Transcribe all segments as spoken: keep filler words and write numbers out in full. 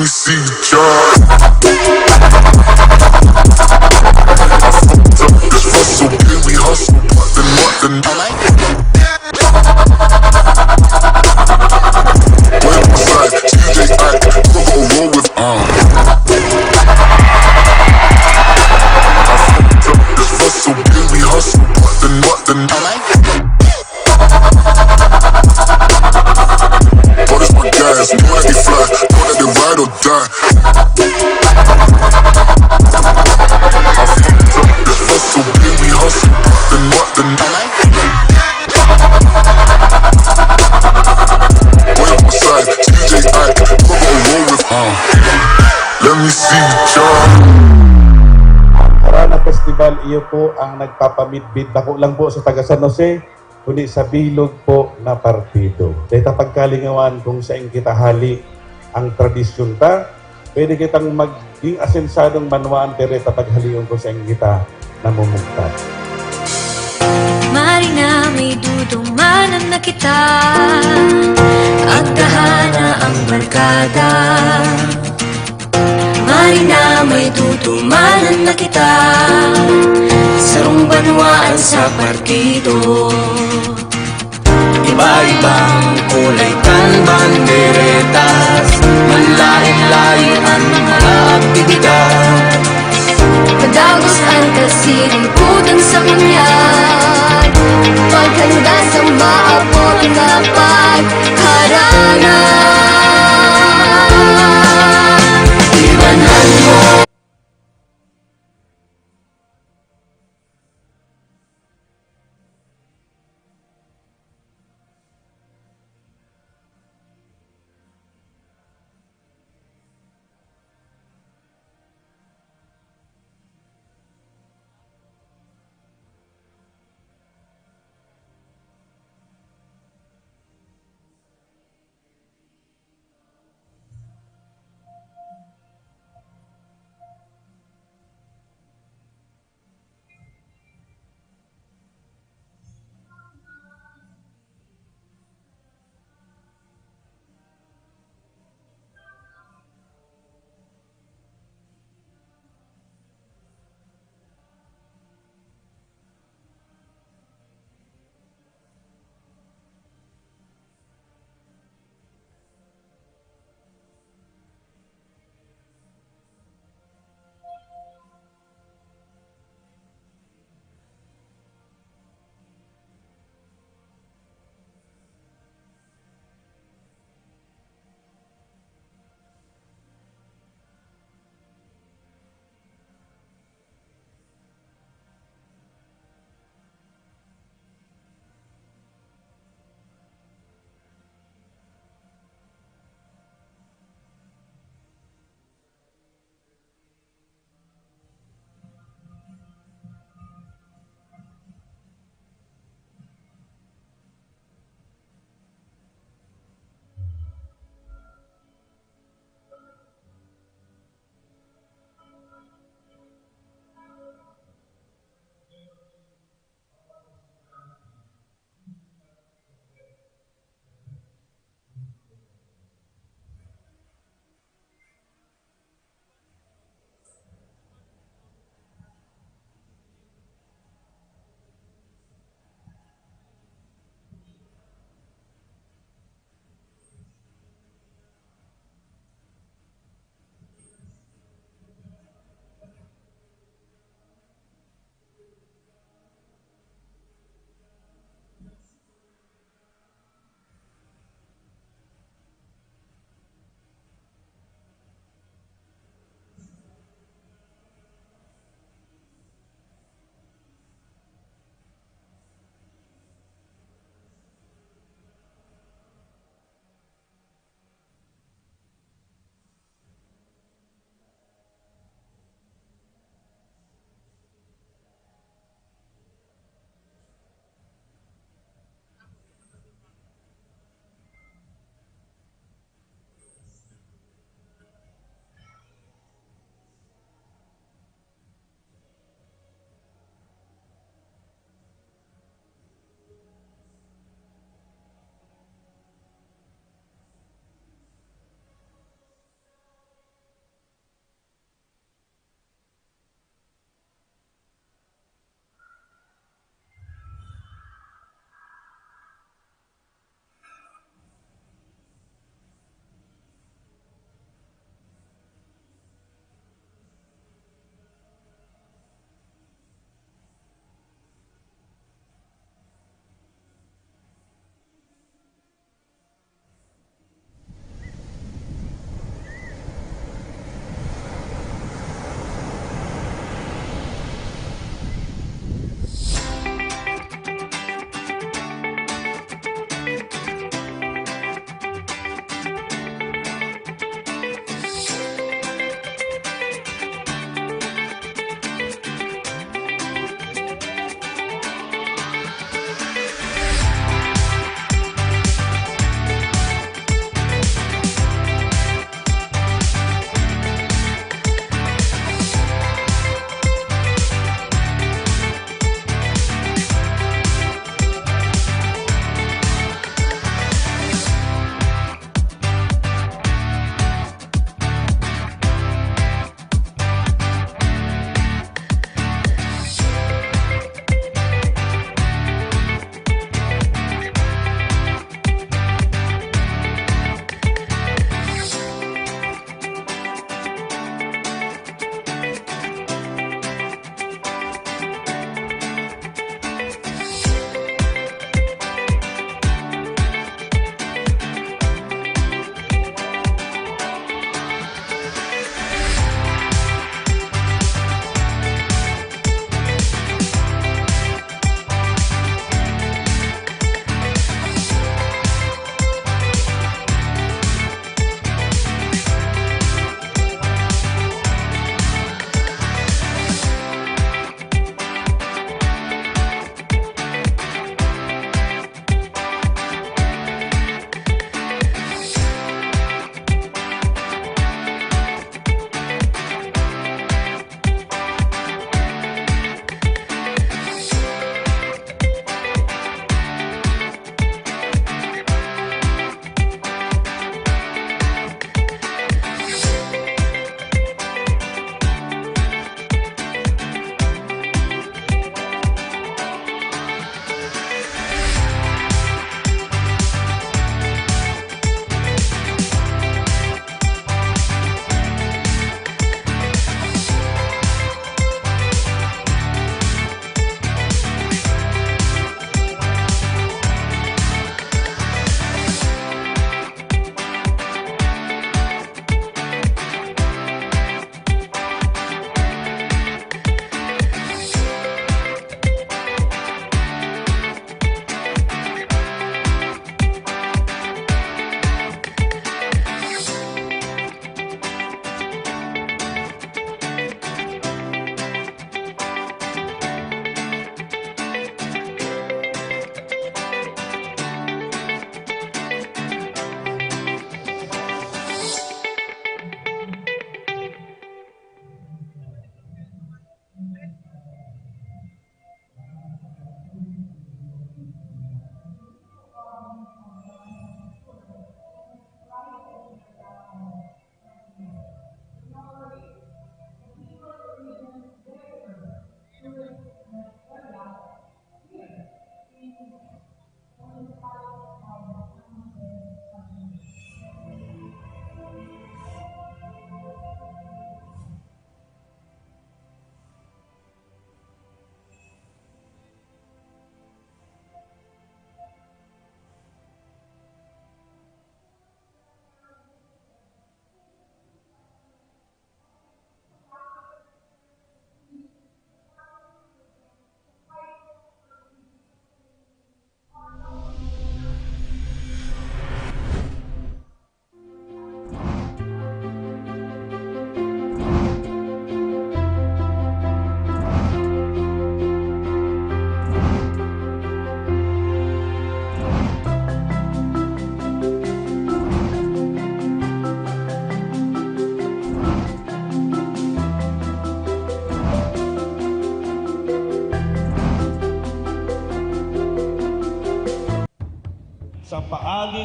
See John. I fucked up this Russell, baby hustle, what the, what the. Where was I? T J I, roll with, uh. I fucked up this Russell, baby hustle, what the, what the. Brothers with guys, know that they fly, know that they ride or die. I fucked up this Russell, baby hustle, then what the. Where was I? T J I, roll with, uh. Let me see John. Ang Harana Festival, iyo po ang nagpapamidbid, dako lang po sa taga San Jose, kundi sa bilog po na partido. Dahil ta pagkalingawan kung sain kita hali ang tradisyon ta, pwede kitang maging asensadong banwaan, pero ta paghalion kung sain kita namumugtak. Maray na may dudumanan na kita, agdahan na ang barkada. Maray na may dudumanan na kita, sarong banwaan sa partido. Iba-ibang kulay kan banderetas, manlaen-laen an mga aktibidad. Padagos an kasiributan sa kanya, paghanda sa maabot na pagharana. Ibanan mo.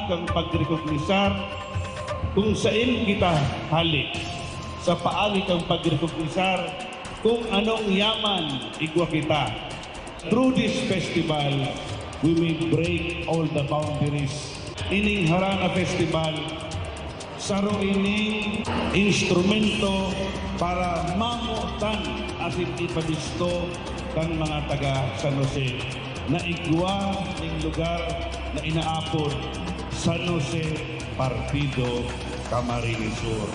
Kang pagrekognisar kung sain kita hale, sa paagi kang pagrekognisar kung anong yaman igwa kita. Through this festival, we may break all the boundaries. Ining Harana Festival, saro ining instrumento para mamotan asin ipabisto kan mga taga San Jose na igwa ning lugar na inaapod San Jose Partido Camarines Sur.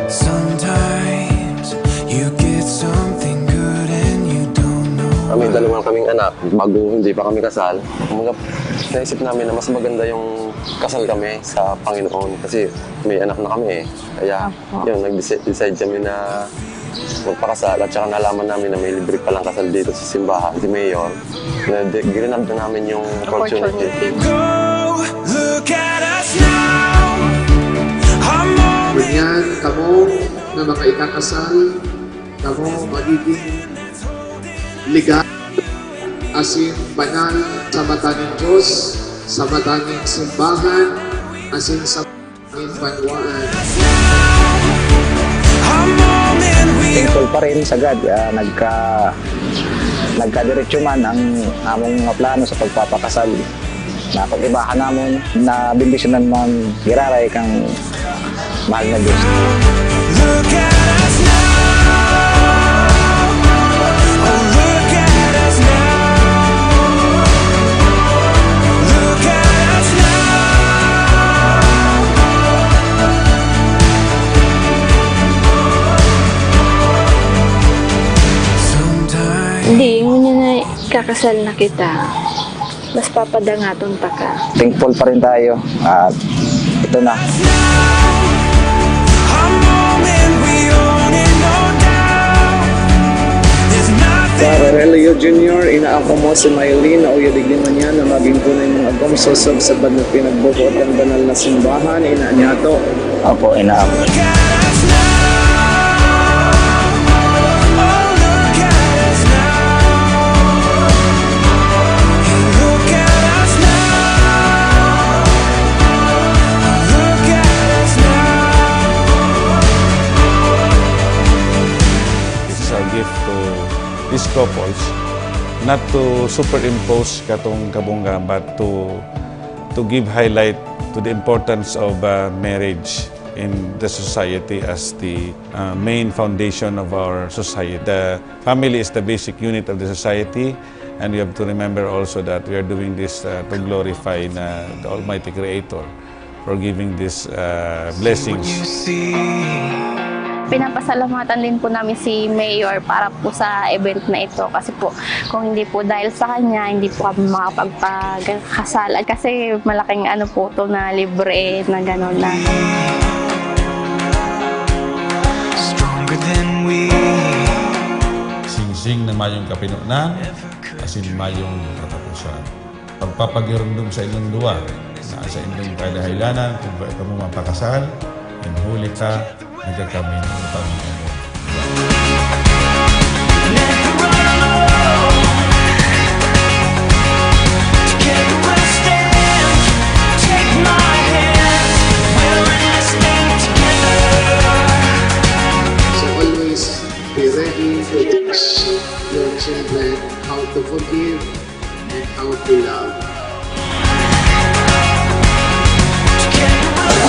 Sometimes you get something good and you don't know. Kami, dalawa kaming anak, bago hindi pa kami kasal. Kumbaga, naisip namin na mas maganda yung kasal kami sa Panginoon kasi may anak na kami eh. Kaya, Opo. yun, nag-decide kami na magpakasal at saka nalaman namin na may libre palang kasal dito sa simbahan, si Mayor. Na de-, grinab na namin yung opportunity. Opportunity. Go, look at us now. A moment. Ngunyan, kamo na mga ikakasal, Kamo magiging legal asin banal sa mata nin Dios, sa mata nin simbahan, asin sa nin banwaan. Tungkol pa rin sagad, ah, nagka, nagkadiretso man ang among mga plano sa pagpapakasal. Na pag-ibahan namon, na bendisyonan man giraray kang mahal na Diyos. Look at us now. Oh, look at us now. Look at us now. Sometimes Hindi, ngunyan na kakasal na kita. Mas papadangaton ta ka. Thankful pa rin tayo at ito na. Sa Rogelio Junior, inaako mo si Mylene na uya digdi man yan na magin tunay mong agom sosog sa bad na pinagbubuot kan banal na simbahan, ina niya to. Opo, inaako. This is our gift to these couples, not to superimpose katong kabungga, but to to give highlight to the importance of uh, marriage in the society as the uh, main foundation of our society. The family is the basic unit of the society, and we have to remember also that we are doing this uh, to glorify na the Almighty Creator for giving these uh, blessings. Pinapasalamatan din po namin si Mayor para po sa event na ito kasi po kung hindi po dahil sa kanya, hindi po kami makapagpagkasal. At kasi malaking ano po ito na libre na gano'n na. Stronger than we. Singsing na mayong kapinonan, asin mayong katapusan. Pagpapagirumdom sa inyong duwa, na sa inyong kadahaylanan, kung ba ito mo mapakasal, in huli ka, nagkakami ng Panginoon. Never alone. Together we'll stand. Take my hand. We're in this thing together. So always be ready to teach your children how to forgive and how to love.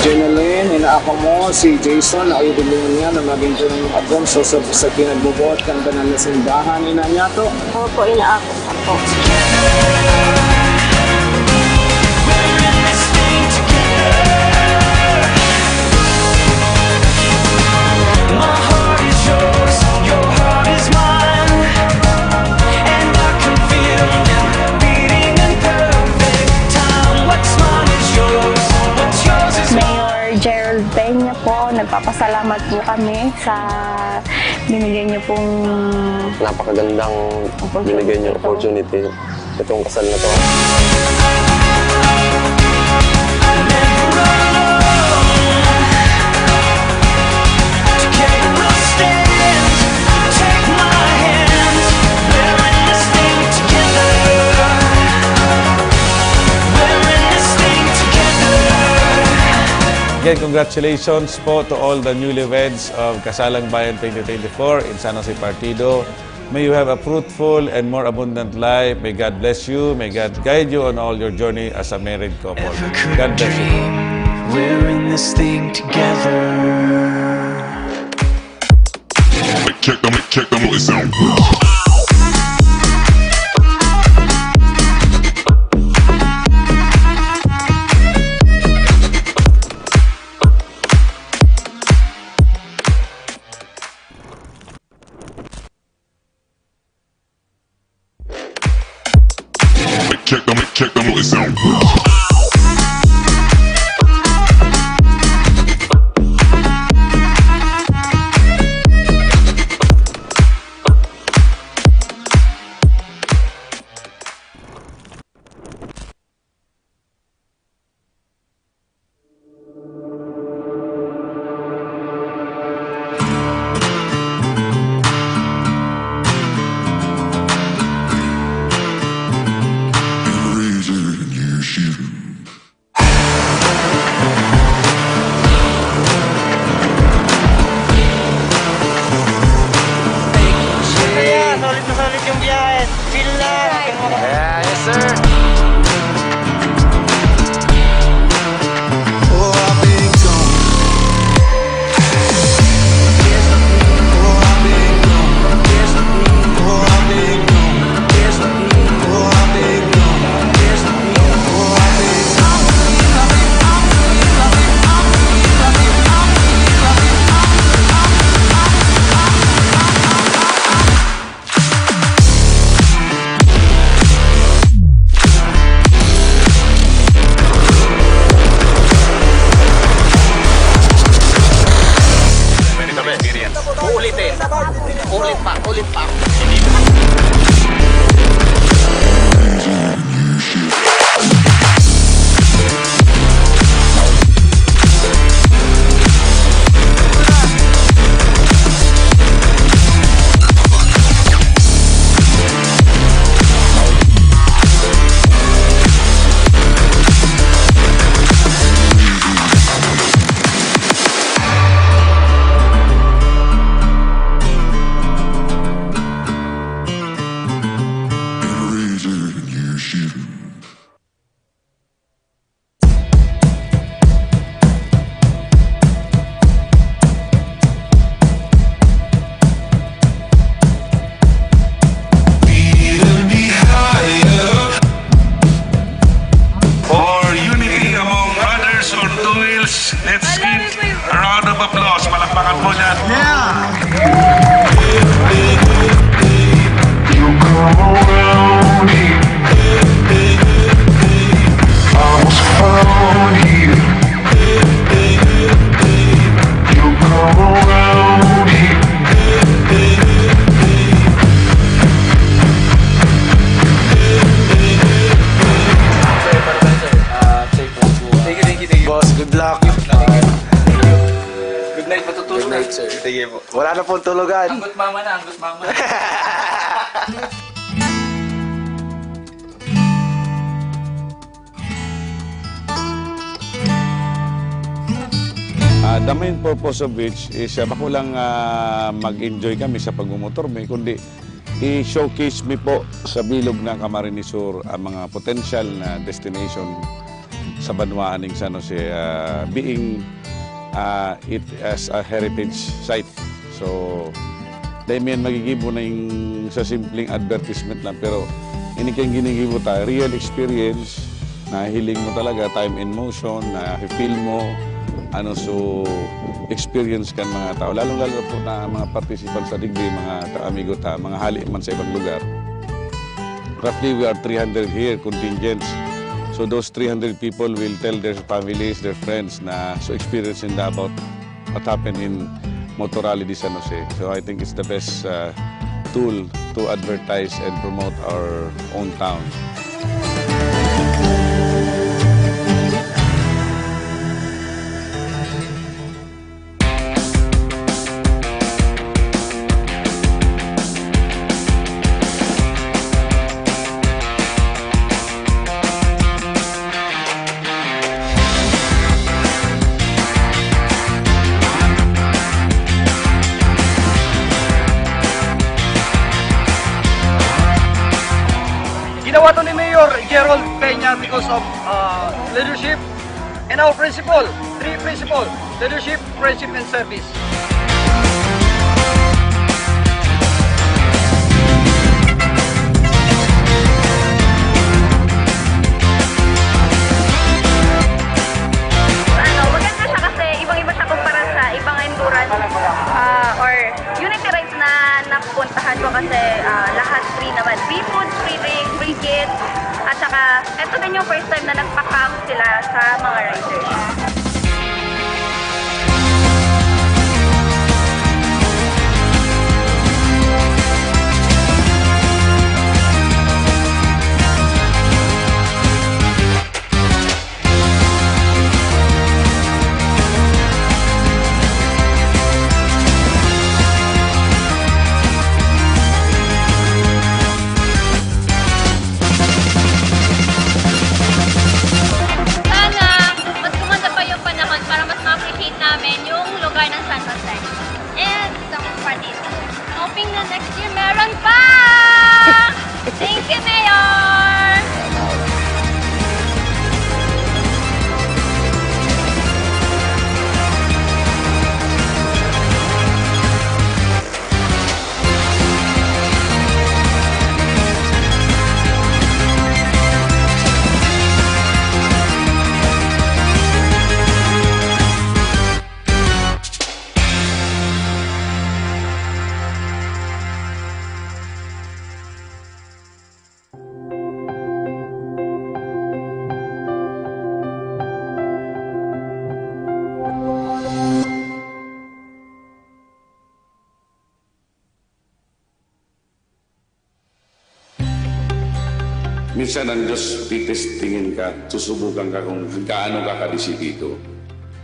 Jonalyn, inaako mo si Jason na ayudin niya na maging tunay mong agom sa usab sa pinagbubuhat kan banal na simbahan, ina niya to. Opo, inaako ko po. My heart is yours, your heart is mine. And I can feel it beating in perfect time. What's mine is yours, what's yours is mine. Mayor Gerald Peña po, nagpapasalamat po kami sa binigay niyo pong Napakagandang Opportunity. Binigay niyo opportunity itong kasal na to. Again, congratulations po to all the newlyweds of Kasalang Bayan twenty twenty-four in San Jose Partido. May you have a fruitful and more abundant life. May God bless you. May God guide you on all your journey as a married couple. God bless you. We're in this thing together. Check them, check them, it sound. Check them, check them, it sound. Yeah, yes, sir. Ulitin. Ulit pa, ulit pa. For unity among brothers on two wheels, let's give a round of applause. Palakpakan po dyan. Sir, para tayo, sir. Ah, safe po. Thank you, thank you, thank you. Boss, good luck. Good night, matutulog na. Good night, sir. Sige po. Wala na pong tulugan. Anggot mama na, anggot mama. Ah, the main purpose of which is, ah, bako lang, ah, mag-enjoy kami sa pagmumotor mi, kundi i-showcase mi po sa bilog ng Camarines Sur ang mga potential na destination sa banwaan ning San Jose, ah, being, ah, it as a heritage site. So, dai mi yan magigibo na yung sa simpleng advertisement lang, pero ini kayong ginigibo ta, real experience, nahihiling mo talaga, time in motion, na-feel mo, ano, so, experience kan mga tao. Lalong-lalo po na mga participants sa digdi, mga ka-amigo ta, mga hali man sa ibang lugar. Roughly, we are three hundred here, contingents. So, those three hundred people will tell their families, their friends na so experience ninda about what happened in Motor Rally de San Jose. So I think it's the best, uh, tool to advertise and promote our own town. Ginawa to ni Mayor Gerald Peña because of, uh, leadership and our principle, three principle, leadership, friendship, and service. Ano, maganda siya kasi ibang-iba siya kumpara sa ibang endurance, ah, or unity rides na napupuntahan ko kasi, ah, lahat free naman. Free food, free drink, free kids, at saka eto din yung first time na nagpa-camp sila sa mga riders. Sana mas gumanda pa yung Mayor! Minsan ang Diyos titestingin ka, susubukan ka kung gaano ka kadesidido.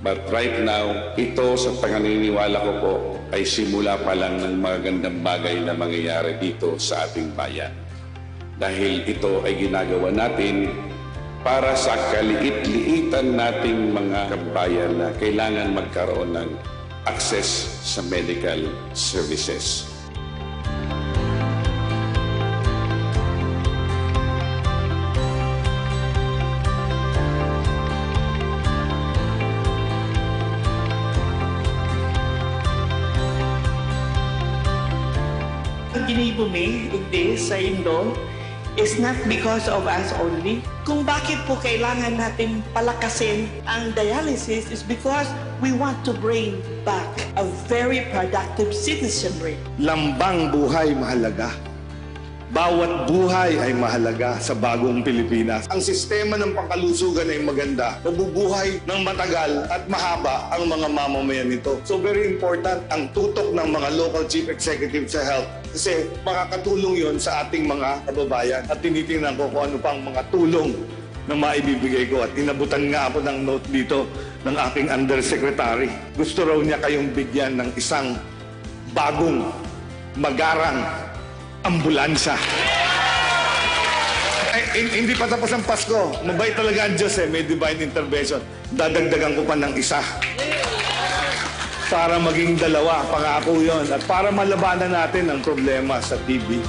But right now, ito sa panganiniwala ko po ay simula pa lang ng magandang bagay na mangyayari dito sa ating bayan. Dahil ito ay ginagawa natin para sa kaliit-liitan nating mga kabayan na kailangan magkaroon ng access sa medical services. Ang ginibo mi, igdi, saindo, is not because of us only. Kung bakit po kailangan natin palakasin ang dialysis is because we want to bring back a very productive citizenry. Lambang buhay mahalaga. Bawat buhay ay mahalaga sa bagong Pilipinas. Ang sistema ng pangkalusugan ay maganda, mabubuhay ng matagal at mahaba ang mga mamamayan nito. So, very important ang tutok ng mga local chief executive sa health kasi makakatulong yon sa ating mga kababayan. At tinitingnan ko kung ano pang mga tulong na maibibigay ko. At inabutan nga ako ng note dito ng aking undersecretary. Gusto raw niya kayong bigyan ng isang bagong, magarang ambulansya. Ay, hin-, hindi pa tapos ang Pasko. Mabait talaga ang Diyos eh. May divine intervention. Dadagdagan ko pa ng isa. Para maging dalawa, pangako yon. At para malabanan natin ang problema sa T B.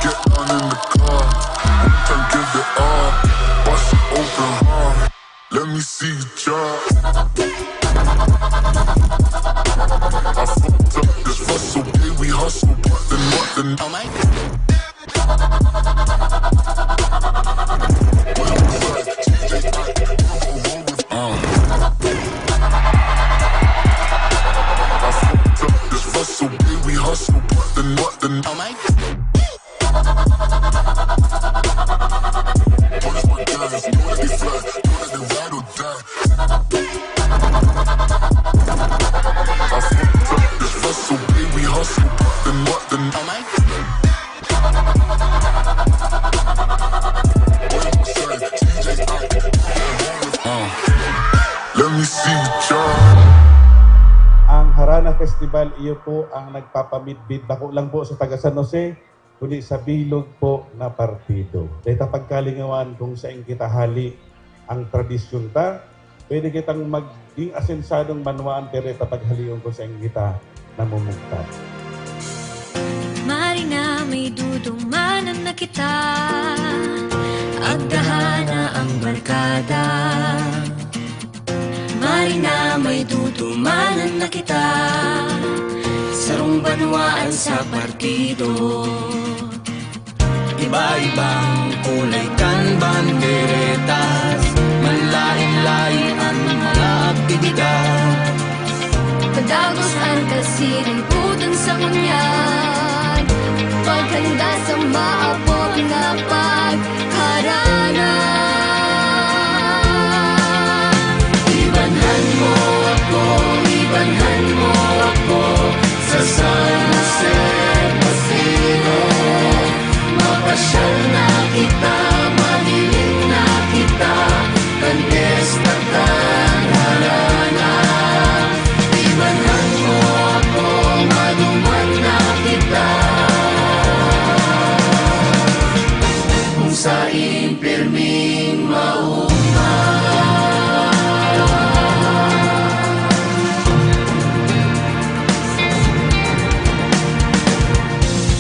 Get down in the car, we can give it up. Bust it open hard. Let me see you try. I fucked up this Russell, yeah, we hustle, but then, but then. Oh my God. Let me see what y'all. Ang Harana Festival, iyo po ang nagpapamidbid, bako lang po sa taga San Jose, kundi sa bilog po na partido. Dahil ta pagkalingawan kung sain kita hali ang tradisyon ta, pwede kitang maging asensadong banwaan, pero ta paghalion kung sain kita namumugtak. Mari na may dudumanan na kita, agdahan na ang barkada. Mari na may dudumanan na kita, sarong banwaan sa partido. Iba-ibang kulay kan banderetas, manlain-lain an mga aktibidad. Padagos an kasiributan sa ngunyan, paghanda sa maabot na pagharana. Ibanhan mo ako, ibanhan mo ako sa San Jose Partido. Mapasyal na kita, maghiling na kita, kan piyesta kan Harana. Ibanhan mo ako, maduman na kita, kung sain pirming mauma.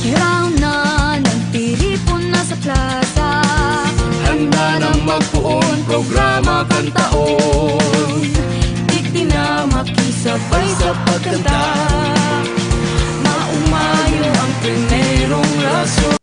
Round na, nagtiripon na sa plaza. Handa nang magpoon, programa kan taon. Digdi na makisabay sa pagkanta. Maumayo ang primerong rason.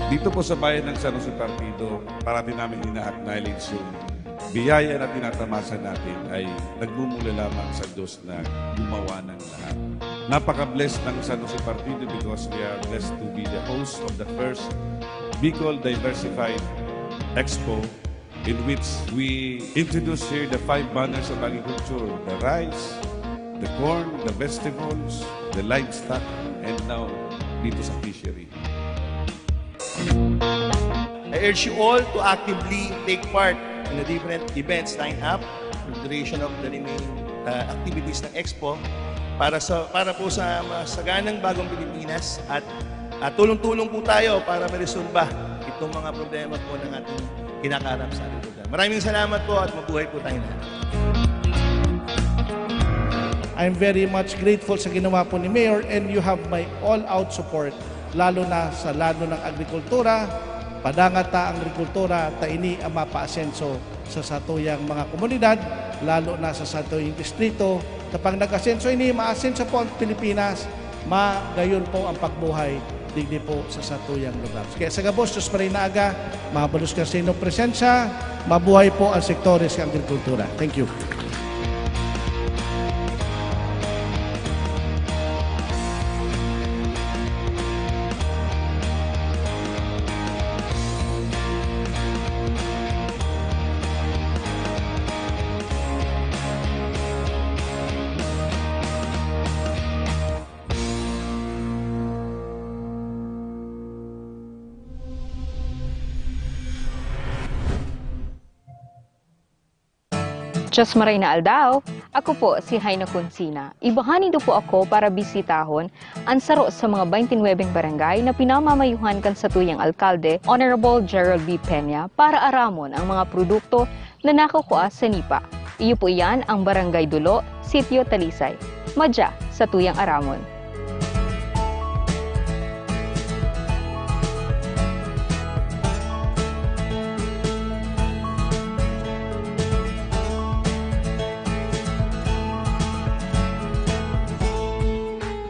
Dito po sa bayan ng San Jose Partido, parati namin ina-acknowledge yung biyaya na tinatamasa natin ay nagmumula lamang sa Diyos na gumawa ng lahat. Napaka-blessed ng San Jose Partido because we are blessed to be the host of the first Bicol Diversified Expo, in which we introduce here the five banners of agriculture, the rice, the corn, the vegetables, the livestock, and now dito sa fishery. I urge you all to actively take part in the different events lined up for the duration of the remaining, uh, activities ng Expo para sa, para po sa masaganang bagong Pilipinas at, at tulong-tulong po tayo para maresolba itong mga problema po ng ating kinakaharap sa ating lugar. Maraming salamat po at mabuhay po tayong lahat. I'm very much grateful sa ginawa po ni Mayor, and you have my all-out support, lalo na sa lado ng agrikultura. Padangat ta ang agrikultura, ta ini ang mapaasenso sa satuyang mga komunidad, lalo na sa satuyang distrito. Kapag nag-asenso ini, maasenso po ang Pilipinas, magayon po ang pagbuhay digdi po sa satuyang lugar. Kaya sa gabos, Diyos Maray na Aga, mabalos ka sa inyong presensya, mabuhay po ang sektores sa agrikultura. Thank you. Diyos maray na aldaw! Ako po si Haina Consina. Ibahan nindo po ako para bisitahon an saro sa mga twenty-nine barangay na pinamamayohan kan satuyang alkalde, Honorable Gerald B. Peña, para aramon ang mga produkto na nakukua sa nipa. Iyo po iyan ang Barangay Dulo, Sitio Talisay. Madya, satuyang aramon.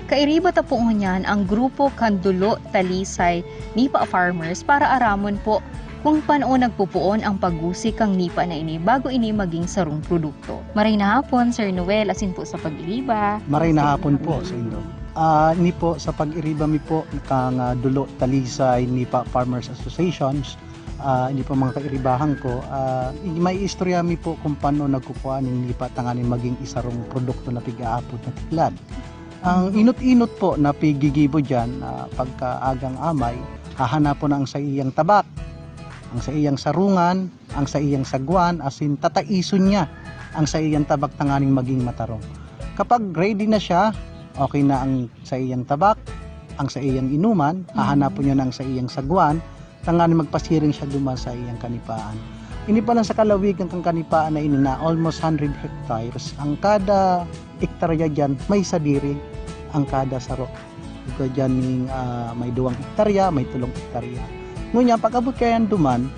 Kairiba ta po ngunyan ang grupo kan Dulo Talisay Nipa Farmers para aramon po kung pano nagpupoon ang paggusi kan nipa na ini bago ini magin sarong produkto. Maray na hapon, Sir Noel, asin po sa pag-iriba. Maray na hapon po sa inyo. Ah, ini po, sa pag-iriba mi po kan, ah, Dulo Talisay Nipa Farmers Associations, ah, ini po mga kairibahan ko, ah, may istorya mi po kung pano nagkukua ning nipa tanganing magin sarong produkto na pig-aapod na tiklad. Ang inot-inot po na piggigibo diyan, ah, pagkaagang amay, hahanapon na ang saiyang tabak, ang saiyang sarungan, ang saiyang sagwan, asin tataison niya ang saiyang tabak tanganing magin matarong. Kapag ready na siya, okay na ang saiyang tabak, ang saiyang inuman, hahanapon niya na ang saiyang sagwan, tanganing magpasiring siya duman sa iyang kanipaan. Ini pa lang sa kalawigan kan kanipaan na ini na almost hundred hectares, ang kada hektarya diyan may sadiri ang kada saro. Igwa diyan ning, ah, may duwang hektarya, may tolong hektarya. Ngunyan, pag-abot kaiyan duman,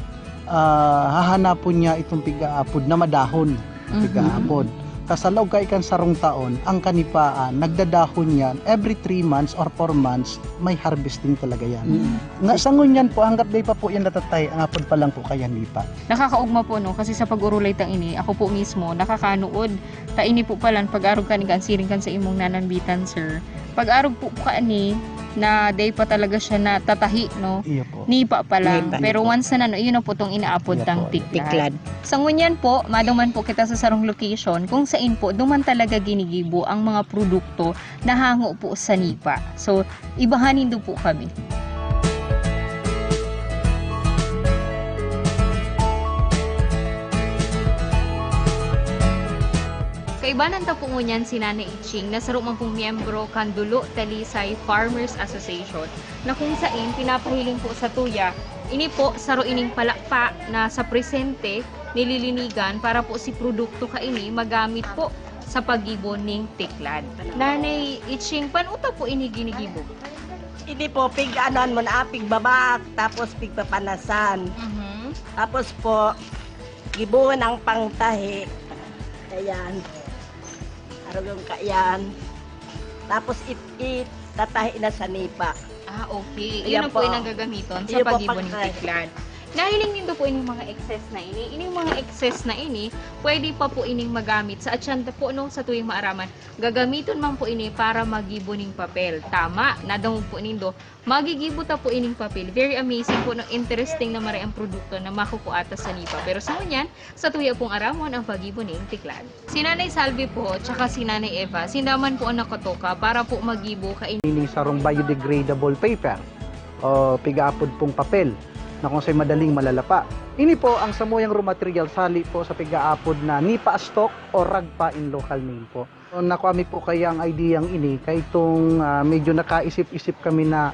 ah, hahanapon niya itong pig-aapod na madahon. Mhm. Pig-aapod. Ta sa laog kaiyan kan sarong taon, ang kanipaan, nagdadahon yan. Every three months or four months, may harvesting talaga yan. Mm. Nga, sa ngunyan po, hanggat dai pa po yan natatay, ang apod pa lang po kaiyan nipa. Nakakaugma po, no? Kasi sa pag-urulay tang ini, ako po mismo, nakakanuod. Ta ini po palan, pag-arog kan iga, siring kan sa imong nanambitan, sir. Pag-arog po, po kaini, na dai pa talaga siya natatahi, no? Iyo po. Nipa pa lang. Nipa. Pero once na, no, yun na po tong inaapod Iyo tang po. Tiklad. Tiklad. Sa ngunyan po, maduman po kita sa sarong location kung sain po duman talaga ginigibo ang mga produkto na hango po sa nipa. So, ibahan nindo po kami. Kaibanan ta po ngunyan si Nanay Iching na saro man pong miyembro kan Dulo Talisay Farmers Association na kung sain pinapahiling po sa tuya, ini po saro ining palakpak na sa presente nililinigan para po si produkto kaini magamit po sa paggibo ning tiklad. Nanay Iching, pano ta po ini ginigibo? Ini po, pig-anuhan mo na, pigbabak, tapos pigpapanasan. Mhm. Tapos po, gibohon ang pangtahi. Ayan. Arugong ka yan. Tapos it, itatahi na sa nipa. Ah, okay. Ayan Yun ang po po. Yung nagagamiton sa Yun po, pag-ibon ng pagtahi. Tiklad. Nahiling nindo po ining mga excess na ini. Ining mga excess na ini, pwede pa po ining magamit sa atsyan po, no, sa tuwing maaraman. Gagamiton man po ini para magibo ning papel. Tama, nadangog po nindo. Magigibo ta po ining papel. Very amazing po, no? Interesting na maray ang produkto na makukua ta sa nipa. Pero sa ngunyan, sa tuya pong aramon ang pagibo ning tiklad. Si Nanay Salvi po, tsaka si Nanay Eva, sinda man po ang nakatoka para po magibo kaini. Ini sarong biodegradable paper o pig-aapod pong papel na kung sa'y madaling malalapa. Ini po ang samuyang raw material sali po sa pig-aapod na nipa stalk o ragpa in local name po. Nakua mi po kaya ang ideyang ini, kay itong, ah, medyo nakaisip-isip kami na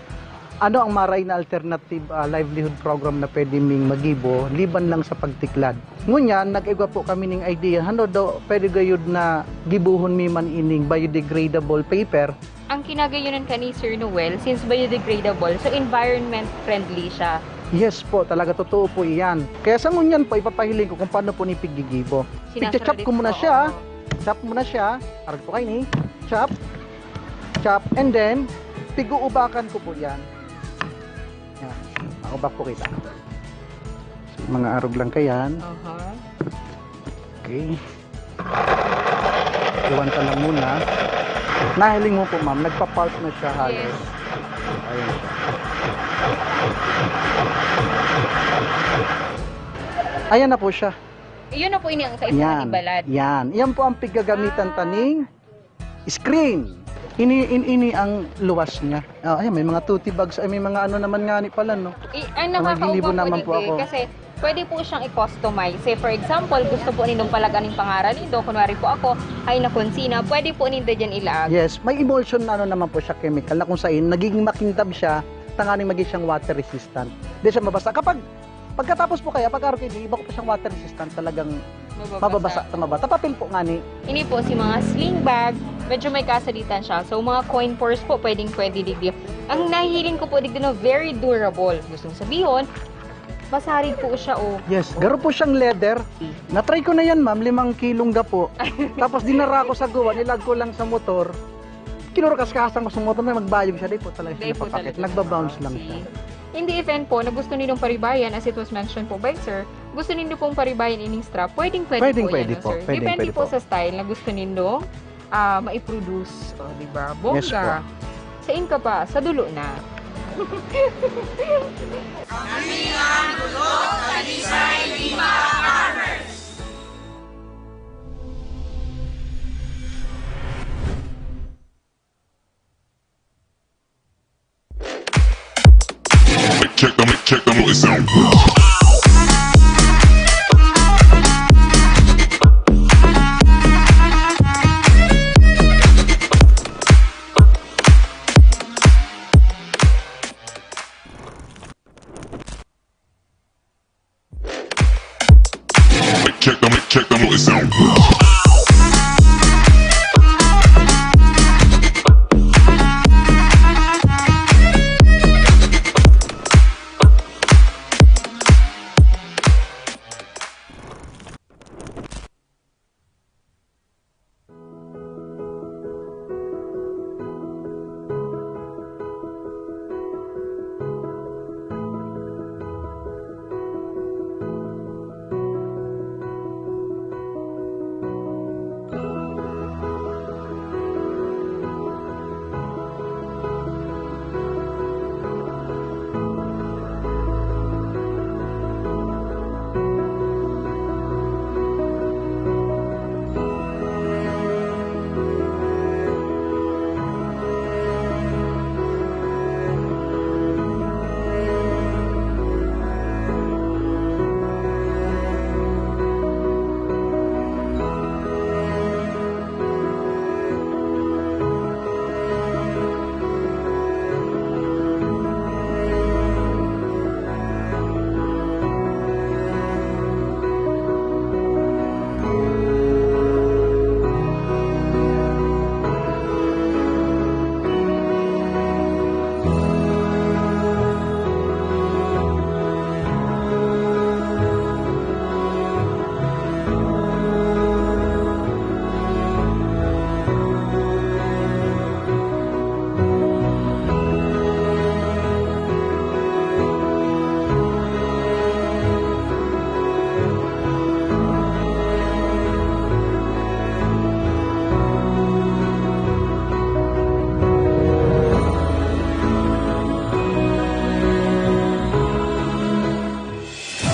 ano ang maray na alternative, ah, livelihood program na pwede ming magibo liban lang sa pagtiklad. Ngunyan, nag-igwa po kami ning idea, ano daw, pwede gayud na gibohon mi man ining biodegradable paper. Ang kinagayonan ka ni Sir Noel, since biodegradable, so environment friendly siya. Yes po, talaga totoo po iyan. Kaya sa ngunyan po, ipapahiling ko kung paano po ni piggigibo. Pigcha-chop ko muna siya. Chop muna siya. Arag po kayo ni. Chop. Chop. And then, pig-uubakan ko po yan. Yan. Maubak po kita. So, mga arog lang kayan. Aha. Okay. Iwan ka lang muna. Nahiling mo po, ma'am, nagpa-pulp na siya halos. Yes. Ayan siya. Ayan na po siya. Iyon na po ini ang kaipuhan Yan. Ibalad. Yan. Yan po ang piggagamitan Ah. taning screen. Ini, in, ini ang luwas niya. Ah, ayan, may mga tote bags, ay, may mga ano naman nga ni pala, no? I, ang Ang nakakauban ginibo po naman dito po ako. Kasi pwede po siyang i-customize. Say, for example, gusto po nindong palagan yung pangaran nindo. Kunwari po ako, ay nakonsina. Pwede po nindo dyan ilaag. Yes, may emulsion na ano naman po siya, chemical, na kung saan nagiging makintab siya, tanganing maging siyang water resistant. Hindi siya mabasa. Kapag, pagkatapos po kaya, pag R K D, iba ko po siyang water resistant, talagang mababasa, tumaba. Tapapil po nga ni. Ini po si mga sling bag, medyo may kasalitan siya. So, mga coin purse po, pwedeng pwede digdi. Ang nahihiling ko po digdi na very durable. Gustong sabihin, masarig po siya, oh. Yes, garo po siyang leather. Na-try ko na yan, ma'am, limang kilong gapo. Tapos dinara ko sa guwa, nilag ko lang sa motor. Kinurkas-kasan ko sa motor na magbayog siya, di po talaga siya Hindi po napapakit. Talaga. Nagbabounce lang siya. In the event po na gusto ninyong paribayan, as it was mentioned po by sir, gusto ninyo pong paribayan ining strap, pwedeng pwede Pwedeng po pwede yan, po. Sir. Pwedeng Depende pwede po, po. Sa style na gusto nindo ah, ma-produce. O, di ba? Bongga. Yes po. Sa inka pa, sa dulo na. Check them, check them, it sound. Check them, check them, it sound.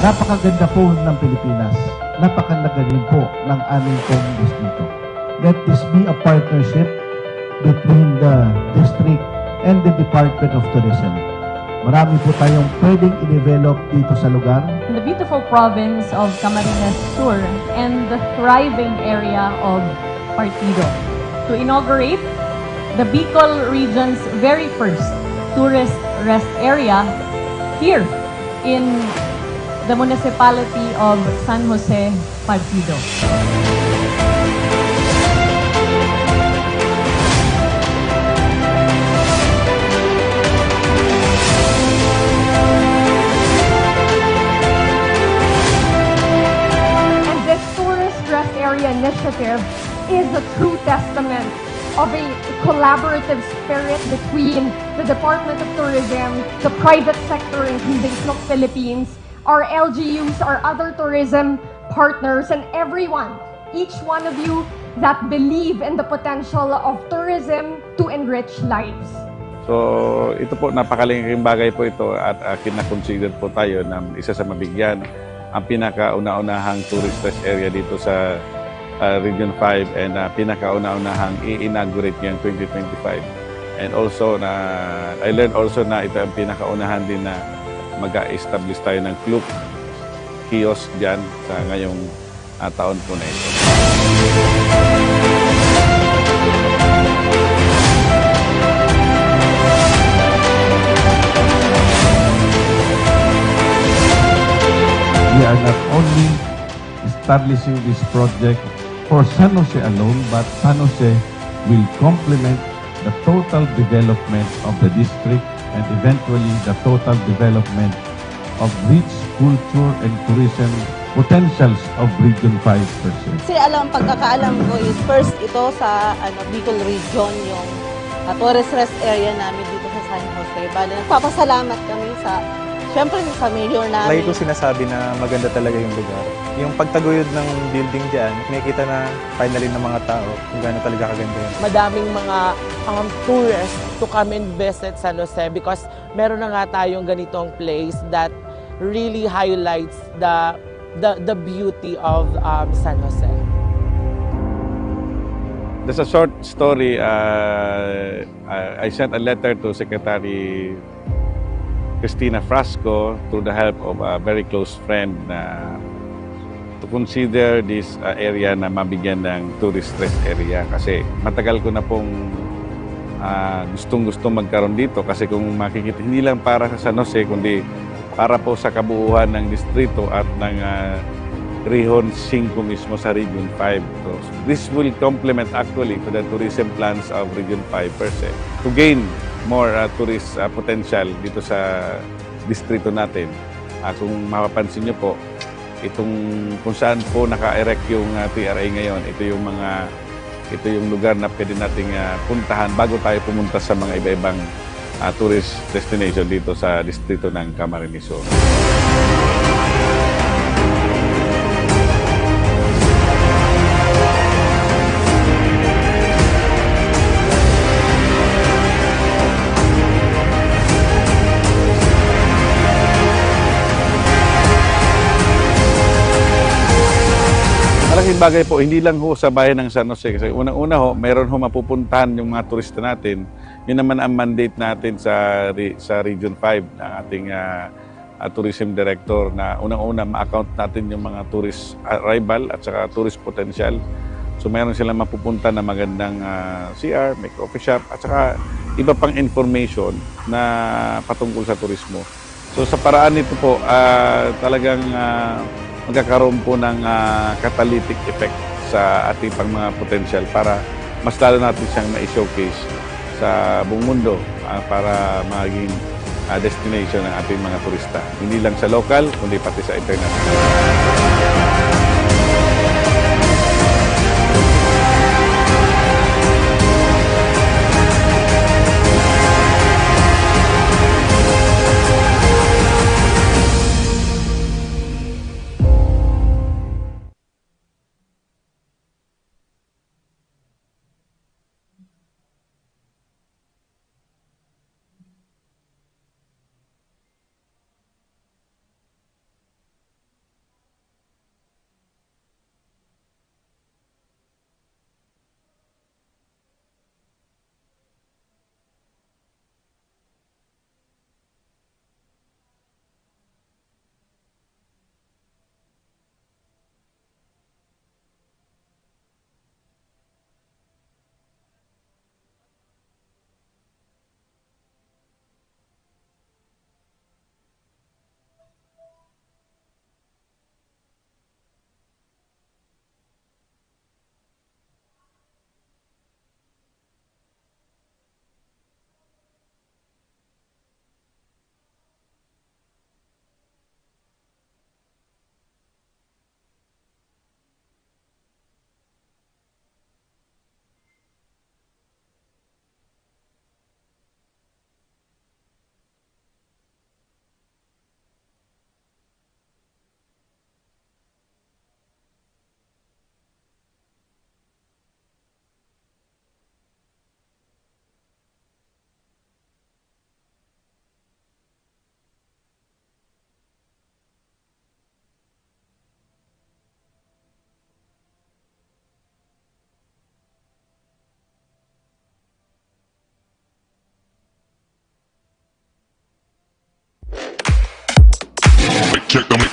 Napakaganda po ng Pilipinas. Napakaganda rin po ng aming pong distrito. Let this be a partnership between the district and the Department of Tourism. Marami po tayong pwedeng i-develop dito sa lugar. In the beautiful province of Camarines Sur and the thriving area of Partido to inaugurate the Bicol region's very first tourist rest area here in the municipality of San Jose, Partido. And this tourist rest area initiative is a true testament of a collaborative spirit between the Department of Tourism, the private sector, including Klook Philippines, our L G Us, our other tourism partners, and everyone, each one of you that believe in the potential of tourism to enrich lives. So, ito po, napakalaking bagay po ito at uh, kinakonsider po tayo na isa sa mabigyan ang pinakauna-unahang tourist rest area dito sa ah, Region five and, ah, pinakauna-unahang i-inaugurate ngayong twenty twenty-five. And also na, I learned also na ito ang pinakaunahan din na mag-a-establish tayo ng Klook kiosk diyan sa ngayong, ah, taon po na ito. We are not only establishing this project for San Jose alone, but San Jose will complement the total development of the district and eventually the total development of rich culture and tourism potentials of Region five per se. Kasi alam, pagkakaalam ko is first ito sa, ano, Bicol Region, yung, ah, tourist rest area namin dito sa San Jose. Bale, nagpapasalamat kami sa, siyempre, sa mayor namin. Lagi ko sinasabi na maganda talaga yung lugar. Yung pagtaguyod ng building diyan, nakikita na finally ng mga tao kung gaano talaga kaganda yun. Madaming mga, um, tourists to come and visit San Jose because meron na nga tayong ganitong place that really highlights the, the, the beauty of, um, San Jose. There's a short story. Uh, I, I sent a letter to Secretary Cristina Frasco through the help of a very close friend na to consider this, uh, area na mabigyan ng tourist rest area kasi matagal ko na pong, ah, gustong-gusto magkaroon dito kasi kung makikita, hindi lang para sa San Jose, kundi para po sa kabuuan ng distrito at ng, ah, Region singko mismo sa Region five. So, this will complement actually to the tourism plans of Region five per se to gain more, ah, tourist, ah, potential dito sa distrito natin. Ah, kung mapapansin niyo po, itong kung saan po naka-erect yung, ah, T R A ngayon, ito yung mga, ito yung lugar na pwede nating, ah, puntahan bago tayo pumunta sa mga iba-ibang, ah, tourist destination dito sa distrito ng Camarines Sur. Malaking bagay po, hindi lang ho sa bayan ng San Jose. Kasi unang-una ho, mayroon ho mapupuntahan yung mga turista natin. Yun naman ang mandate natin sa re-, sa Region five, ang ating, ah, ah, tourism director, na unang-una ma-account natin yung mga tourist arrival at saka tourist potential. So, mayroon silang mapupunta na magandang, ah, C R, may coffee shop, at saka iba pang information na patungkol sa turismo. So, sa paraan nito po, ah, talagang, ah, magkakaroon po ng, ah, catalytic effect sa ating pang mga potential para mas lalo natin siyang ma-showcase sa buong mundo, ah, para maging, ah, destination ng ating mga turista. Hindi lang sa local, kundi pati sa international.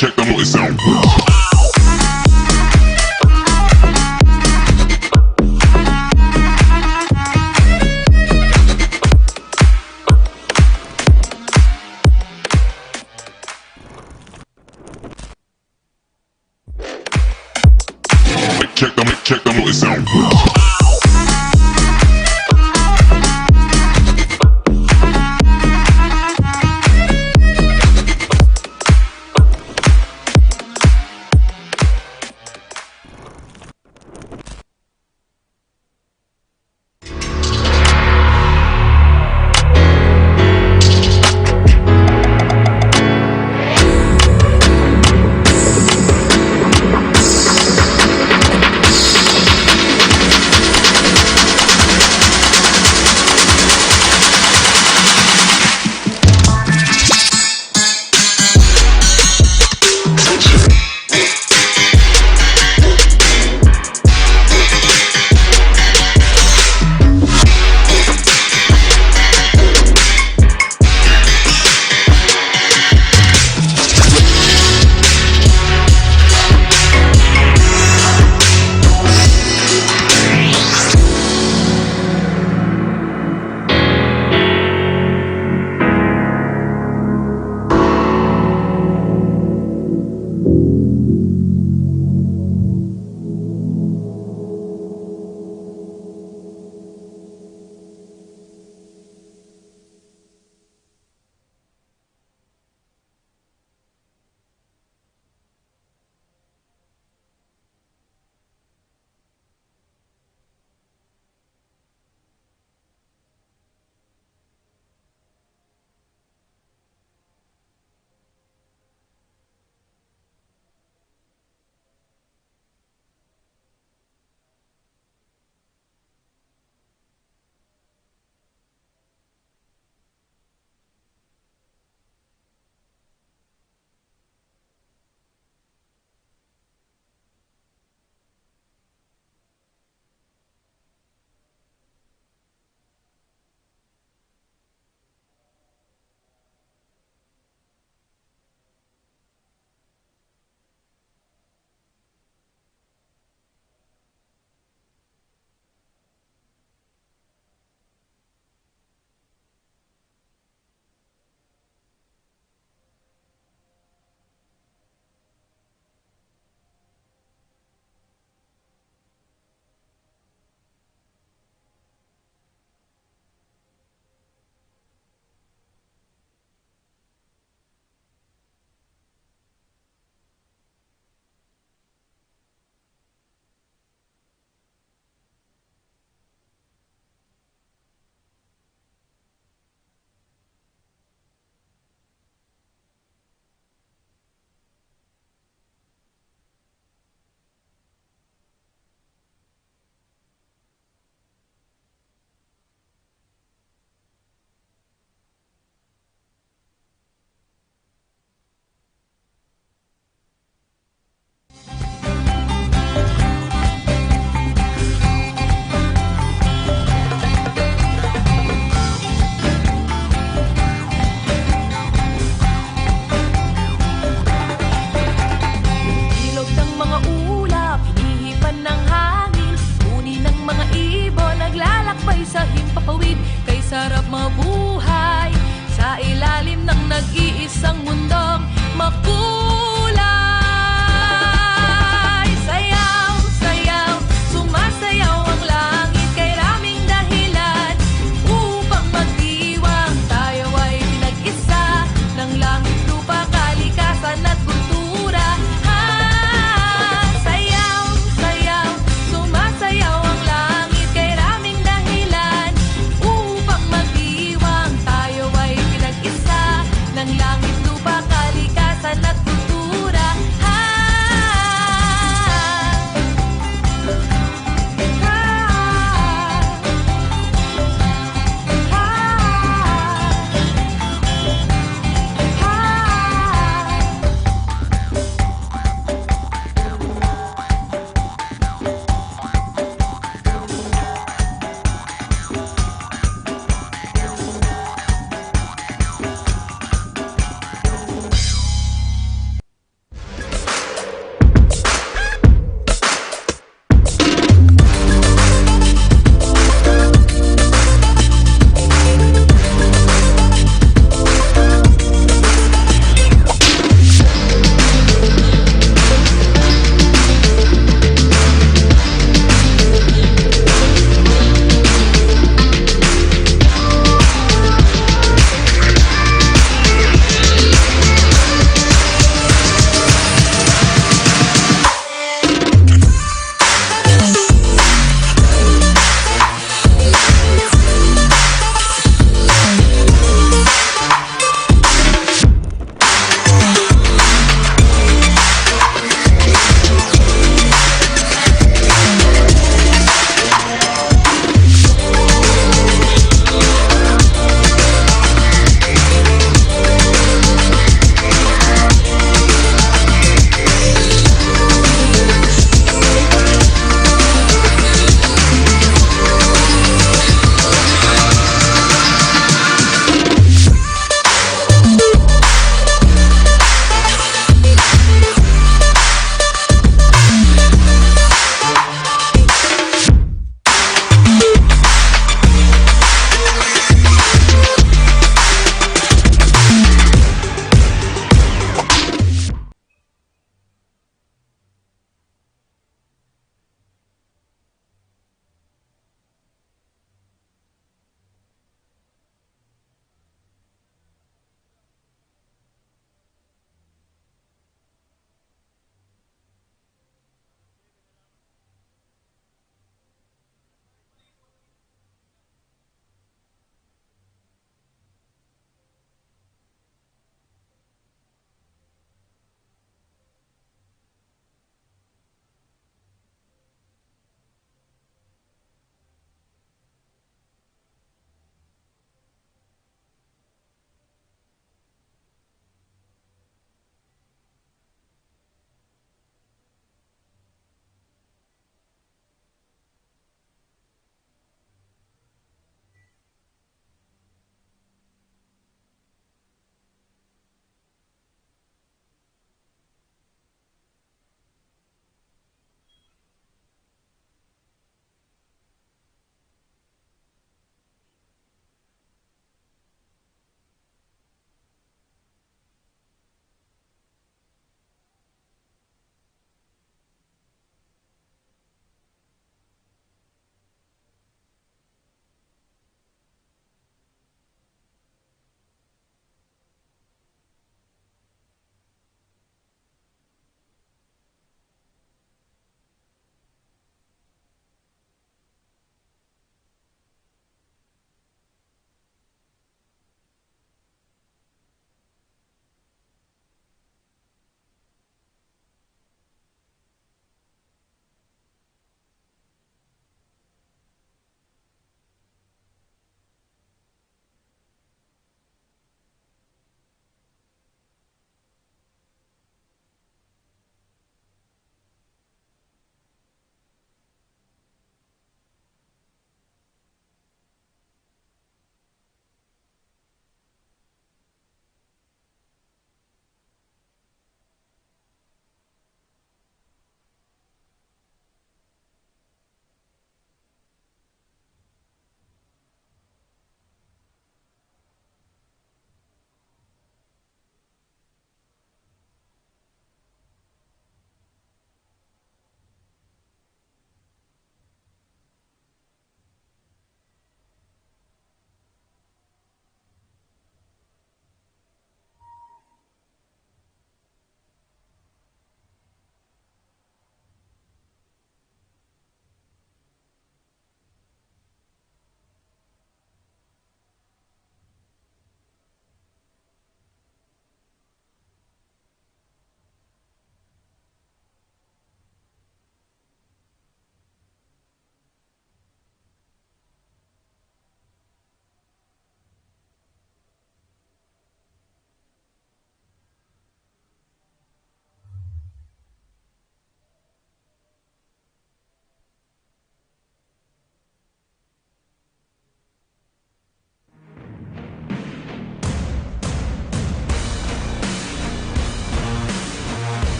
Check the noise sound. Check the, check the noise sound.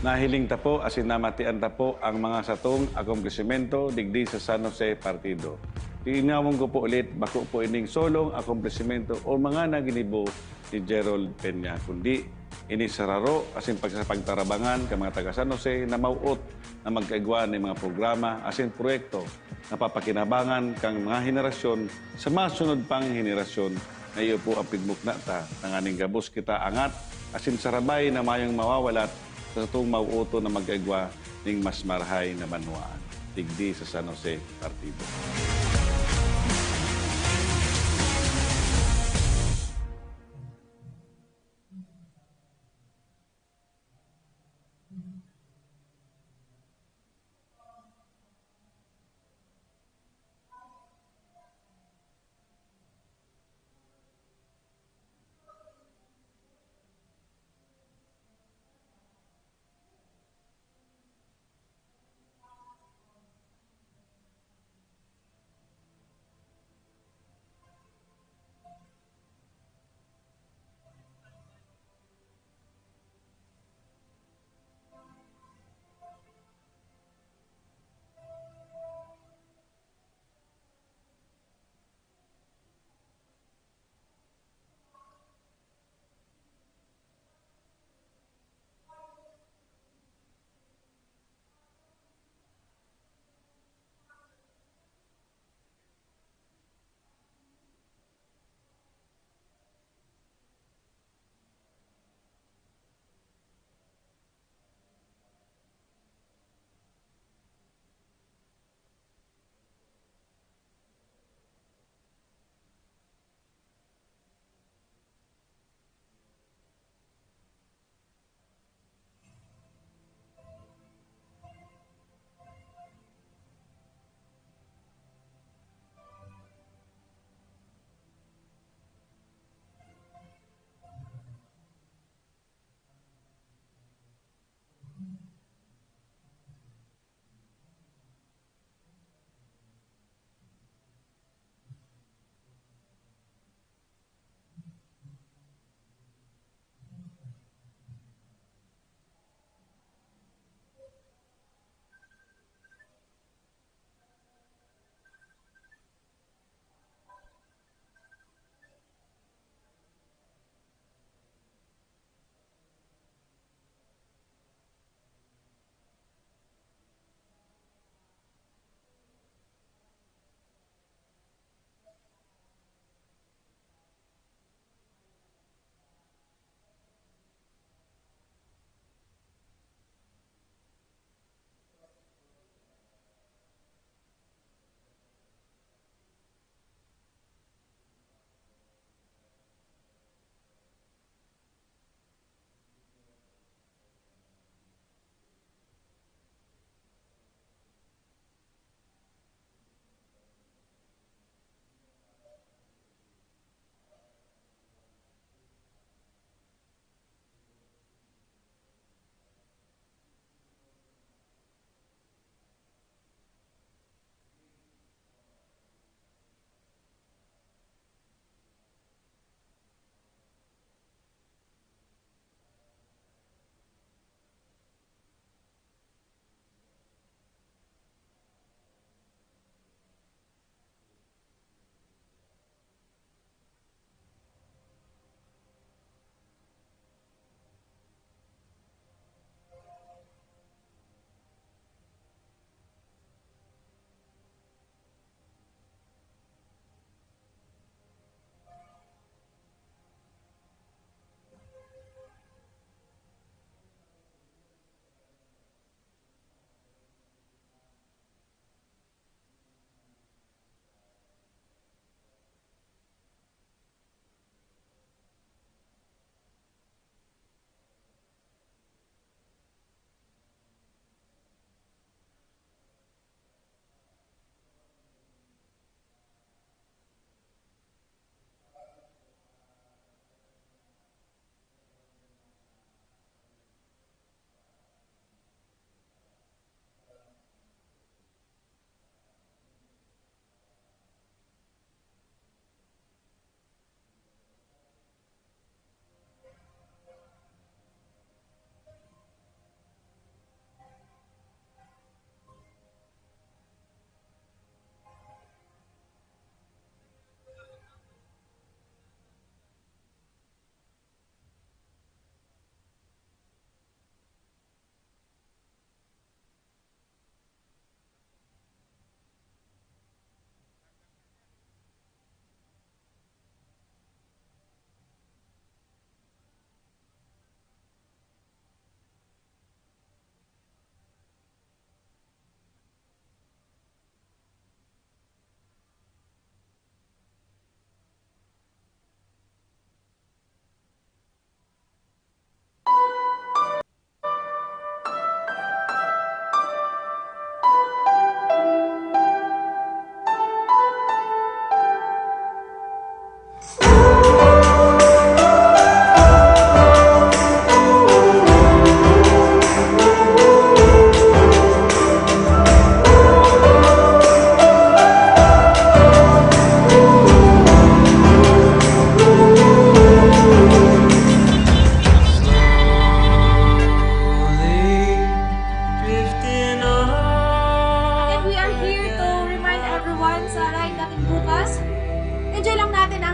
Nahiling ta po asin namatian ta po ang mga satong akomplisimento digdi sa San Jose Partido. Linawon ko po ulit, bako po ining solong akomplisimento o mga naginibo ni Gerald Peña, kundi ini sa raro asin pagsapagtarabangan kan mga taga San Jose na mawot na magkaigwa nin mga programa asin proyekto na papakinabangan kan mga henerasyon sa masunod pang henerasyon. Na iyo po ang pigmukna ta, tanganing gabos kita angat asin sarabay na mayong mawawalat sa satong mawot na magkaigwa ning mas marahay na banwaan digdi sa San Jose Partido.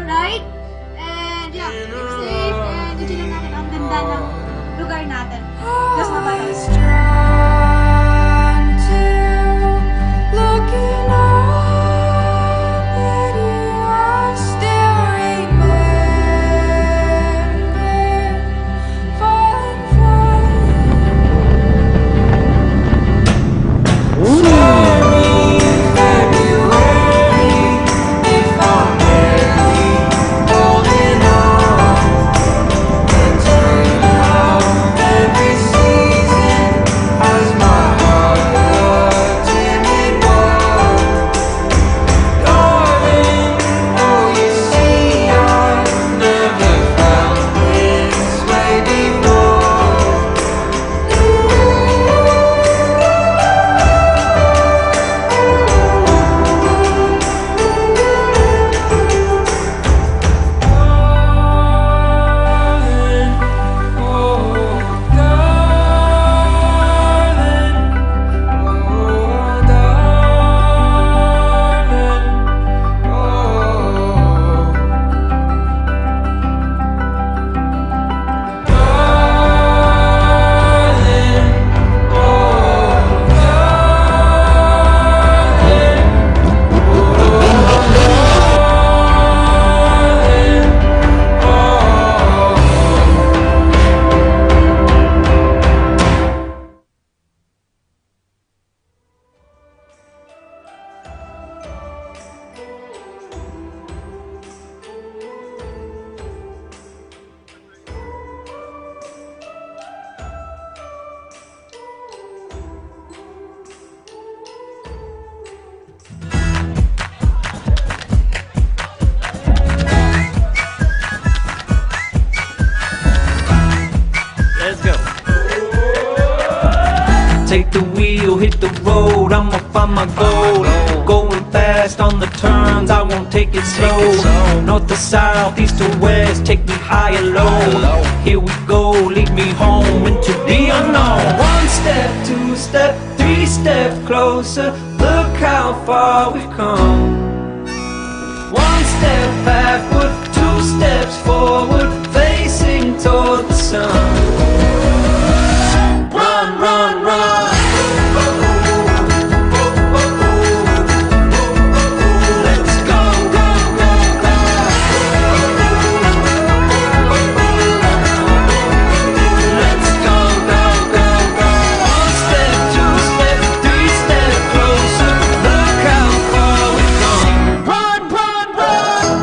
Right? And yeah, keep safe and enjoy lang natin ang ganda ng lugar natin. Diyos mabayan. Let's go. Take the wheel, hit the road, I'm up on my goal. Going fast on the turns, I won't take it slow. North to south, east to west, take me high and low. Here we go, lead me home into the unknown. One step, two step, three step closer. Look how far we've come. One step backward, two steps forward, facing toward the sun. Run, run, run. Let's go, go, go, go. Let's go, go, go, go. One step, two step, three step closer. Look how far we've come. Run, run, run.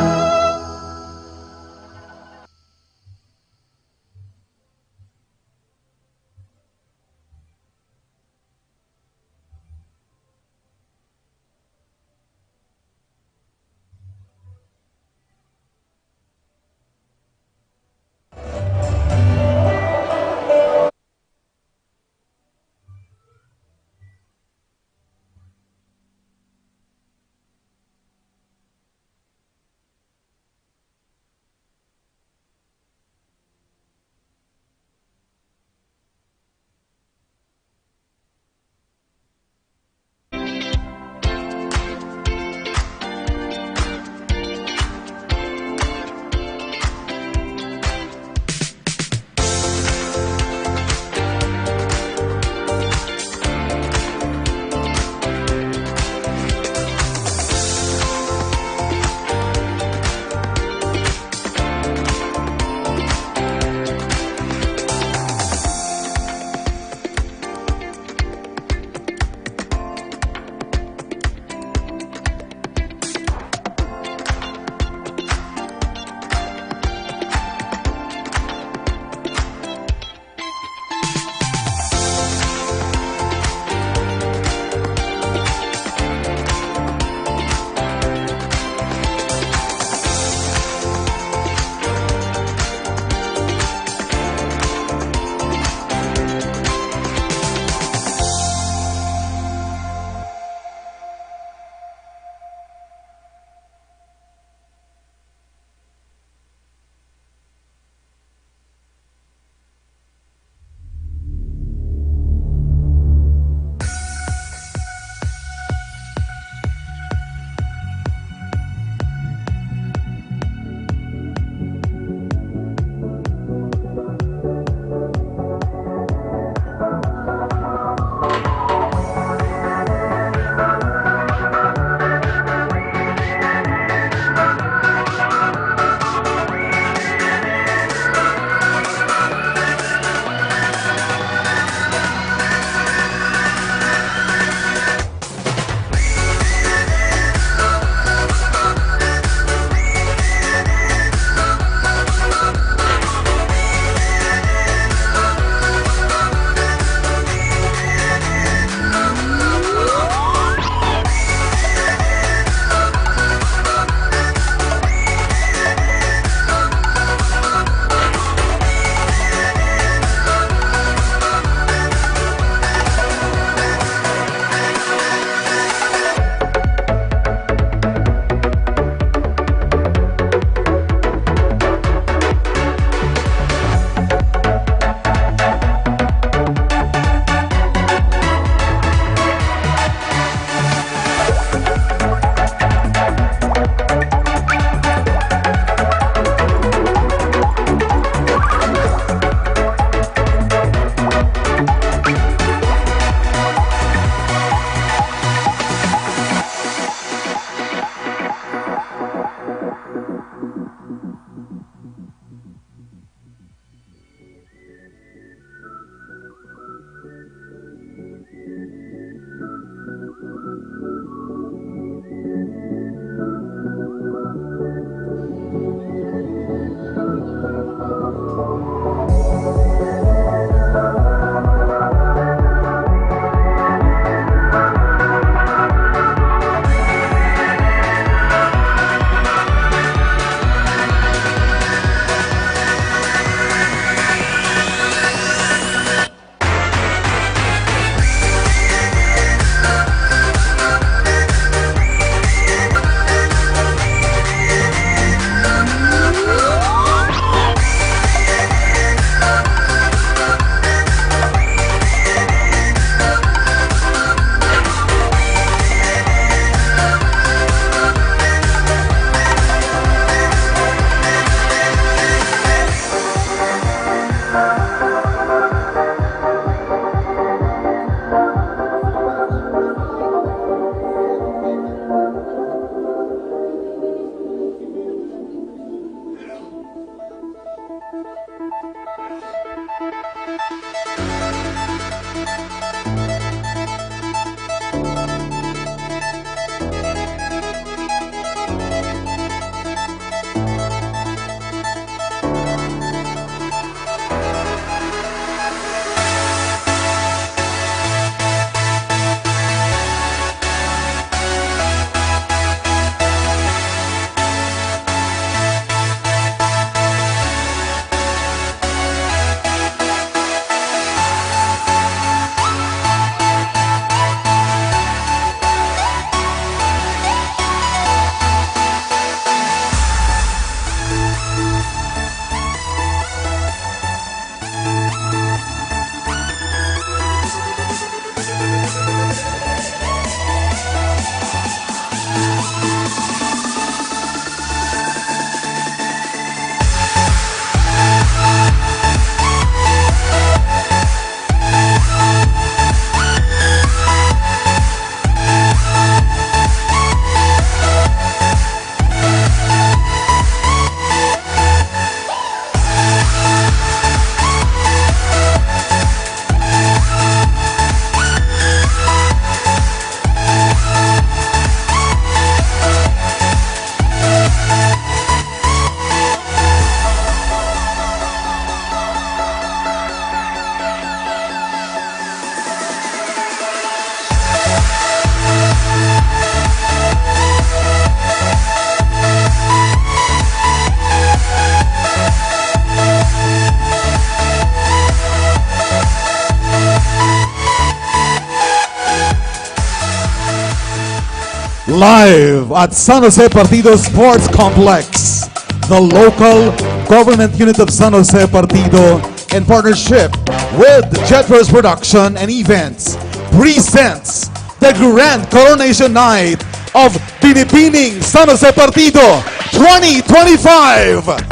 Live at San Jose Partido Sports Complex, the local government unit of San Jose Partido, in partnership with Jethro's Production and Events, presents the Grand Coronation Night of Binibining San Jose Partido twenty twenty-five.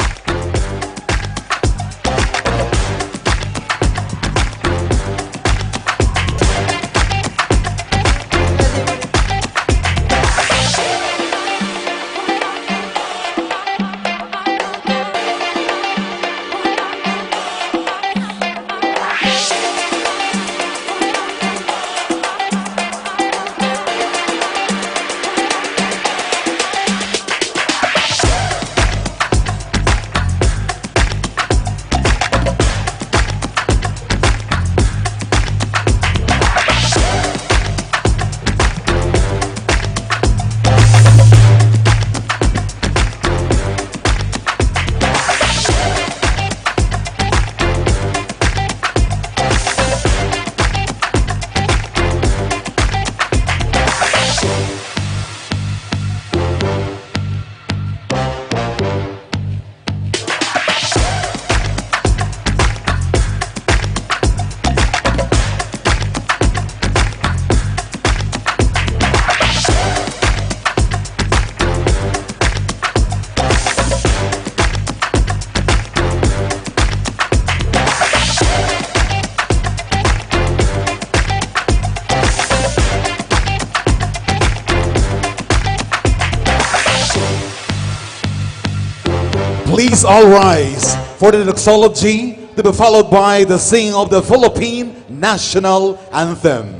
Please all rise for the doxology, to be followed by the singing of the Philippine national anthem.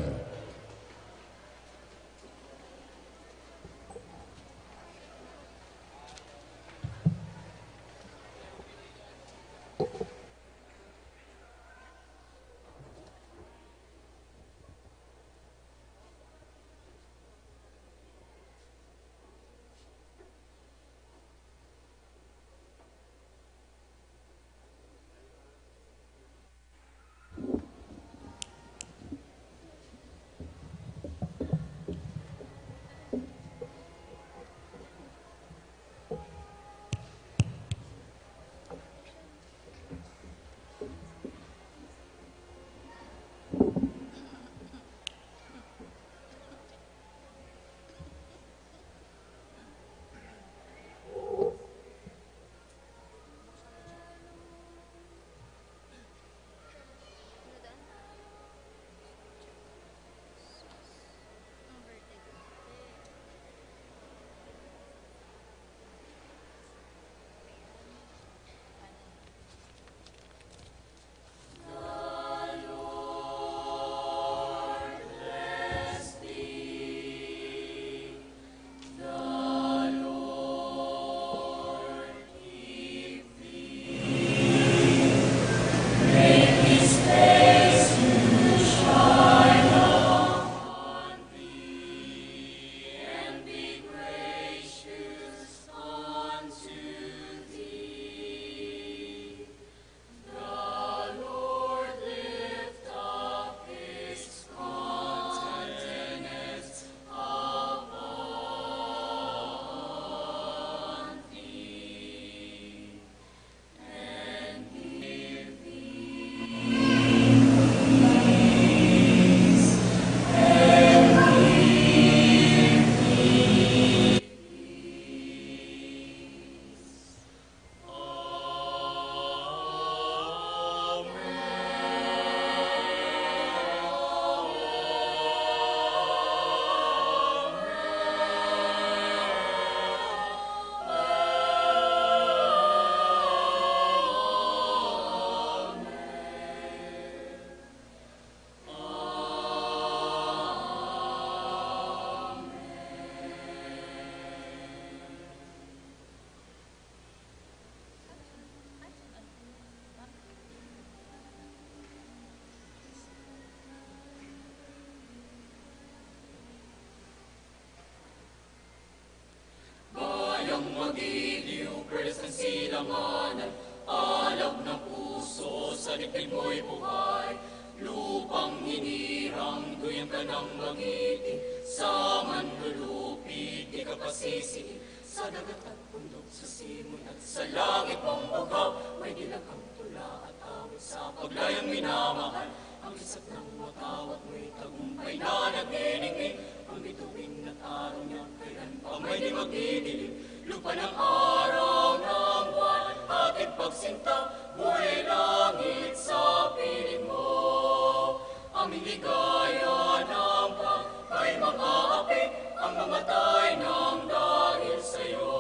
Bayang magiliw, pwersa sa silanganan, alab na puso, sa dibdib mo'y buhay. Lupang hinirang, duyan ka nang mangiti, Sa manlulupig, di ka pasisiin. Sa dagat at bundok, sa simoy at sa langit mong bughaw, may dilag kang tula at awit sa paglayang minamahal. Ang isat ng makawat mo'y tagumpay na nagniningning. Ang bituin at araw niya, kailan pa may di magdidilim. Lupa ng araw ng buwan, aking pagsinta, buhay langit sa piling mo. Aming ligaya ng pagkay mag-aapi, ang mamatay ng dahil sa'yo.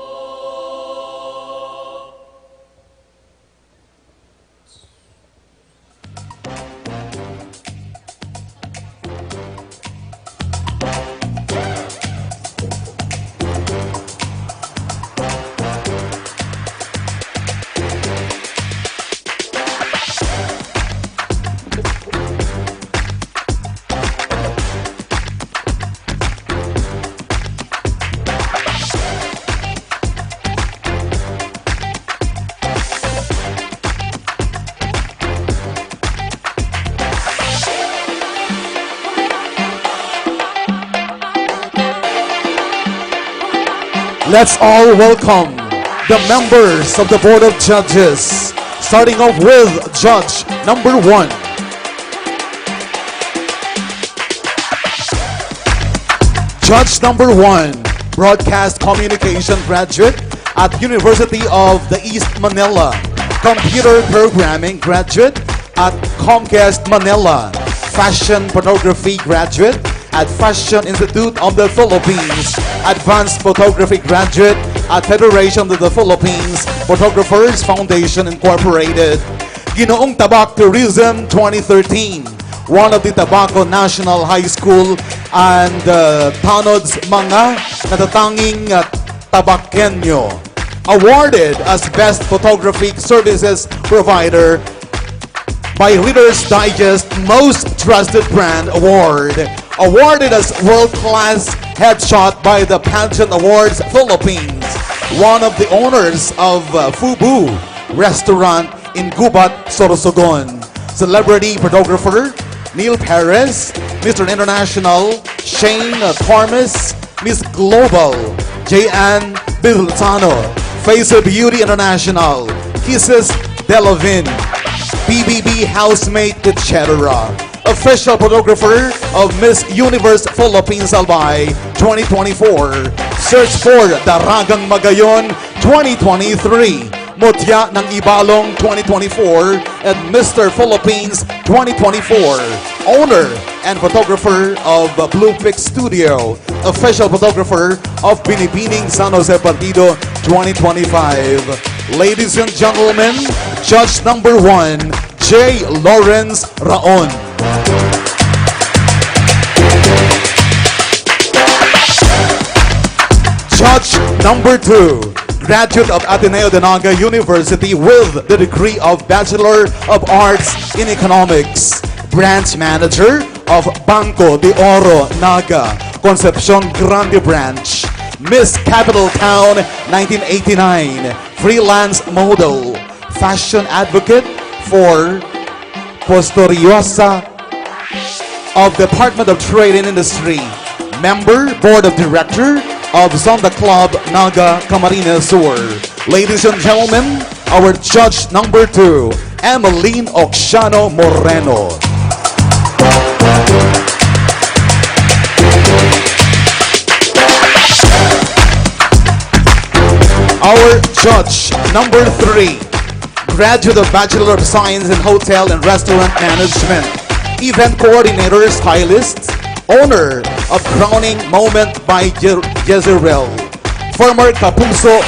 Let's all welcome the members of the Board of Judges, starting off with Judge number one. Judge number one, Broadcast Communication graduate at University of the East Manila, Computer Programming graduate at Comcast Manila, Fashion Photography graduate at Fashion Institute of the Philippines, Advanced Photography graduate at Federation of the Philippines Photographers Foundation Incorporated. Ginoong Tabak Tourism twenty thirteen, one of the Tabaco National High School and, uh, Tanod's mga natatanging, uh, Tabaqueño. Awarded as Best Photography Services Provider by Reader's Digest Most Trusted Brand Award. Awarded as World Class Headshot by the Pageant Awards Philippines. One of the owners of, uh, Fubu Restaurant in Gubat, Sorsogon. Celebrity photographer Neil Perez, Mister International Shane Tormes, Miss Global J N Biltano, Face of Beauty International Kisses Delovin, P B B Housemate, et cetera. Official photographer of Miss Universe Philippines Albay twenty twenty-four. Search for Daragang Magayon twenty twenty-three. Mutya ng Ibalong twenty twenty-four and Mister Philippines twenty twenty-four. Owner and photographer of Blue Pick Studio. Official photographer of Binibining San Jose Partido twenty twenty-five. Ladies and gentlemen, judge number one, J. Lawrence Raon. Judge number two, graduate of Ateneo de Naga University with the degree of Bachelor of Arts in Economics, Branch Manager of Banco de Oro Naga, Concepcion Grande Branch, Miss Capital Town nineteen eighty-nine, freelance model, fashion advocate for Posturiosa of Department of Trade and Industry, member, Board of Director of Zonda Club Naga, Camarines Sur. Ladies and gentlemen, our judge number two, Emeline Oxiano Moreno. Our judge number three, graduate of Bachelor of Science in Hotel and Restaurant Management, event coordinator, stylist, owner of Crowning Moment by Je-, Jezebel, former Kapuso,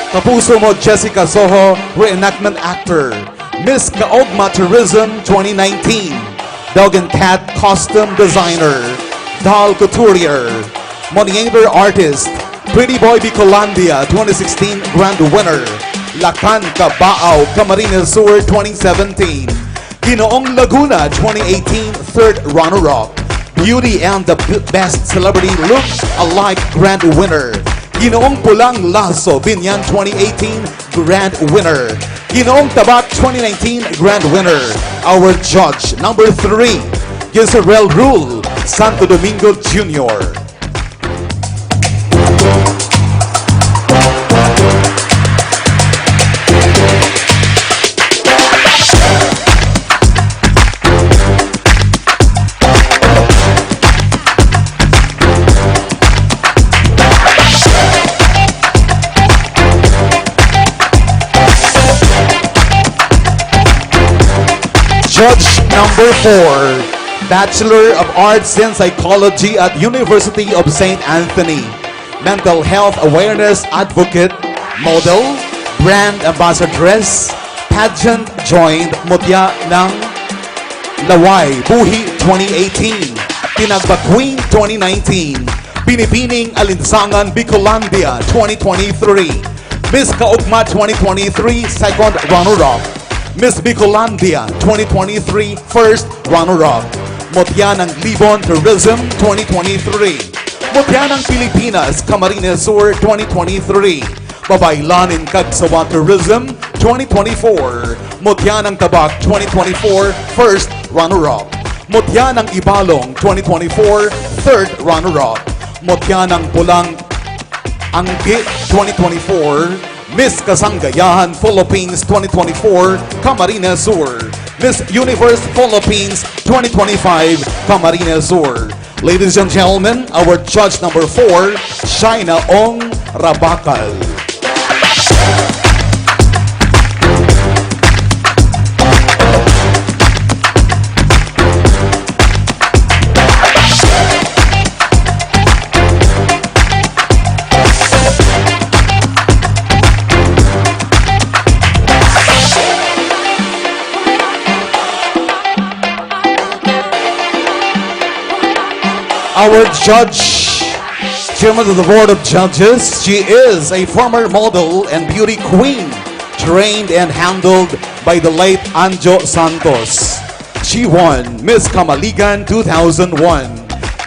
Kapuso Mo Jessica Soho reenactment actor, Miss Kaogma Tourism twenty nineteen, Dog and Cat Costume Designer, Doll Couturier, Moniator Artist, Pretty Boy Bicolandia twenty sixteen Grand Winner, Lakan Cabao, Camarines Sur twenty seventeen, Ginoong Laguna twenty eighteen Third Runner-Up, Beauty and the B-, Best Celebrity Look Alike Grand Winner, Ginoong Pulang Laso Binyan twenty eighteen Grand Winner, Ginoong Tabak twenty nineteen Grand Winner. Our judge number three, Jezebel Rule, Santo Domingo Junior. Judge number four, Bachelor of Arts in Psychology at University of Saint Anthony, mental health awareness advocate, model, brand ambassadress, pageant joined, Mutya ng Laway, Buhi twenty eighteen, Tinagba Queen twenty nineteen, Binibining Alinsangan Bicolandia twenty twenty-three, Miss Kaugma twenty twenty-three, second runner-up, Miss Bicolandia twenty twenty-three, first runner-up, Mutya ng Libon Tourism twenty twenty-three, Mutya ng Pilipinas, Camarines Sur twenty twenty-three, Babaylan in Cagsawa Tourism twenty twenty-four, Mutya ng Tabak twenty twenty-four, first runner-up, Mutya ng Ibalong twenty twenty-four, third runner-up, Mutya ng Pulang Anggi twenty twenty-four, Miss Kasanggayahan Philippines twenty twenty-four, Camarines Sur, Miss Universe Philippines twenty twenty-five, Camarines Sur. Ladies and gentlemen, our judge number four, Shaina Ong Rabakal. Our judge, chairman of the board of judges, she is a former model and beauty queen, trained and handled by the late Anjo Santos. She won Miss Kamaligan two thousand one,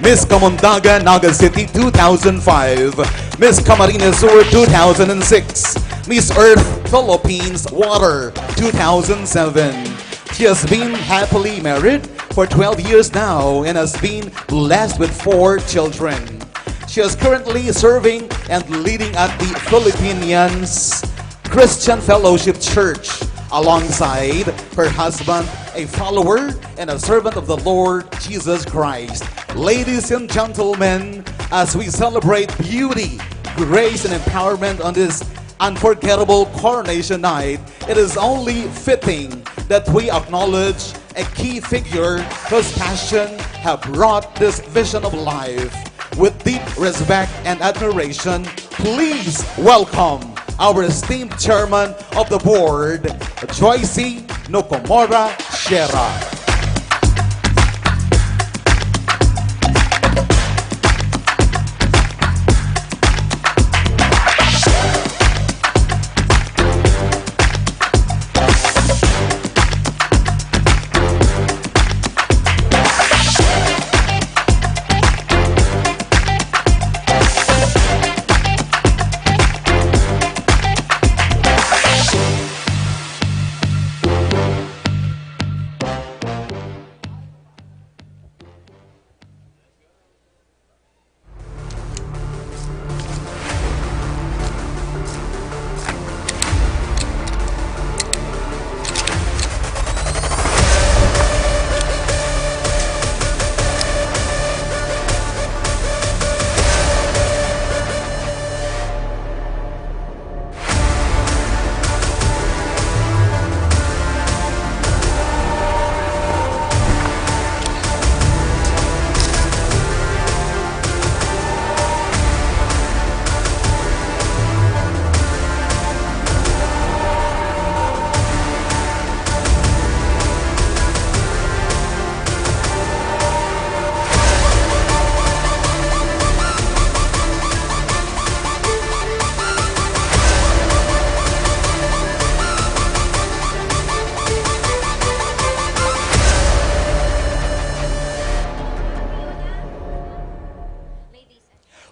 Miss Kamundagan Naga City two thousand five, Miss Camarines Sur two thousand six, Miss Earth Philippines Water two thousand seven. She has been happily married for twelve years now and has been blessed with four children. She is currently serving and leading at the Philippines Christian Fellowship Church alongside her husband, a follower and a servant of the Lord Jesus Christ. Ladies and gentlemen, as we celebrate beauty, grace, and empowerment on this unforgettable coronation night, it is only fitting that we acknowledge a key figure whose passion have brought this vision of life. With deep respect and admiration, please welcome our esteemed chairman of the board, Joyce Nokomora Sierra.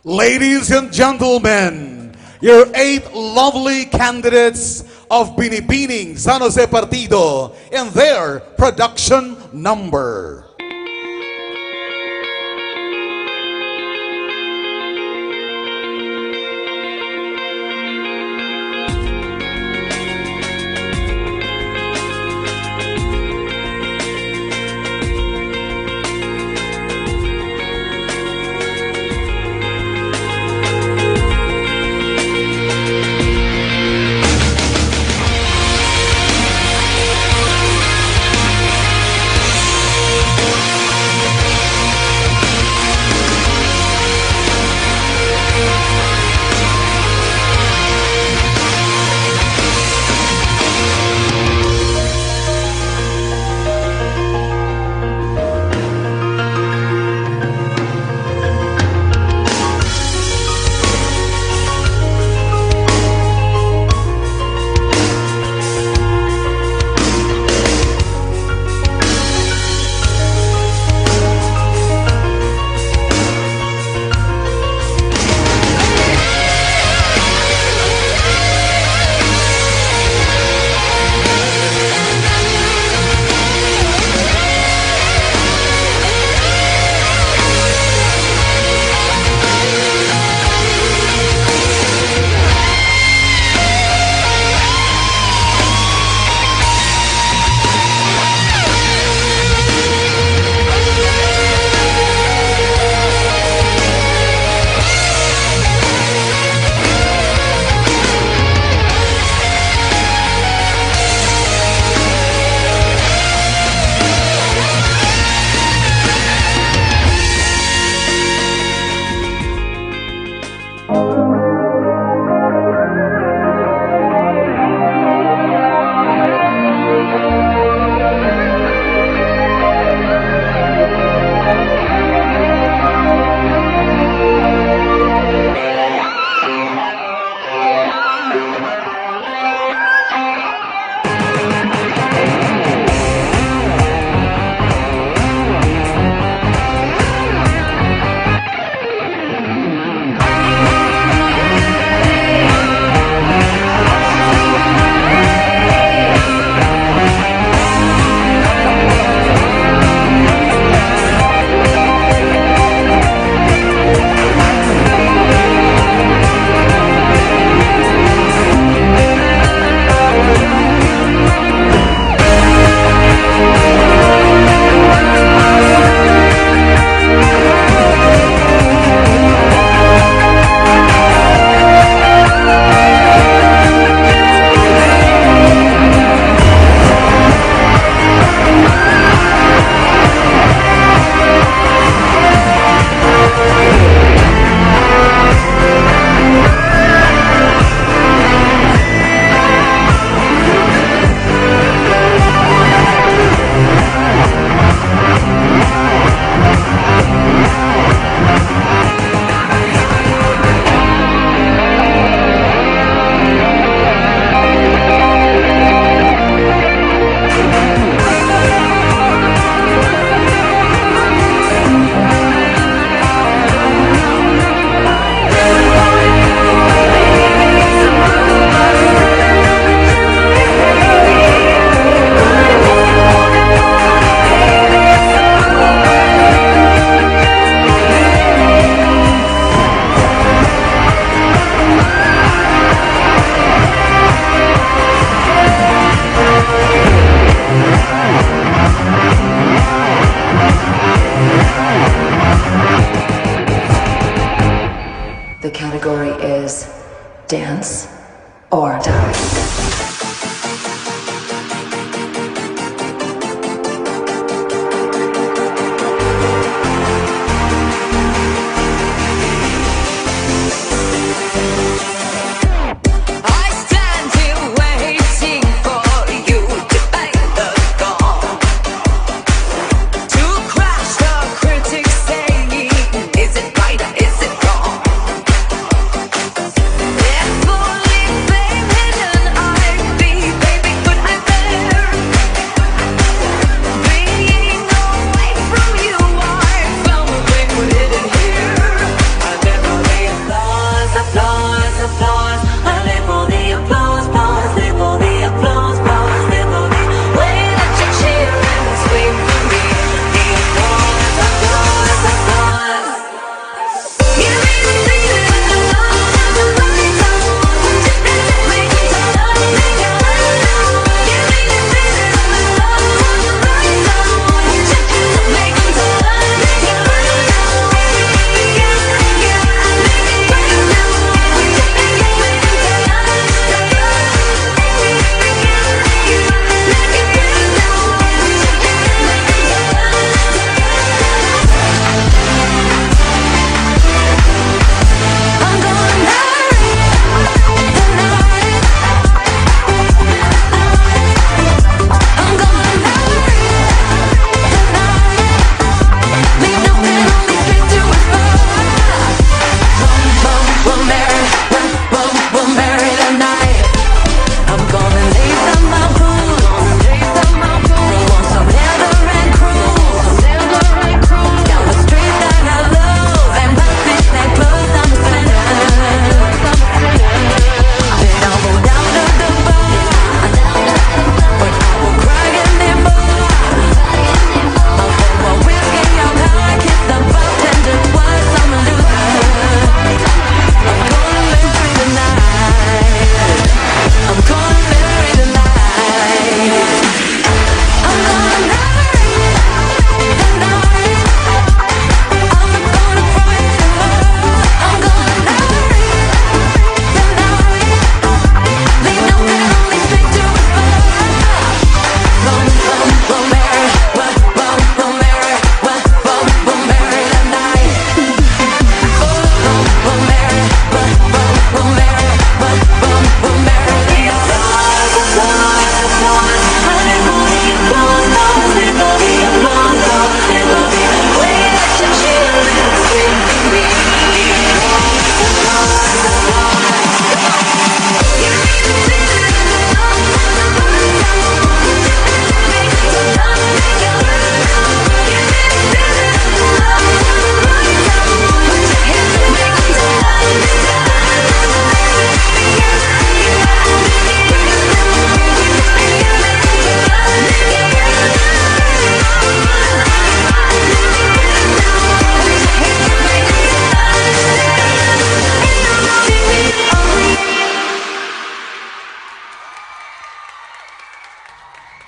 Ladies and gentlemen, your eight lovely candidates of Binibining San Jose Partido and their production number.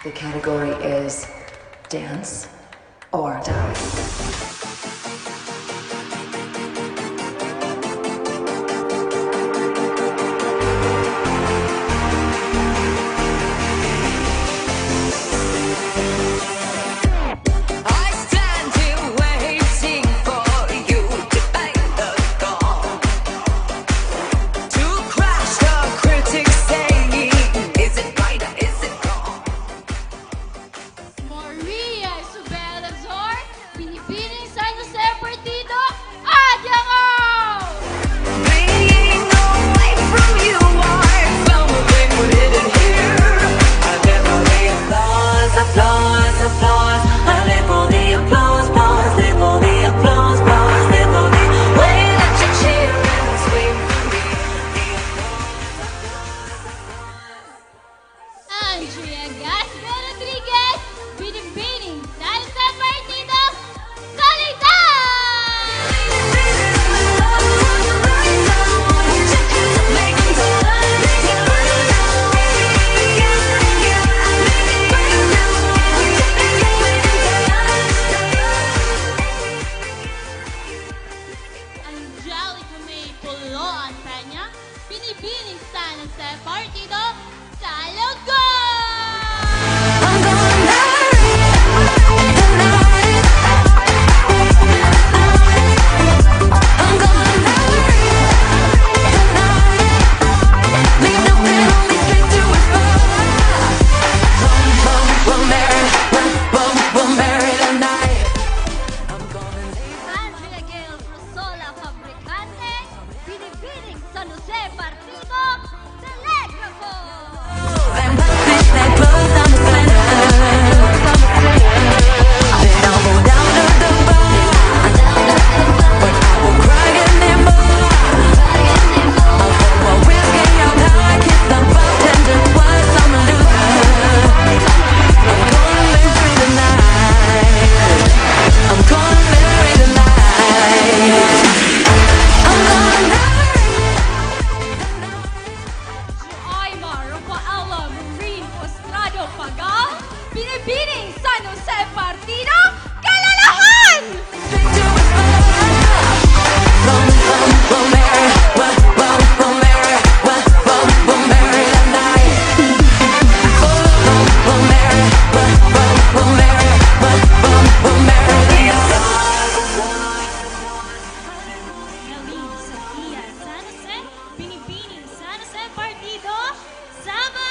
The category is dance or die. Maria Isabel Azor, binibining San Jose Partido, Adiangaw! Andrea Gasbe Rodriguez, binibining San Jose Partido, Solidan! Angelica May Poloan Peña, binibining San Jose Partido, Salugon! Andrea Gail Rosola Fabricante, binibining San Jose Partido, Telegrafo! Joaima Rafaela Maureen Postrado Pagal, binibining San Jose Partido, Kalalahan! Galing sa Kia San Jose, binibining San Jose Partido, Sabah!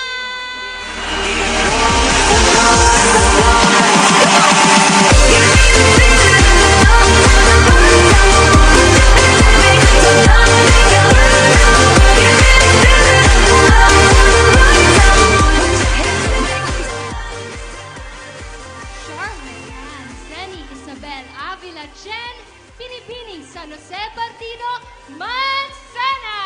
Charmaine Ann Zenny Isabel Avila Chen, binibining San Jose Partido, Mansena!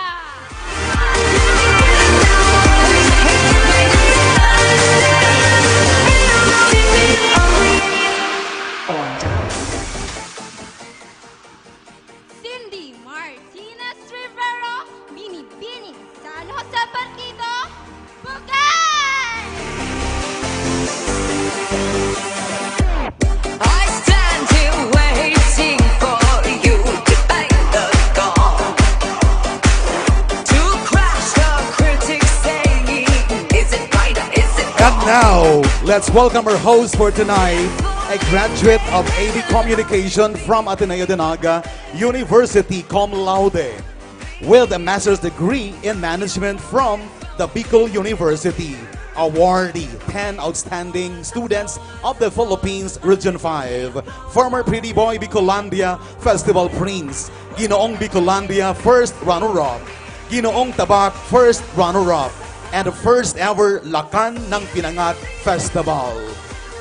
Cindy Martinez Rivero, binibining San Jose Partido, Bugay! I stand here waiting for you to bang the gong, to crash the critics saying, "Is it right or is it wrong?" And now, let's welcome our host for tonight, a graduate of A D Communication from Ateneo de Naga University, cum laude, with a master's degree in management from the Bicol University. Awardee, ten outstanding students of the Philippines, Region five. Former Pretty Boy Bicolandia Festival Prince. Ginoong Bicolandia first runner-up. Ginoong Tabak first runner-up. And the first ever Lakan ng Pinangat Festival.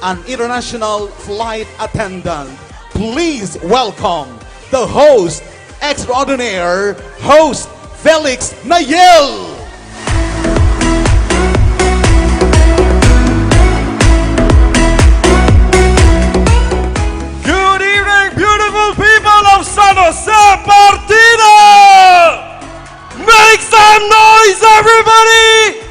An international flight attendant. Please welcome the host extraordinaire, host Felix Nayel! Good evening, beautiful people of San Jose Partido! Make some noise, everybody!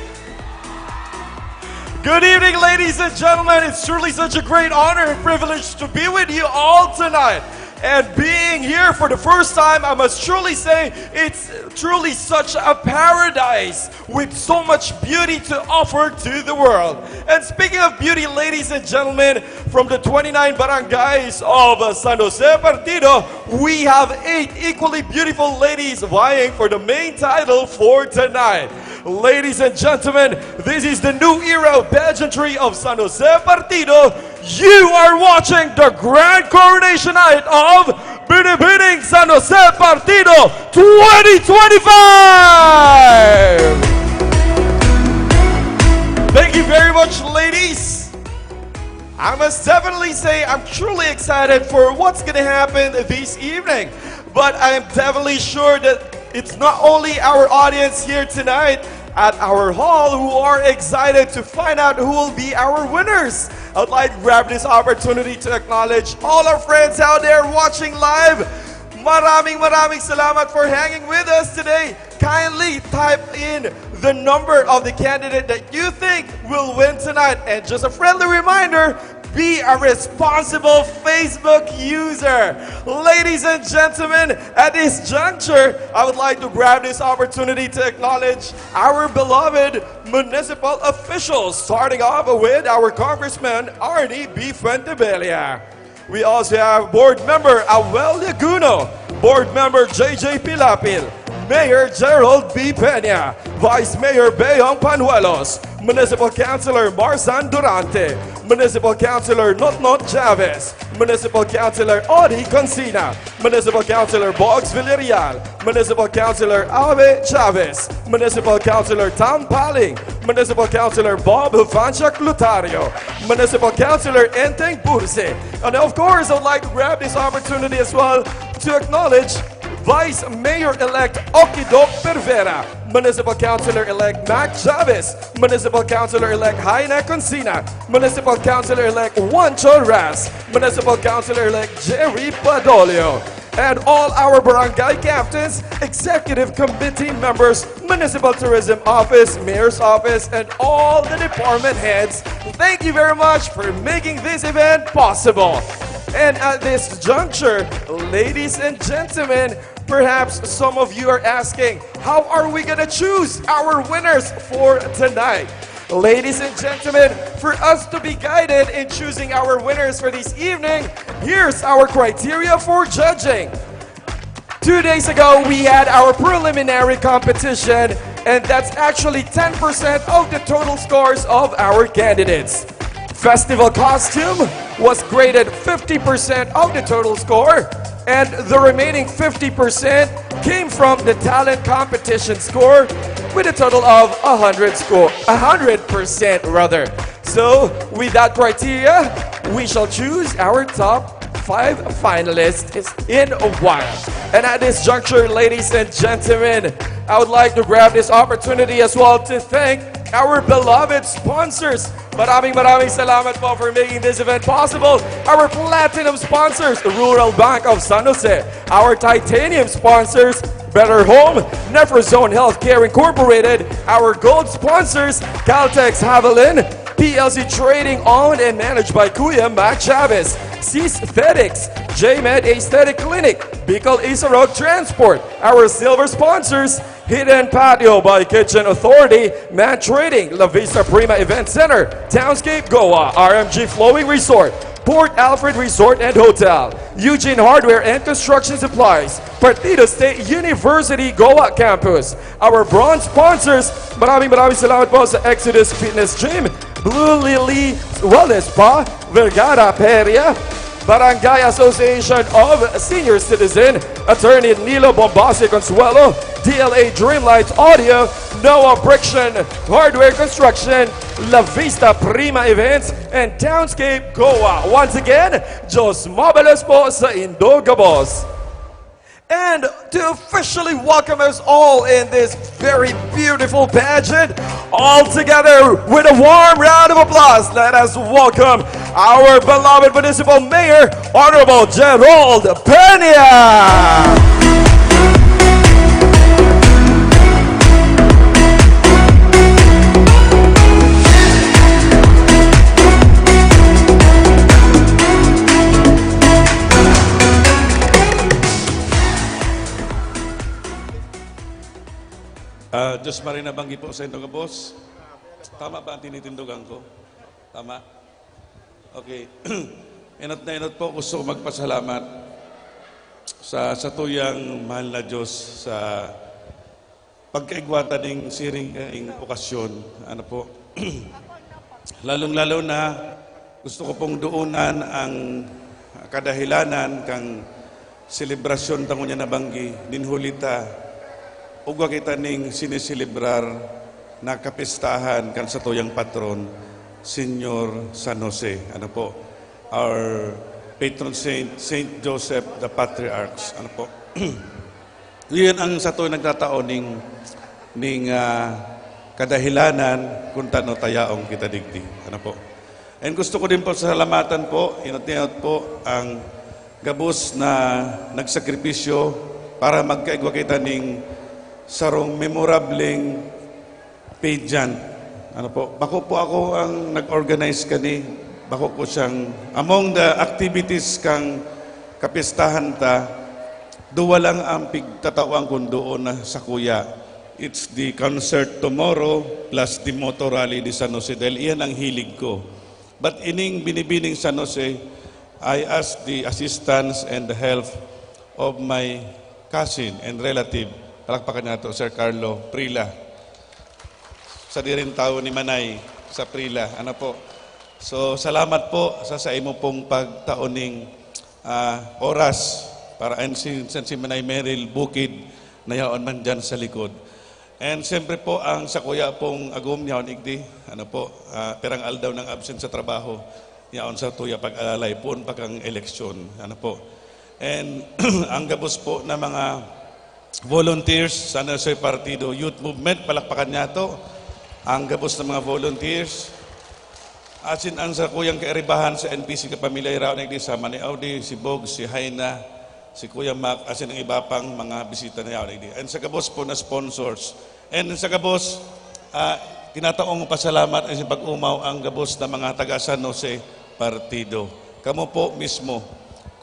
Good evening, ladies and gentlemen. It's truly such a great honor and privilege to be with you all tonight. And being here for the first time, I must truly say it's truly such a paradise with so much beauty to offer to the world. And speaking of beauty, ladies and gentlemen, from the twenty-nine barangays of San Jose Partido, we have eight equally beautiful ladies vying for the main title for tonight. Ladies and gentlemen, this is the new era of pageantry of San Jose Partido. You are watching the grand coronation night of Binibining San Jose Partido twenty twenty-five! Thank you very much, ladies. I must definitely say I'm truly excited for what's gonna happen this evening. But I am definitely sure that it's not only our audience here tonight at our hall who are excited to find out who will be our winners. I'd like to grab this opportunity to acknowledge all our friends out there watching live. Maraming, maraming salamat for hanging with us today. Kindly type in the number of the candidate that you think will win tonight. And just a friendly reminder, be a responsible Facebook user. Ladies and gentlemen, at this juncture, I would like to grab this opportunity to acknowledge our beloved municipal officials, starting off with our Congressman Arnie B. Fuentebella. We also have Board Member Awel Laguno, Board Member J J Pilapil, Mayor Gerald B. Peña, Vice Mayor Beyong Panuelos, Municipal Councilor Marzan Durante, Municipal Councilor Notnot Chavez, Municipal Councilor Odi Consina, Municipal Councilor Boggs Villarreal, Municipal Councilor Abe Chavez, Municipal Councilor Tom Paling, Municipal Councilor Bob Fanchak Lutario, Municipal Councilor Enteng Burse. And of course, I would like to grab this opportunity as well to acknowledge Vice Mayor-elect Okido Pervera, Municipal Councilor-elect Mac Chavez, Municipal Councilor-elect Jaina Consina, Municipal Councilor-elect Juancho Ras, Municipal Councilor-elect Jerry Padolio, and all our barangay captains, executive committee members, municipal tourism office, mayor's office, and all the department heads. Thank you very much for making this event possible. And at this juncture, ladies and gentlemen, perhaps some of you are asking, how are we gonna choose our winners for tonight? Ladies and gentlemen, for us to be guided in choosing our winners for this evening, here's our criteria for judging. Two days ago, we had our preliminary competition, and that's actually ten percent of the total scores of our candidates. Festival costume was graded fifty percent of the total score, and the remaining fifty percent came from the talent competition score with a total of one hundred score, one hundred percent rather. So, with that criteria, we shall choose our top five finalists in a while. And at this juncture, ladies and gentlemen, I would like to grab this opportunity as well to thank our beloved sponsors. Maraming, maraming salamat po for making this event possible. Our platinum sponsors, Rural Bank of San Jose. Our titanium sponsors, Better Home, Nephrozyme Healthcare Incorporated. Our gold sponsors, Caltex Haviland, P L C Trading, owned and managed by Kuya Mac Chavez, Cesthetics, J-Med Aesthetic Clinic, Bicol Isarog Transport. Our silver sponsors, Hidden Patio by Kitchen Authority, Man Trading, La Vista Prima Event Center, Townscape Goa, R M G Flowing Resort, Port Alfred Resort and Hotel, Eugene Hardware and Construction Supplies, Partido State University Goa Campus. Our bronze sponsors, maraming maraming salamat po sa Exodus Fitness Gym, Blue Lily Wellness Spa, Vergara Peria, Barangay Association of Senior Citizen, Attorney Nilo Bombasi Consuelo, D L A Dreamlight Audio, Noah Briction Hardware Construction, La Vista Prima Events, and Townscape Goa. Once again, Diyos mabalos po sa indo gabos. And to officially welcome us all in this very beautiful pageant, all together with a warm round of applause, let us welcome our beloved Municipal Mayor, Honorable Gerald Peña. Diyos maray nabanggi po sa indo gabos. Tama ba ang tinitindogan ko? Tama? Okay. Enot na enot po, gusto ko magpasalamat sa satuyang mahal na Diyos sa pagkaigwa ta ning siring kaning okasyon. Ano po? Lalong-lalo na, gusto ko pong doonan ang kadahilanan kan selebrasyon ta ngunyan na banggi, nin huli ta, igwa kita ning sineselebrar na kapistahan kan satuyang patron, Señor San Jose. Ano po? Our patron saint, Saint Joseph the Patriarchs. Ano po? Iyan ang sato nagtatao ning, ning, ah, kadahilanan kung tano ta yaon kita digdi. Ano po? And gusto ko din po salamatan po, inot-inot po ang gabos na nagsakripisyo para magkaigwa kita ning sarong memorableng pageant. Ano po, bako po ako ang nag-organize kani, bako ko siyang, among the activities kang kapistahan ta, duwa lang ang pigtatawan kun doon na sakuya. It's the concert tomorrow plus the motor rally de San Jose, dahil iyan ang hilig ko. But ining binibining San Jose, I ask the assistance and the help of my cousin and relative, palakpakan nato, Sir Carlo Prila. Sadiri nin tawo ni Manay sa Prila. Ano po? So, salamat po sa, sa imo pong pagtao ning, ah, oras para, and si, si Manay Meryl Bukid na yaon man dyan sa likod. And siyempre po, ang sakuya pong agom yaon igdi, ano po, ah, pirang aldaw nang absent sa trabaho, yaon sa tuya pag-alalay, poon pa kang eleksyon. Ano po? And ang gabos po na mga volunteers sa San Jose Partido Youth Movement, palakpakan niyato ang gabos na mga volunteers. Asin ang sakuyang kairibahan sa N P C kapamilya, iraon igdi sa Manay Audi, si Bog, si Haina, si Kuya Mac, asin ang iba pang mga bisita na yaon igdi. And sa gabos po na sponsors. And sa gabos, ah, tinataong pasalamat asin pag-omaw ang gabos na mga taga San Jose Partido. Kamo po mismo,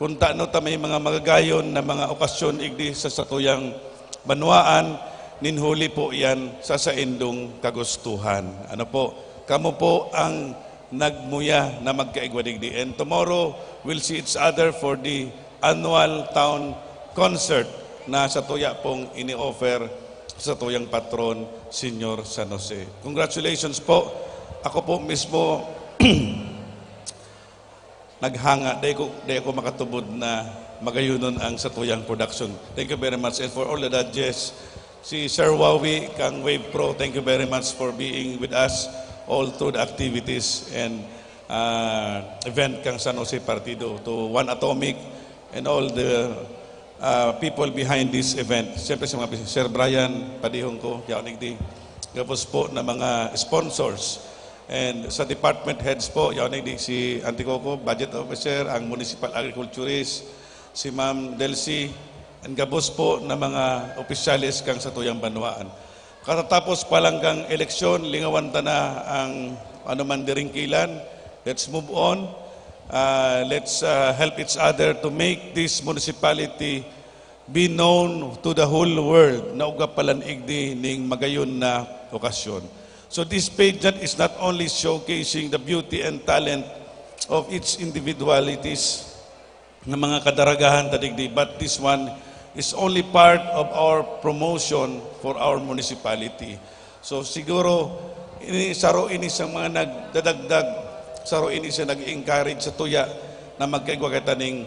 kun tano ta may mga magagayon na mga okasyon igdi sa satuyang banwaan, nin huli po iyan sa saindong kagustuhan. Ano po? Kamo po ang nagmuya na magkaigwa digdi. And tomorrow, we'll see each other for the annual town concert na satuya pong ini-offer sa satuyang patron, Señor San Jose. Congratulations po. Ako po mismo, naghanga, dai ko, dai ko makatubod na magayonon ang satuyang production. Thank you very much. And for all the judges, si Sir Wawi kang Wave Pro, thank you very much for being with us all through the activities and, ah, event kang San Jose Partido, to One Atomic and all the, ah, people behind this event. Siyempre sa mga bis-, Sir Brian Padihon ko, yaon igdi. Gabos po na mga sponsors. And sa department heads po, yaon igdi si Auntie Coco, budget officer, ang municipal agriculturist, si Ma'am Delcy, and gabos po na mga opisyales kang satuyang banwaan. Katatapos pa lang kang eleksyon, lingawan ta na ang ano man diring kilan. Let's move on. Ah, let's, ah, help each other to make this municipality be known to the whole world na igwa palan igdi ning magayon na okasyon. So this pageant is not only showcasing the beauty and talent of each individualities na mga kadaragahan ta digdi, but this one is only part of our promotion for our municipality. So siguro, ini, saro ini sa mga nagdadagdag, saro ini sa nag-encourage sa tuya na magkaigwa kita ning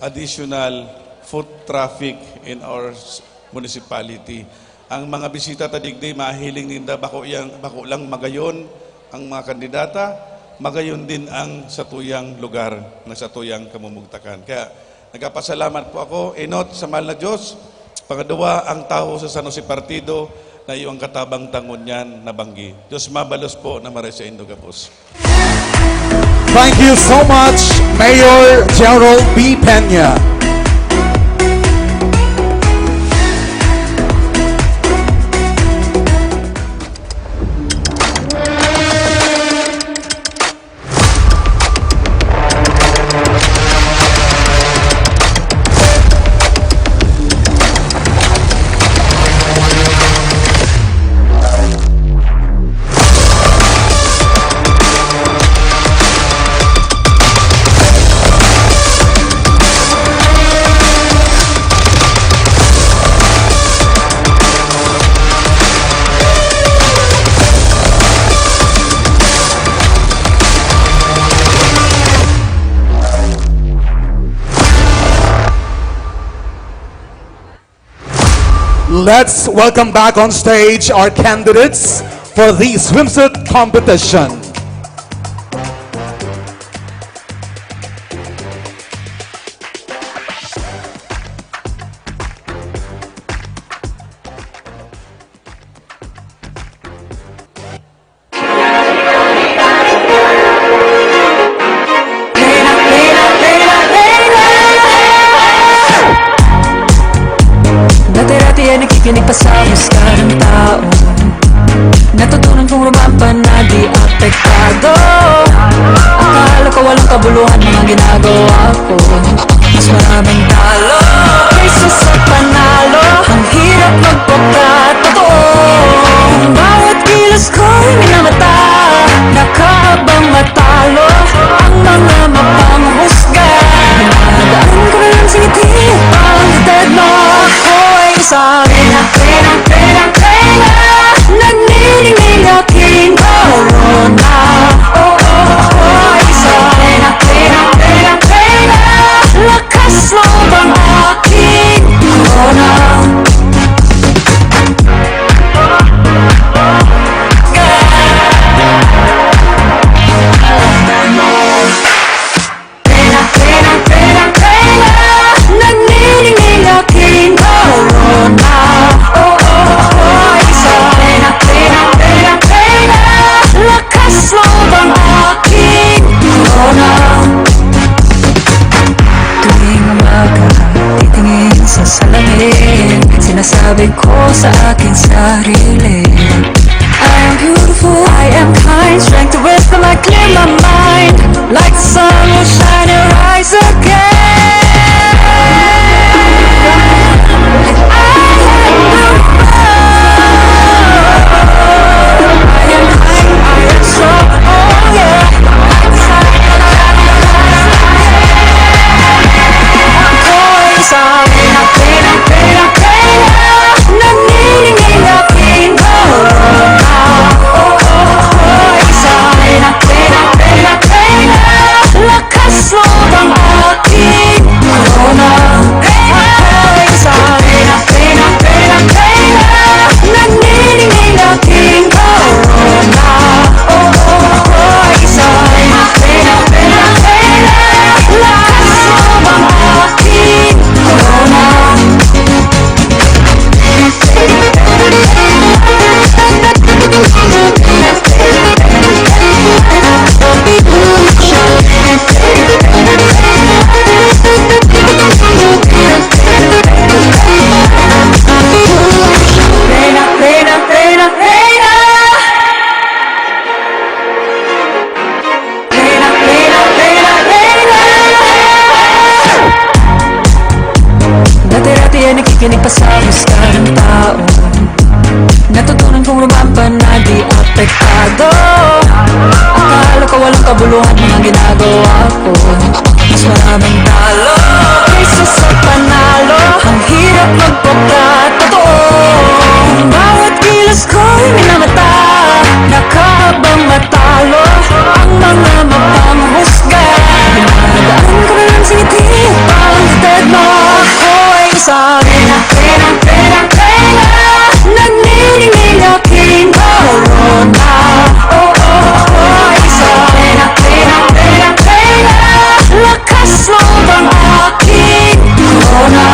additional foot traffic in our s-, municipality. Ang mga bisita ta digdi, mahiling ninda, bako yang, bako lang magayon ang mga kandidata, magayon din ang satuyang lugar na satuyang kamumugtakan. Kaya nagpapasalamat po ako, enot, sa mahal na Diyos. Pangaduwa, ang tawo sa San Jose Partido na iyo ang katabang ta ngunyan na banggi. Diyos mabalos po na maray saindo gabos. Thank you so much, Mayor Gerald B. Peña. Let's welcome back on stage our candidates for the swimsuit competition. Dati-dati ay nakikinig pa sa husga ng tao. Natutunan kong rumampa na di apektado. Akala ko walang kabuluhan mga ginagawa ko. Mas maraming talo kaysa sa panalo. Ang hirap magpakatotoo. Ang bawat kilos ko'y minamata. Nakaabang matalo ang mga mapanghusga. Dumadaan ko na lang sa ngiti, pangitad mo. Ako'y sa pera, pera, pera, pera. Naniningning aking korona. Oo, ako'y sa pera, pera, pera, pera. Lakas loob ang aking korona. Pera, pera, pera, pera. Naniningning aking korona. Oo, ako'y sa pera, pera, pera, pera. Lakas loob ang aking korona. Tuwing umaga, titingin sa salamin, sinasabi ko sa aking sarili, I am beautiful, I am kind, strength to wisdom, I clear my mind, like the sun will shine and rise again. I am beautiful, I am kind, I am strong, oh yeah. Ako'y sa pera, pera, pera, pera. Naniningning aking korona. Oh, oh, ako'y sa pera, pera, pera, pera. Lakas loob ang aking korona. Ako'y sa pera, pera, pera, pera. Naniningning aking korona. Oo, ako'y sa pera, pera, pera, pera. Lakas loob ang aking korona. Pera, pera, pera, pera. Pera, pera, pera, pera. Dati-dati ay nakikinig pa sa husga ng tao. Natutunan kong rumampa na di apektado. Akala ko walang kabuluhan mga ginagawa ko. Mas maraming talo kaysa sa panalo. Ang hirap magpakatotoo. Ang bawat kilos ko'y minamata. Nakaabang matalo ang mga mapanghusga. Dumadaan ko na lang sa ngiti, pangitad mo. Ako'y sa pera, pera, pera, pera. Naniningning aking korona. Oo, ako'y sa pera, pera, pera, pera. Lakas loob ang aking korona.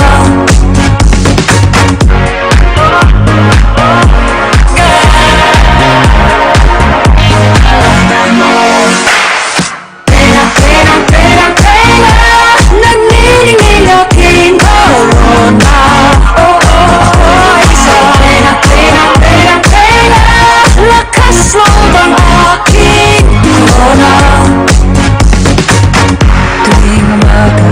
Pera, pera, pera, pera. Naniningning aking korona. Oo, ako'y sa pera, pera, pera, pera. Lakas loob ang aking korona. Tuwing umaga,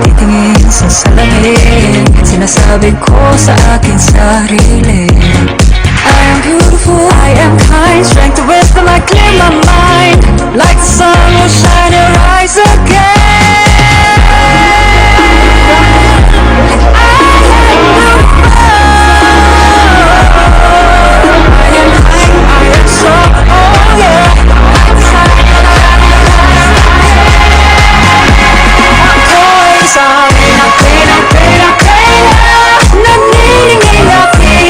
titingin sa salamin, sinasabi ko sa aking sarili, I am beautiful, I am kind, strength to wisdom, I clear my mind, like the sun will shine and rise again. I am beautiful, I am kind, I am strong, oh yeah. Ako'y sa pera, pera, pera, pera. Naniningning aking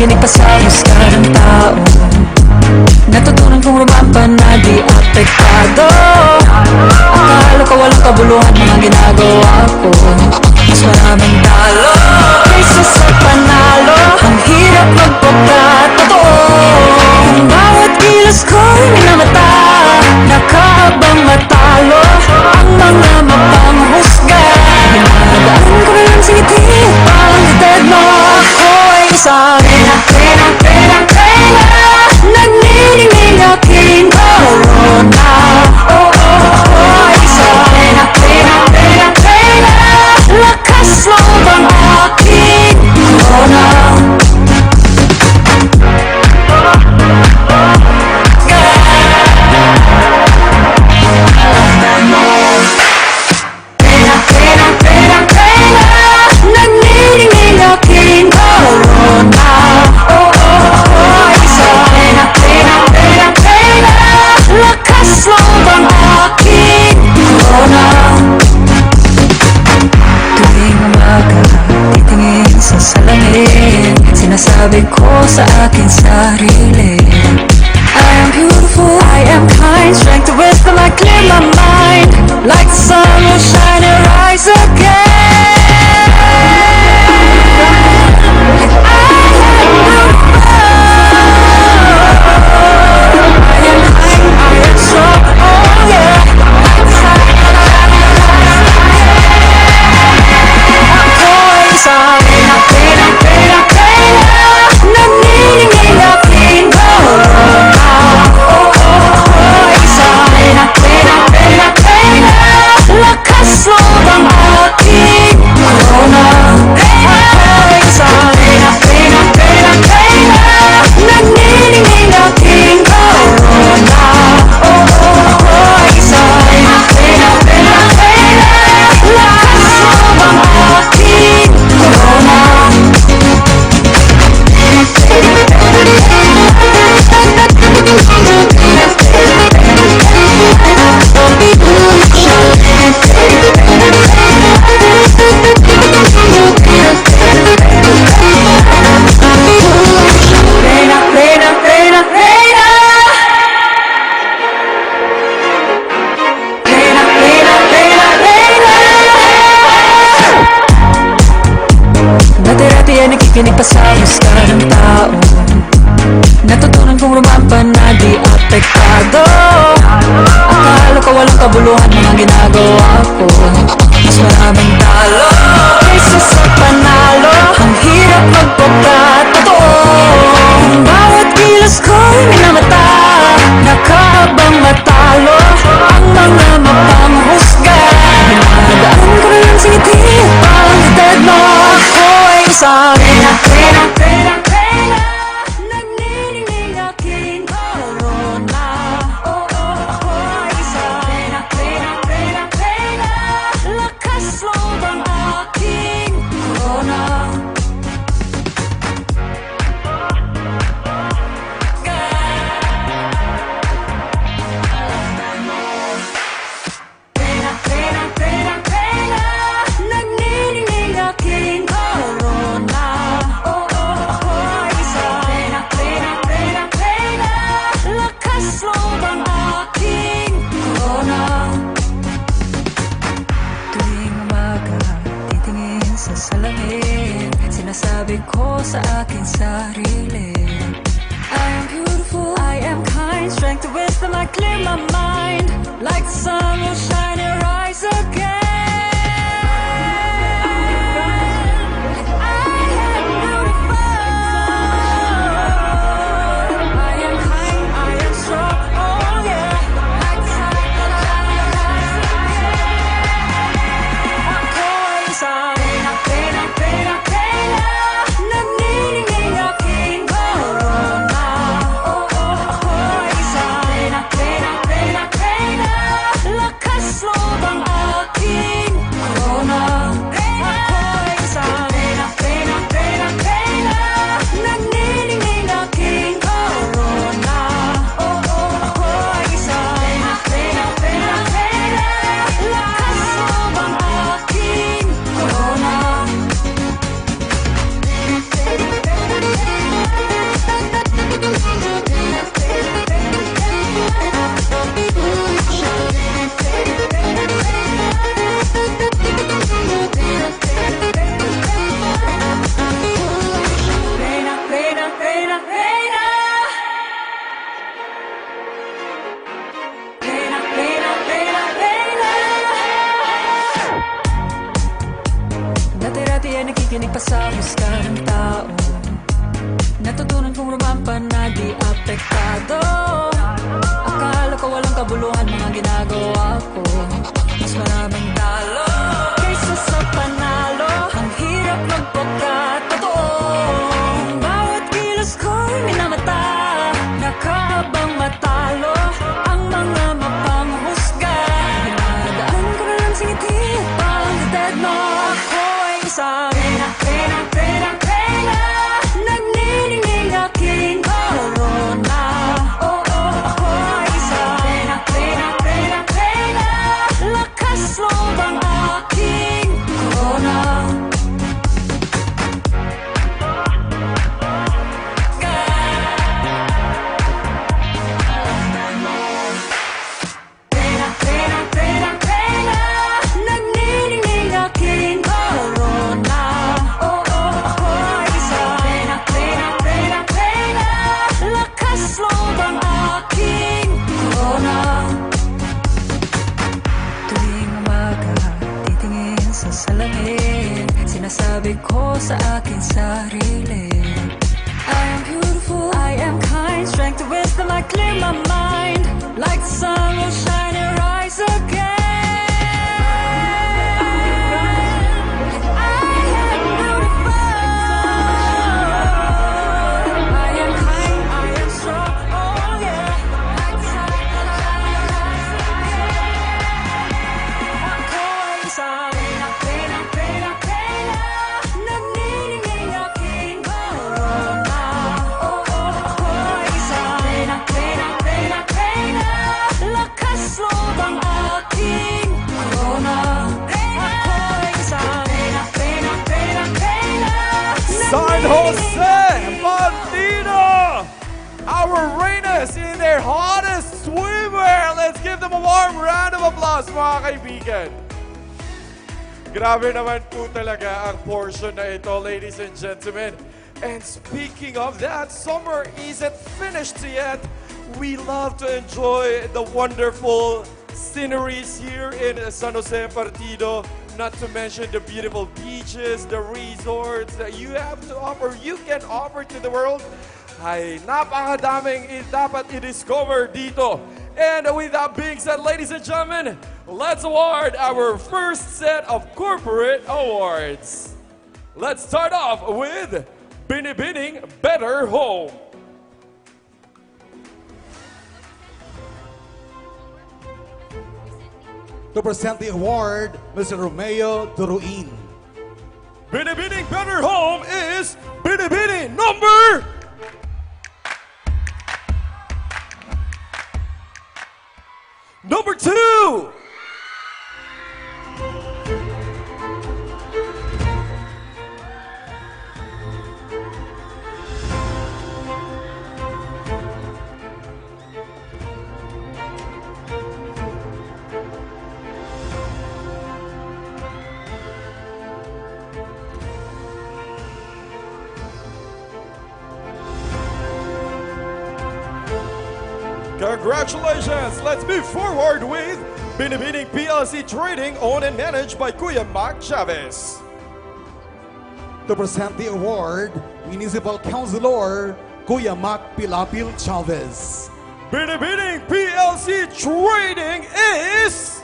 Pinipasayos ka ng tao. Natutunan kong rumampa na di apektado. Akala ko walang kabuluhan mga ginagawa ko. Mas maraming talo kaysa sa panalo. Ang hirap magpakatotoo. Ang bawat kilos ko'y minamata. Nakaabang matalo ang mga mapanghusga. Hinahadaan ko na lang sa ngiti, palad mo. Ako'y isa. Pera, pera, pera, pera. Nagniningning aking korona. Oo, ako'y isa. Pera, pera, pera, pera. Lakas loob ang aking korona. Pera, pera, pera, pera. Nagniningning aking korona. Oo, ako'y isa. Pera, pera, pera, pera. Lakas loob ang aking korona. Tuwing umaga, titingin sa salamin, sinasabi ko sa aking sarili, I am beautiful, I am kind. Strength to wisdom, I clear my mind. Like the sun will shine and rise again. I am beautiful. I am kind, I am strong, oh yeah. Ako'y isa. Pera, pera, pera, pera. Nagniningning aking korona. Oo, ako'y isa. Pera, pera, pera, pera. Lakas loob ang aking korona. Ako'y isa. Pera, pera, pera, pera. Nagniningning aking korona. Oo, ako'y isa. Pera, pera, pera, pera. Lakas loob ang aking korona. Pera, pera, pera, pera. Pera, pera, pera, pera. Dati-dati ay nakikinig pa sa husga ng tao. Natutunan kong rumampa na di apektado. Akala ko walang kabuluhan mga ginagawa ko. Mas maraming talo kaysa sa panalo. Ang hirap magpakatotoo. Ang bawat kilos ko'y minamata. Nakaabang matalo ang mga mapanghusga. Hinahadaan ko na lang sa ngiti, palad mo. Ako'y isa. Pera, pera, pera, pera. Nagniningning aking korona. Oo, ako'y isa. Pera, pera, pera, pera. Lakas loob ang aking korona. Pera, pera, pera, pera. Nagniningning aking korona. Oo, ako'y isa. Pera, pera, pera, pera. Lakas loob ang aking korona. Tuwing umaga, titingin sa salamin, sinasabi ko sa aking sarili, I am beautiful, I am kind. Strength to wisdom, I clear my mind. Like the sun will shine and rise again. I am beautiful. I am kind, I am strong, oh yeah. Like the sun will shine and rise again. Ako'y isa. Pera, pera, pera, pera. Nagniningning aking korona. Oo, ako'y isa. Pera, pera, pera, pera. Lakas loob ang aking Yan ipasabos ka ng tao. Natutunan kong rumampa na di apektado. Akala ko walang kabuluhan mga ginagawa ko. Mas maraming talo kaysa sa panalo. Ang hirap magpakatotoo. Ang bawat kilos ko'y minamata. Nakaabang matalo ang mga mapanghusga. Dinadaan ko na lang sa ngiti, parang dead mo. Ako ay isa. Pena, pena, pena, pena. Naniningning aking korona. Oo, ako ay isa. Pena, pena, pena, pena. Lakas loob ang aking korona. Pena, pena, pena, pena. Naniningning aking korona. Oo, ako ay isa. Pena, pena, pena, pena. Lakas loob ang aking korona. Tuwing umaga, titingin sa salamin, sinasabi ko sa akin sarili, I am beautiful, I am kind, strength to wisdom, I clear my mind. Like the sun will shine and rise again. I am beautiful. I am kind, I am strong, oh yeah. Like the sun will shine and rise again. Ako ay isa. Pena, pena, pena, pena. Naniningning aking korona. Oo, ako ay isa. Pena, pena, pena, pena. Lakas loob ang aking korona. Ako ay isa. Pena, pena, pena, pena. San Jose Partido! Our Reynas in their hottest swimwear. Let's give them a warm round of applause, mga kaibigan. Grabe naman po talaga ang portion na ito, ladies and gentlemen. And speaking of that, summer isn't finished yet. We love to enjoy the wonderful sceneries here in San Jose Partido, not to mention the beautiful beaches, the resorts that you have to offer, you can offer to the world. Ay, napakadaming i-, dapat i-discover dito. And with that being said, ladies and gentlemen, let's award our first set of corporate awards. Let's start off with Binibining Better Home. To present the award, Mister Romeo Duruin. Binibining Better Home is Binibining number, number two. Congratulations! Let's move forward with Binibining P L C Trading, owned and managed by Kuya Mac Chavez. To present the award, Municipal Councilor Kuya Mac Pilapil Chavez. Binibining P L C Trading is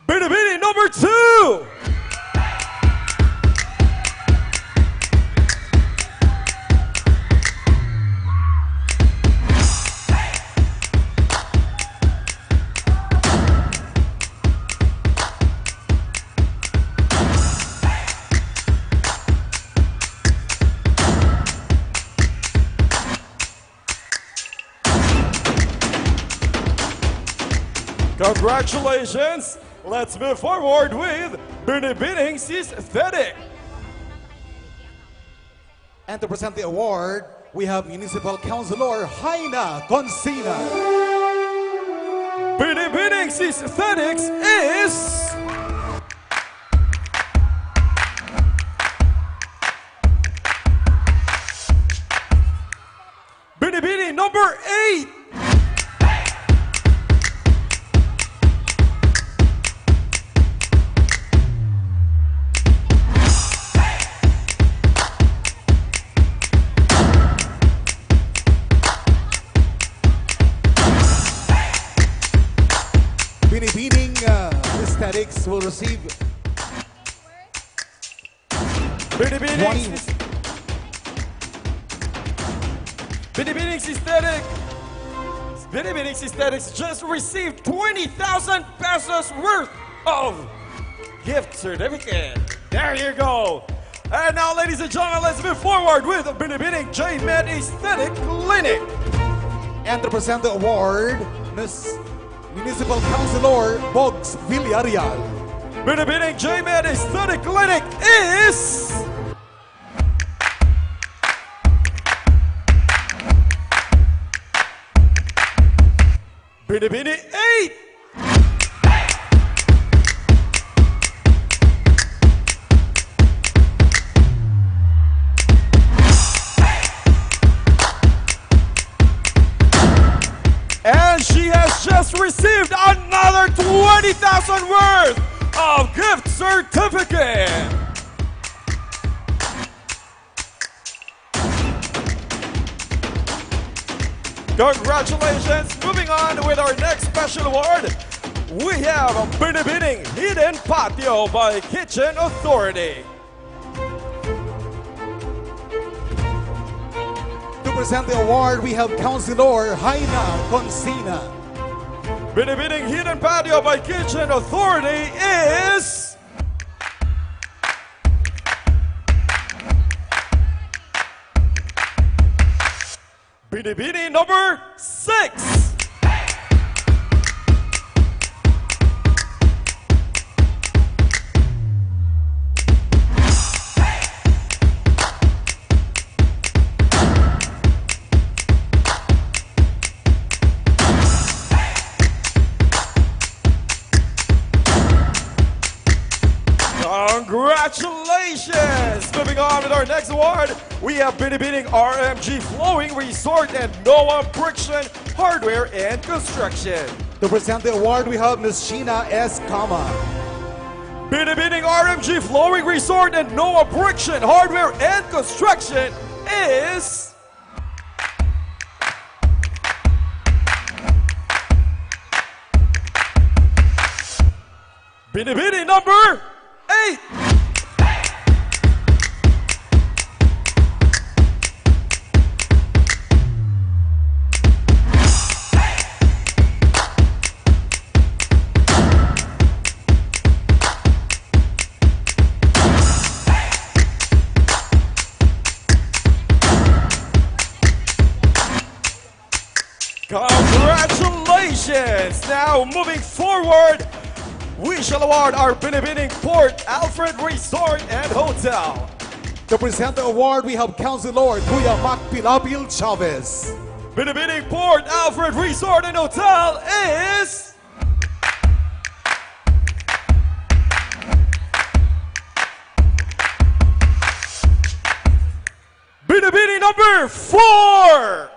Binibining number two. Congratulations! Let's move forward with Binibining Sis Fedek. And to present the award, we have Municipal Councilor Haina Consina. Binibining Sis Fedek is Binibining number eight. Binibining uh, Aesthetics will receive Binibining, twenty. Binibining Aesthetic. Binibining Aesthetics just received twenty thousand pesos worth of gift certificate. There you go. And now, ladies and gentlemen, let's move forward with Binibining J-Med Aesthetic Clinic. And to present the award, Miss Municipal Councilor Bogs Villarreal. Binibining J-Med Aesthetic Clinic is Binibini eight. And she has just received another twenty thousand worth of gift certificate. Congratulations! Moving on with our next special award, we have Binibining Hidden Patio by Kitchen Authority. To present the award, we have Councilor Haina Consina. Binibining Hidden Patio by Kitchen Authority is Binibini number six. Congratulations! Moving on with our next award, we have Binibining R M G Flowing Resort and Noah Friction Hardware and Construction. To present the award, we have Miss Sheena S. Kama. Binibining R M G Flowing Resort and Noah Friction Hardware and Construction is Binibini number eight. Congratulations! Now, moving forward, we shall award our Binibining Port Alfred Resort and Hotel. To present the award, we have Councilor Kuya Mac Pilapil Chavez. Binibining Port Alfred Resort and Hotel is Binibini number four.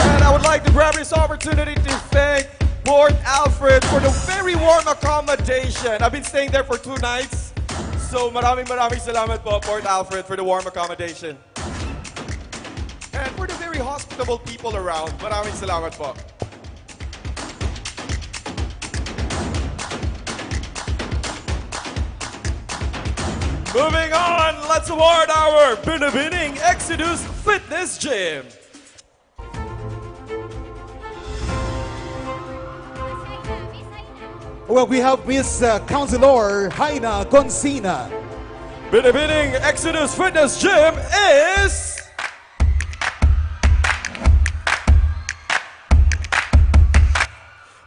And I would like to grab this opportunity to thank Port Alfred for the very warm accommodation. I've been staying there for two nights. So maraming maraming salamat po, Port Alfred, for the warm accommodation. And for the very hospitable people around, maraming salamat po. Moving on, let's award our Binibining Exodus Fitness Gym. Well, we have Miss uh, Councilor Haina Consina. Binibining Exodus Fitness Gym is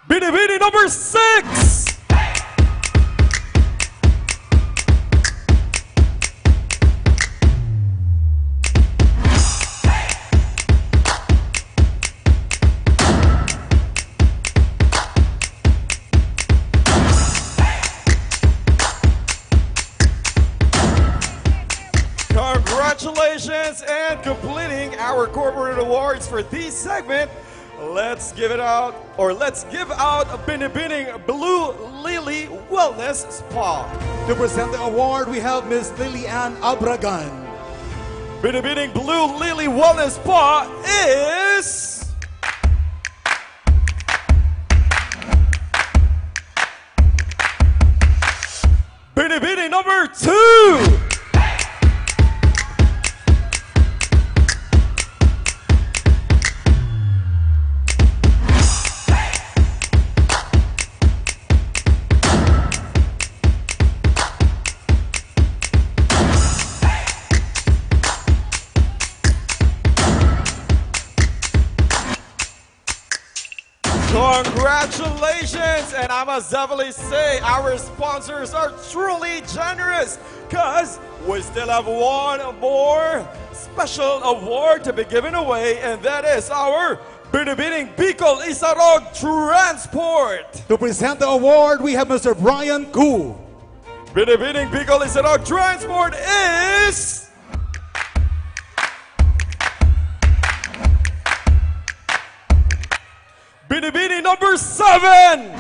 Binibini number six. Congratulations and completing our corporate awards for this segment. Let's give it out, or let's give out Binibining Blue Lily Wellness Spa. To present the award, we have Miss Lily Ann Abragan. Binibining Blue Lily Wellness Spa is Binibining number two. Congratulations! And I must definitely say, our sponsors are truly generous, 'cause we still have one more special award to be given away, and that is our Binibining Bicol Isarog Transport. To present the award, we have Mister Brian Gu. Binibining Bicol Isarog Transport is Binibining number seven.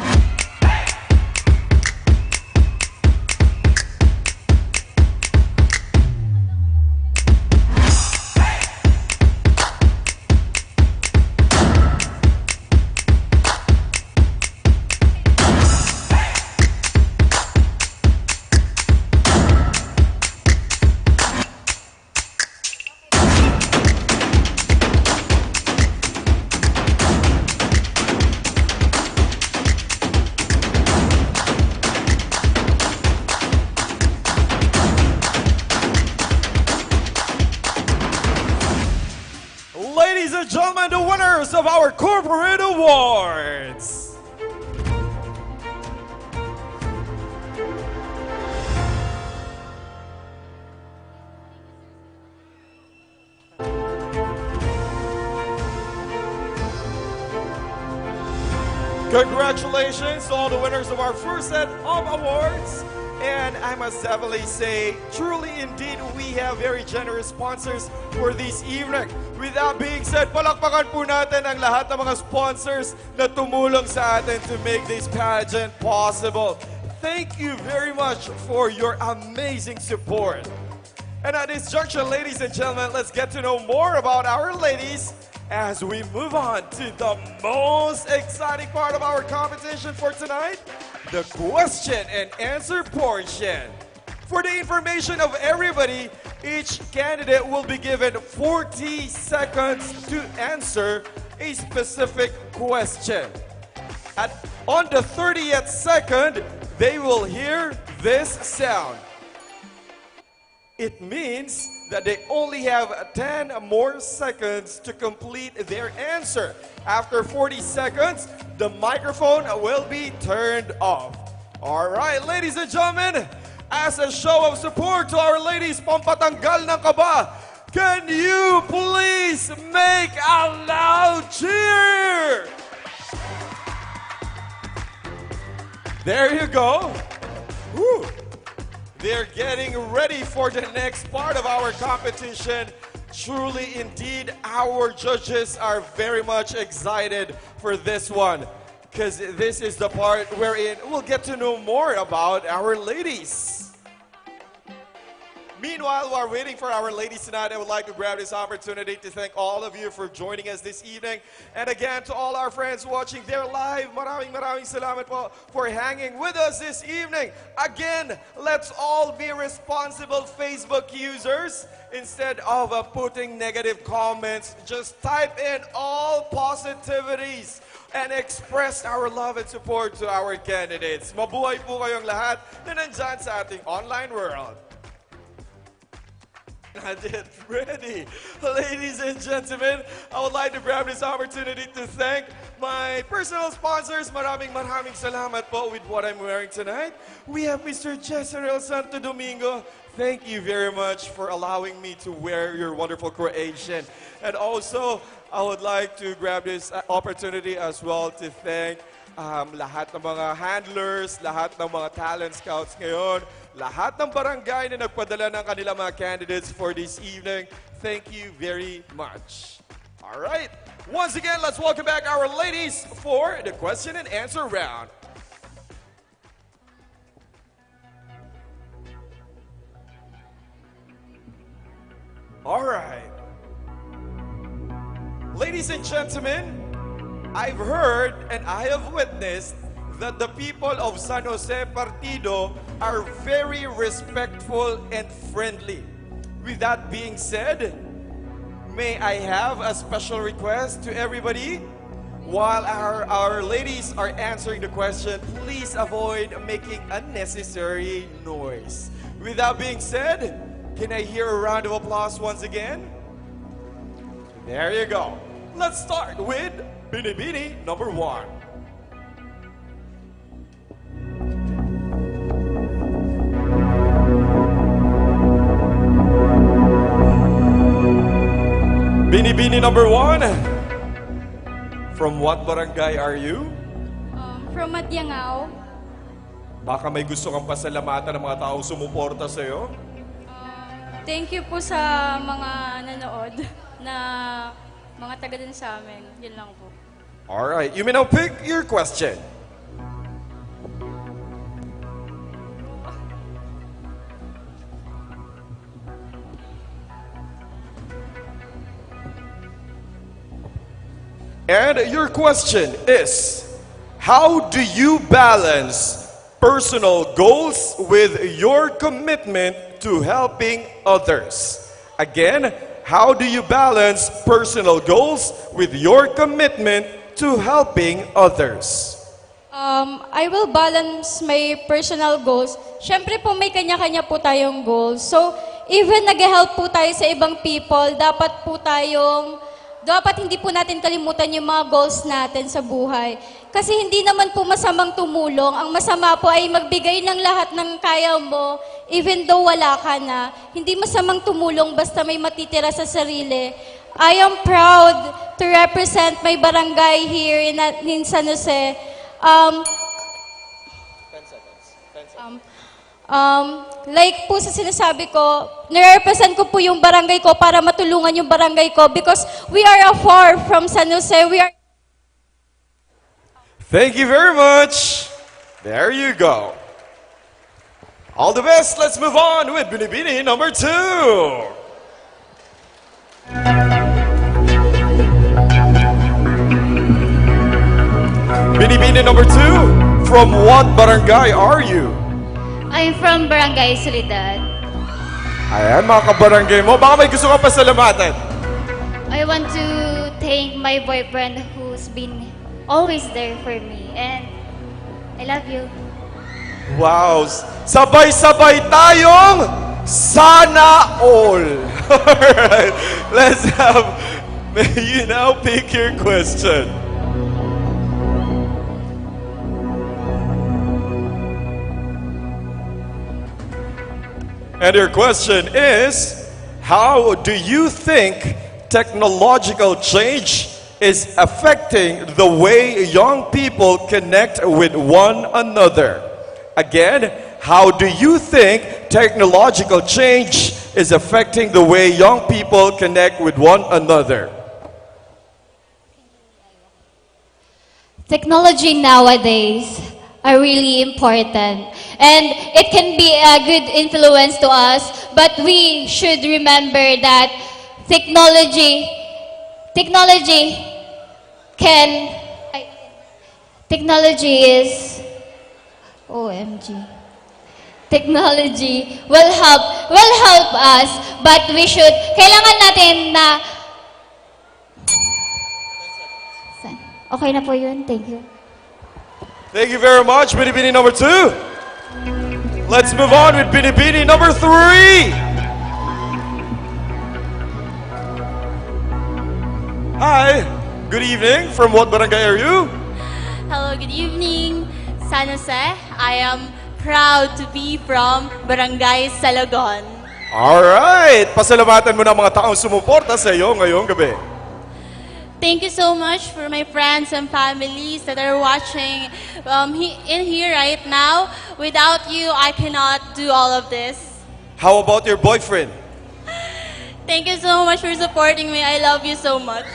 Ladies and gentlemen, the winners of our corporate awards. Congratulations to all the winners of our first set of awards. And I must definitely say, truly indeed, we have very generous sponsors for this evening. With that being said, palakpakan po natin ang lahat ng mga sponsors na tumulong sa atin to make this pageant possible. Thank you very much for your amazing support. And at this junction, ladies and gentlemen, let's get to know more about our ladies as we move on to the most exciting part of our competition for tonight, the question and answer portion. For the information of everybody, each candidate will be given forty seconds to answer a specific question. At on the thirtieth second, they will hear this sound. It means that they only have ten more seconds to complete their answer. After forty seconds, the microphone will be turned off. All right, ladies and gentlemen, as a show of support to our ladies, pampatanggal ng kaba, can you please make a loud cheer? There you go. Woo. They're getting ready for the next part of our competition. Truly, indeed, our judges are very much excited for this one, 'cause this is the part wherein we'll get to know more about our ladies. Meanwhile, while waiting for our ladies tonight, I would like to grab this opportunity to thank all of you for joining us this evening. And again, to all our friends watching there live, maraming, maraming salamat po for hanging with us this evening. Again, let's all be responsible Facebook users. Instead of, uh, putting negative comments, just type in all positivities and express our love and support to our candidates. Mabuhay po kayong lahat na nandyan sa ating online world. Not yet ready. Ladies and gentlemen, I would like to grab this opportunity to thank my personal sponsors. Maraming, maraming salamat po with what I'm wearing tonight. We have Mister Jezreel Santo Domingo. Thank you very much for allowing me to wear your wonderful creation. And also, I would like to grab this, uh, opportunity as well to thank, um, lahat ng mga handlers, lahat ng mga talent scouts ngayon, lahat ng barangay na nagpadala ng kanilang mga candidates for this evening. Thank you very much. All right. Once again, let's welcome back our ladies for the question and answer round. All right. Ladies and gentlemen, I've heard and I have witnessed that the people of San Jose Partido are very respectful and friendly. With that being said, may I have a special request to everybody? While our, our ladies are answering the question, please avoid making unnecessary noise. With that being said, can I hear a round of applause once again? There you go. Let's start with Binibini number one. Binibini number one. From what barangay are you? Um, from Madiangao. Baka may gusto kang pasalamatan ng mga taong sumuporta sa'yo? Um, thank you po sa mga nanood na mga taga dun sa amin. Yun lang po. All right, you may now pick your question. And your question is, how do you balance personal goals with your commitment to helping others? Again, how do you balance personal goals with your commitment to helping others? Um, I will balance my personal goals. Siyempre po, may kanya-kanya po tayong goals. So, even nag-help po tayo sa ibang people, dapat po tayong, dapat hindi po natin kalimutan yung mga goals natin sa buhay. Kasi hindi naman po masamang tumulong. Ang masama po ay magbigay ng lahat ng kaya mo, even though wala ka na. Hindi masamang tumulong basta may matitira sa sarili. I am proud to represent my barangay here in, in San Jose. Um, um, um, like po sa sinasabi ko, nire-represent ko po yung barangay ko para matulungan yung barangay ko because we are afar from San Jose. We are Thank you very much. There you go. All the best. Let's move on with Binibini number two. Binibini number two, from what barangay are you? I'm from Barangay Soledad. Ayan, mga kabarangay mo. Baka may gusto ka pasalamatan. I want to thank my boyfriend who's been always there for me. And I love you. Wow! Sabay-sabay tayong sana all! Alright, let's have, may you now pick your question. And your question is, how do you think technological change is affecting the way young people connect with one another? Again, how do you think technological change is affecting the way young people connect with one another? Technology nowadays are really important, and it can be a good influence to us, but we should remember that technology technology can technology is O M G. Technology will help will help us, but we should kailangan natin na Okay na po yun. Thank you. Thank you very much, Binibini number two. Let's move on with Binibini number three. Hi, good evening. From what barangay are you? Hello, good evening, San Jose. I am proud to be from Barangay Salagon. Alright! Pasalamatan mo na ang mga taong sumuporta sa iyo ngayong gabi. Thank you so much for my friends and families that are watching um, in here right now. Without you, I cannot do all of this. How about your boyfriend? Thank you so much for supporting me. I love you so much.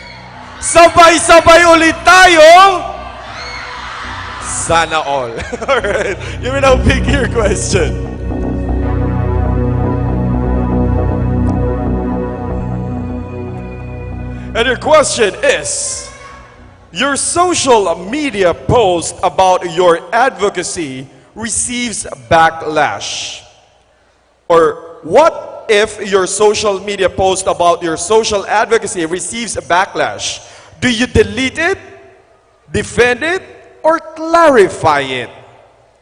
Sabay-sabay ulit tayong sana all. Alright. You may now pick your question. And your question is, your social media post about your advocacy receives backlash. Or what if your social media post about your social advocacy receives a backlash? Do you delete it, defend it, or clarify it?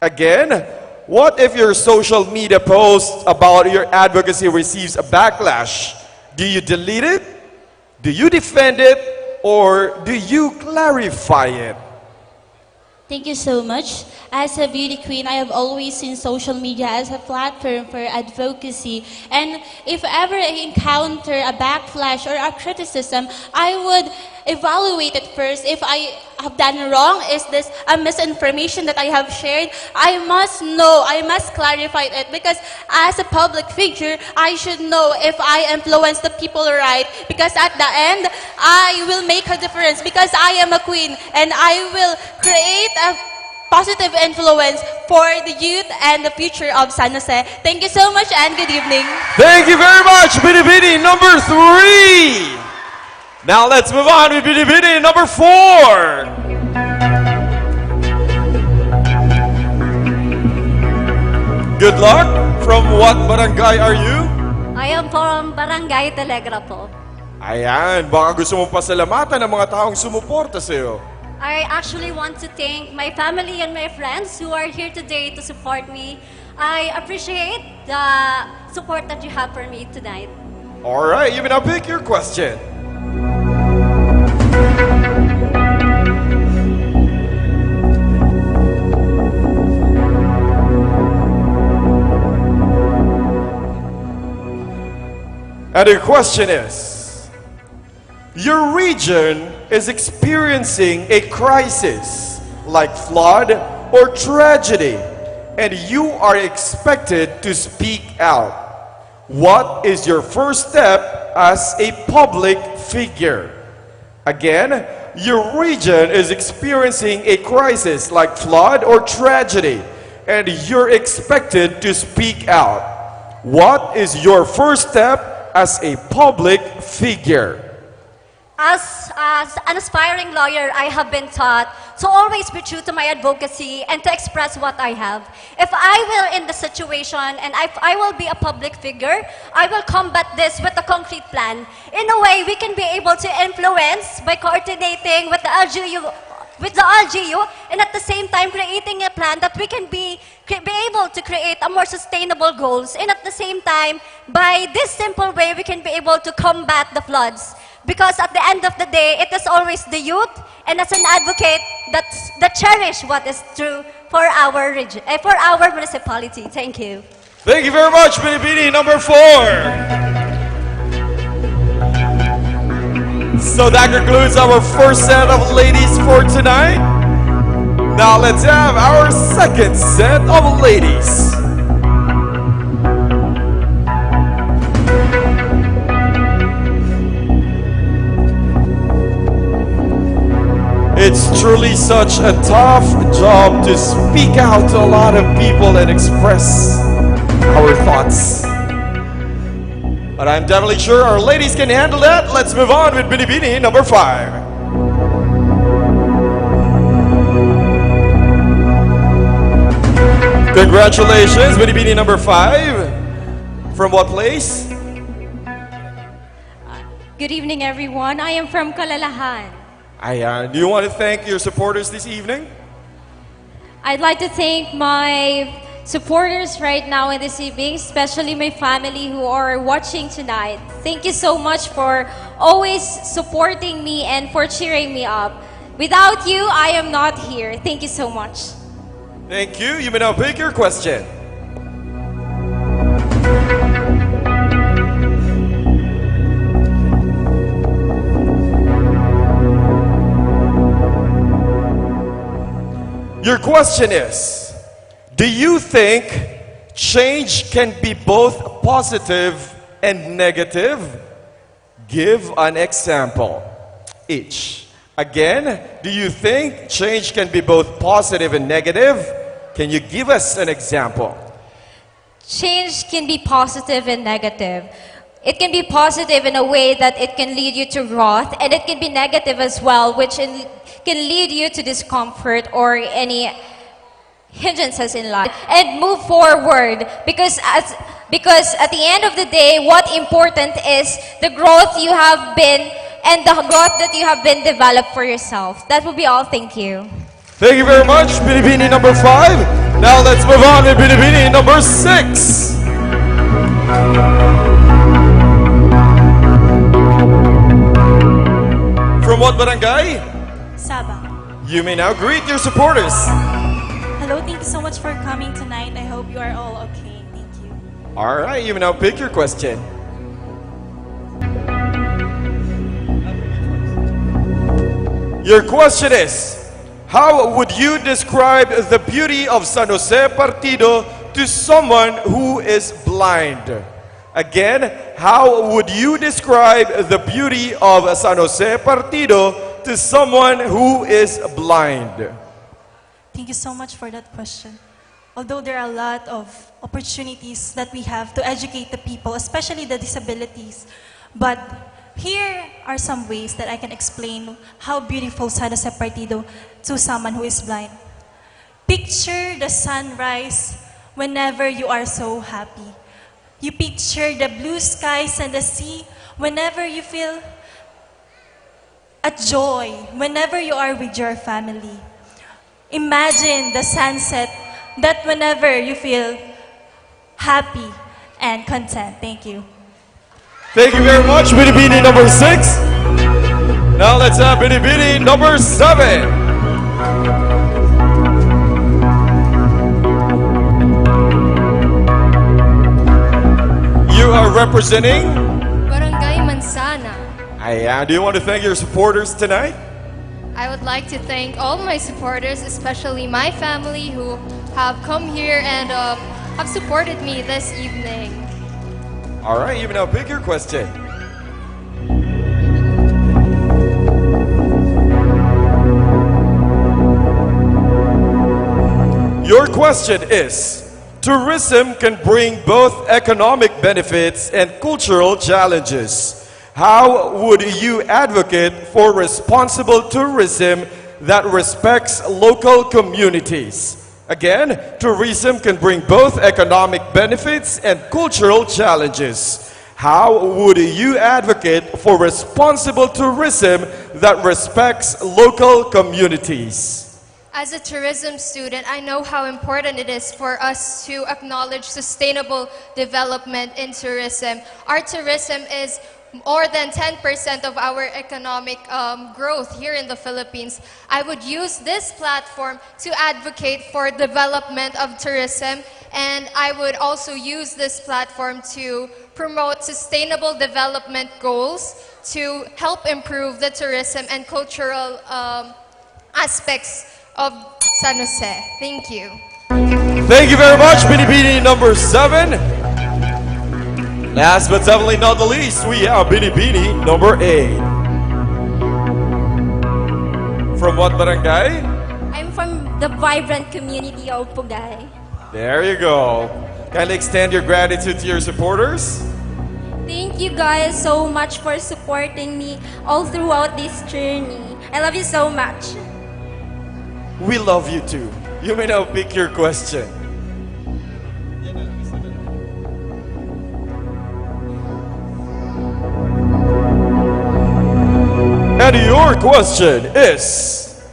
Again, what if your social media post about your advocacy receives a backlash? Do you delete it? Do you defend it? Or do you clarify it? Thank you so much. As a beauty queen, I have always seen social media as a platform for advocacy. And if ever I encounter a backlash or a criticism, I would evaluate it first. If I have done wrong, is this a misinformation that I have shared? I must know, I must clarify it because as a public figure, I should know if I influence the people right because at the end, I will make a difference because I am a queen and I will create a positive influence for the youth and the future of San Jose. Thank you so much and good evening. Thank you very much, Binibini number three. Now let's move on with Binibini number four. Good luck. From what barangay are you? I am from Barangay Telegrafo. Ayan, baka gusto mong pasalamatan ang mga taong sumuporta sa'yo. I actually want to thank my family and my friends who are here today to support me. I appreciate the support that you have for me tonight. Alright, you may now pick your question. And the question is, your region is experiencing a crisis like flood or tragedy, and you are expected to speak out. What is your first step as a public figure? Again, your region is experiencing a crisis like flood or tragedy, and you're expected to speak out. What is your first step as a public figure? As, as an aspiring lawyer, I have been taught to always be true to my advocacy and to express what I have. If I will in the situation and if I will be a public figure, I will combat this with a concrete plan. In a way, we can be able to influence by coordinating with the L G U, with the L G U, and at the same time creating a plan that we can be cre- be able to create a more sustainable goals, and at the same time, by this simple way, we can be able to combat the floods. Because at the end of the day, it is always the youth, and as an advocate, that's, that cherish what is true for our region, eh, for our municipality. Thank you. Thank you very much, Binibini number four. So that concludes our first set of ladies for tonight. Now let's have our second set of ladies. It's truly such a tough job to speak out to a lot of people and express our thoughts. But I'm definitely sure our ladies can handle that. Let's move on with Binibini number five. Congratulations, Binibini number five. From what place? Good evening, everyone. I am from Kalalahan. Ayan. Do you want to thank your supporters this evening? I'd like to thank my supporters right now in this evening, especially my family who are watching tonight. Thank you so much for always supporting me and for cheering me up. Without you, I am not here. Thank you so much. Thank you. You may now pick your question. Your question is, do you think change can be both positive and negative? Give an example. each. Again, do you think change can be both positive and negative? Can you give us an example? Change can be positive and negative. It can be positive in a way that it can lead you to growth, and it can be negative as well, which in, can lead you to discomfort or any hindrances in life. And move forward, because as because at the end of the day, what important is the growth you have been and the growth that you have been developed for yourself. That will be all. Thank you. Thank you very much, Binibini number five. Now let's move on with Binibini number six. From what barangay? Sabang. You may now greet your supporters. Hello, thank you so much for coming tonight. I hope you are all okay. Thank you. All right, you may now pick your question. Your question is, how would you describe the beauty of San Jose Partido to someone who is blind? Again, how would you describe the beauty of San Jose Partido to someone who is blind? Thank you so much for that question. Although there are a lot of opportunities that we have to educate the people, especially the disabilities, but here are some ways that I can explain how beautiful San Jose Partido to someone who is blind. Picture the sunrise whenever you are so happy. You picture the blue skies and the sea whenever you feel a joy, whenever you are with your family. Imagine the sunset that whenever you feel happy and content. Thank you. Thank you very much, Binibini number six. Now let's have Binibini number seven. You are representing Barangay Mansana. Ayan, do you want to thank your supporters tonight? I would like to thank all my supporters, especially my family who have come here and um, have supported me this evening. All right, you may now pick your question. Your question is, tourism can bring both economic benefits and cultural challenges. How would you advocate for responsible tourism that respects local communities? Again, tourism can bring both economic benefits and cultural challenges. How would you advocate for responsible tourism that respects local communities? As a tourism student, I know how important it is for us to acknowledge sustainable development in tourism. Our tourism is more than ten percent of our economic um, growth here in the Philippines. I would use this platform to advocate for development of tourism, and I would also use this platform to promote sustainable development goals to help improve the tourism and cultural um, aspects of San Jose. Thank you. Thank you very much, Binibini number seven. Last but definitely not the least, we have Binibini number eight. From what barangay? I'm from the vibrant community of Pugay. There you go. Kindly extend your gratitude to your supporters. Thank you guys so much for supporting me all throughout this journey. I love you so much. We love you too. You may now pick your question. And your question is,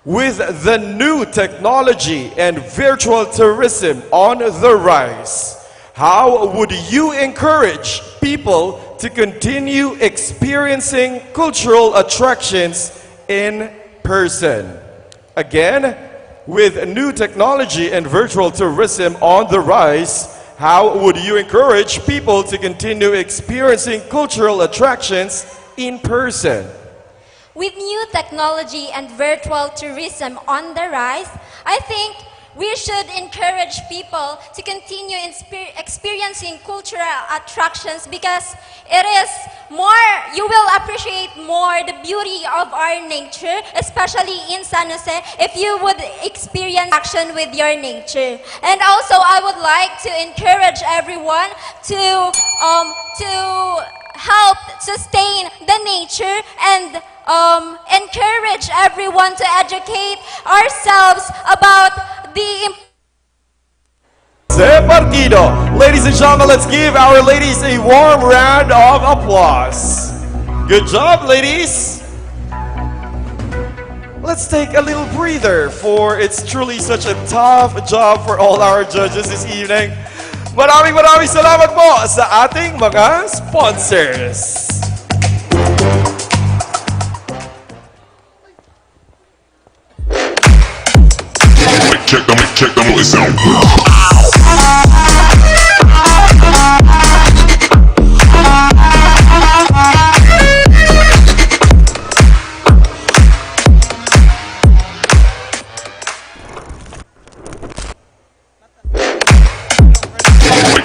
with the new technology and virtual tourism on the rise, how would you encourage people to continue experiencing cultural attractions in person? Again, with new technology and virtual tourism on the rise, how would you encourage people to continue experiencing cultural attractions in person? With new technology and virtual tourism on the rise, I think We should encourage people to continue inspe- experiencing cultural attractions because it is more, you will appreciate more the beauty of our nature, especially in San Jose, if you would experience action with your nature. And also, I would like to encourage everyone to, um, to help sustain the nature and, um, encourage everyone to educate ourselves about the im- Partido. Ladies and gentlemen, let's give our ladies a warm round of applause. Good job, ladies. Let's take a little breather, for it's truly such a tough job for all our judges this evening. Maraming, maraming salamat po sa ating mga sponsors. Check them, check them, it sound good.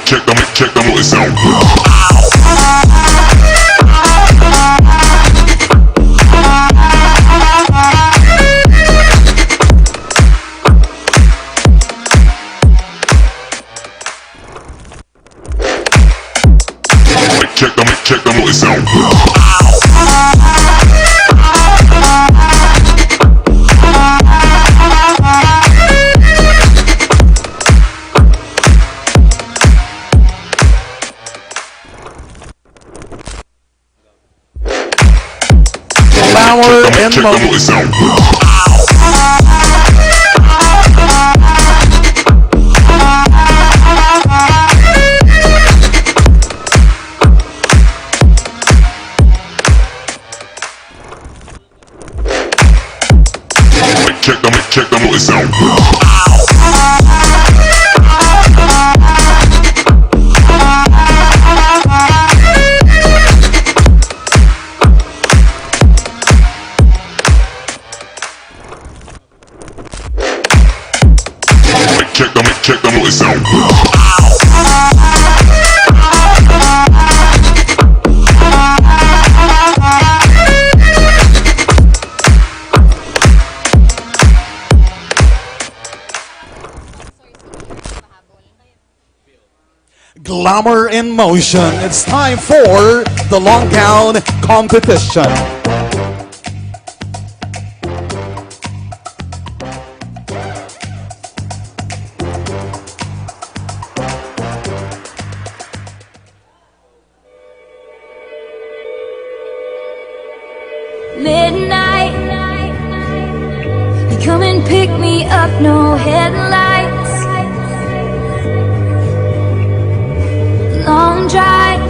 Check them, check them, it sound good. Check them, check them, it sound good. Power in motion. Check them, check them, it sound good. Check them, check them, it sound good. Glamour in motion. It's time for the long gown competition. Midnight, you come and pick me up, no headlights. Long drive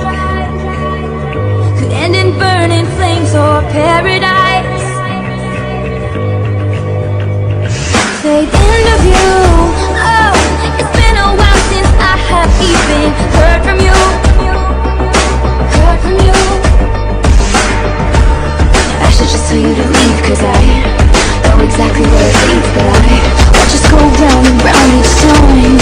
could end in burning flames or paradise. Fade into view. Oh, it's been a while since I have even heard from you. Heard from you. I should just tell you to leave, 'cause I know exactly where it leads, but I watch us go round and round each time.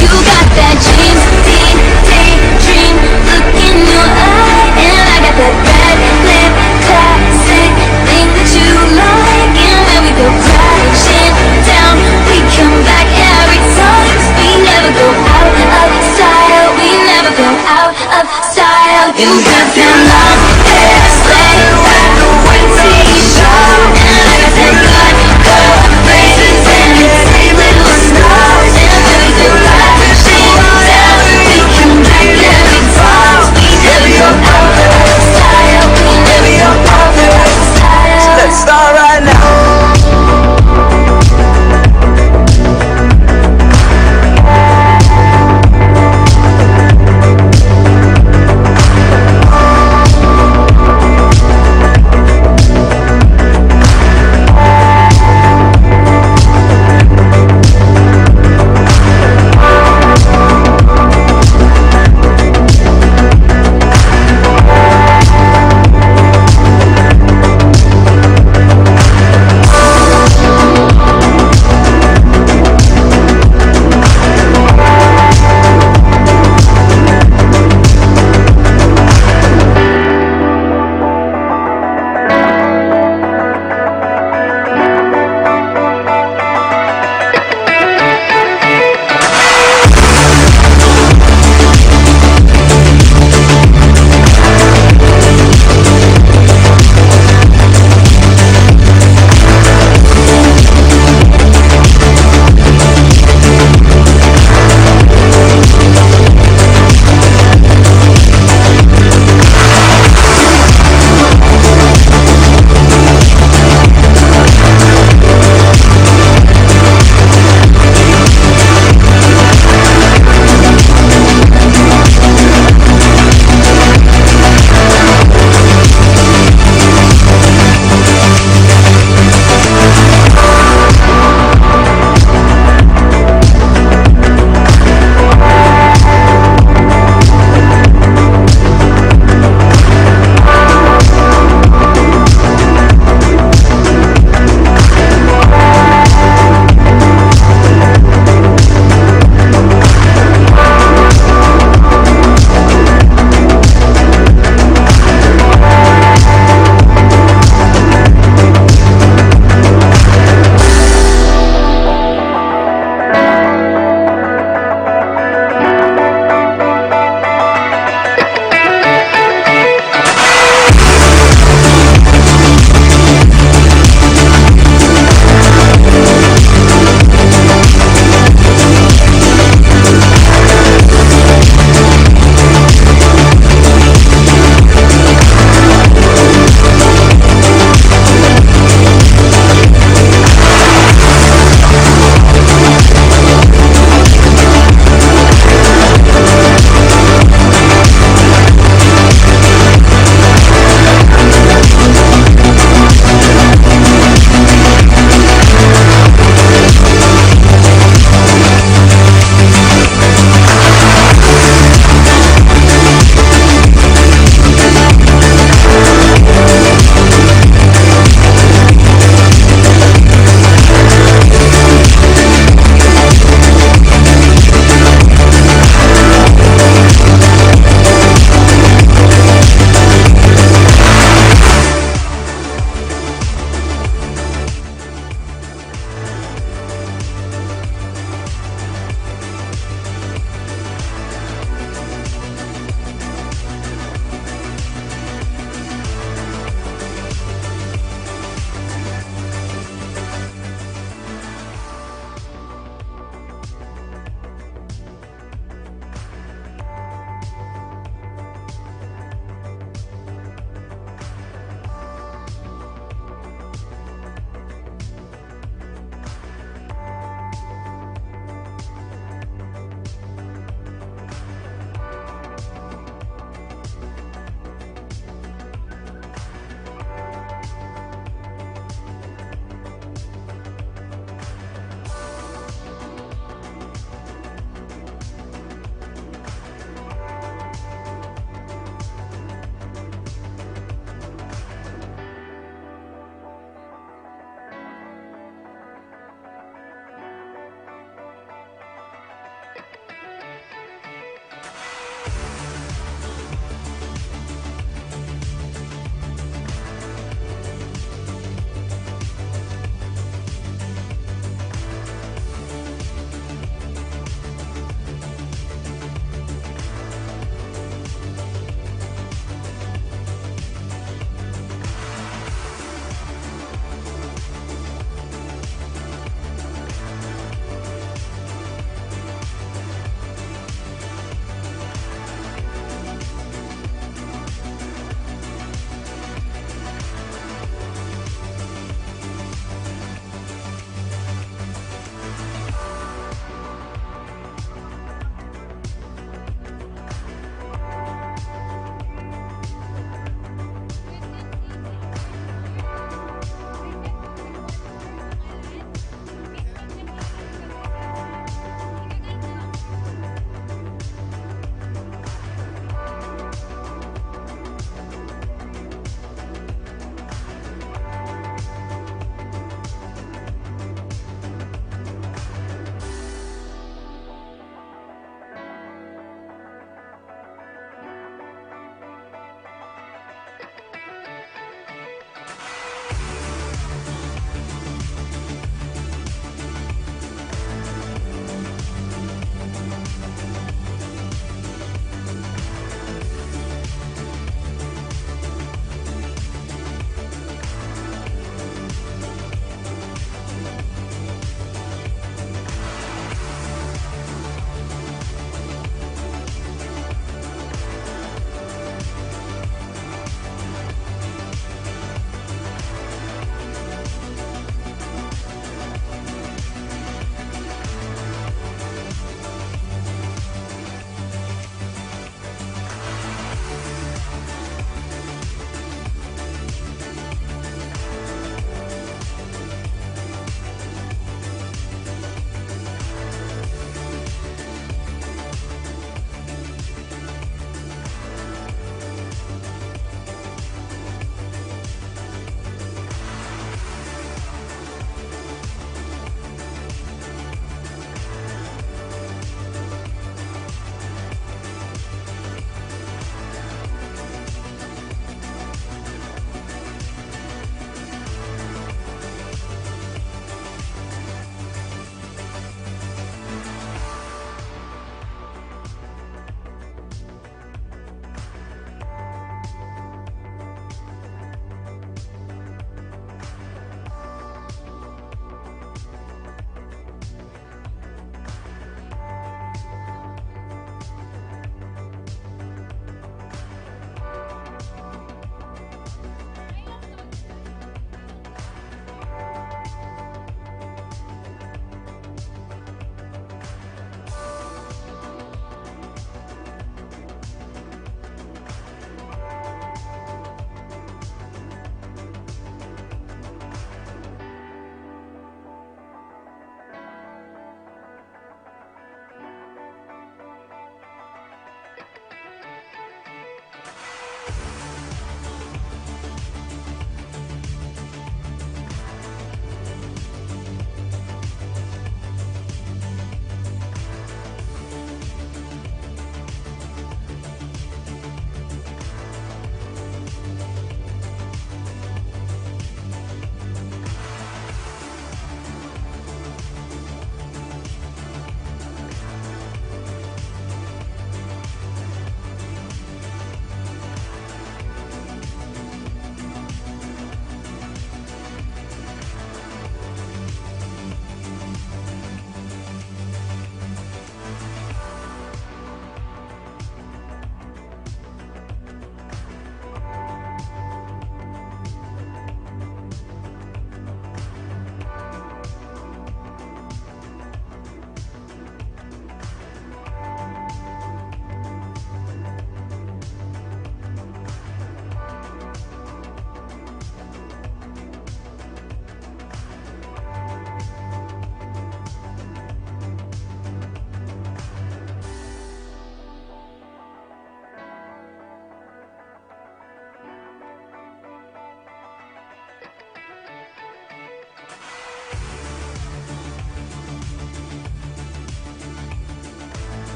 You got that James Dean daydream look in your eye, and I got that bad lip classic thing that you like. And when we go crashing down, we come back every time. We never go out of style, we never go out of style. You got that long hair, slay, wide awake t-shirt, and I got that good girl, raisins and a little snow. And when we go crashing down, we come back every time. We never go out of style, we never go out of style. Let's start right now.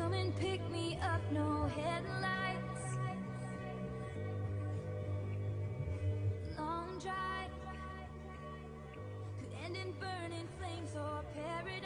Come and pick me up, no headlights. Long drive could end in burning flames or paradise.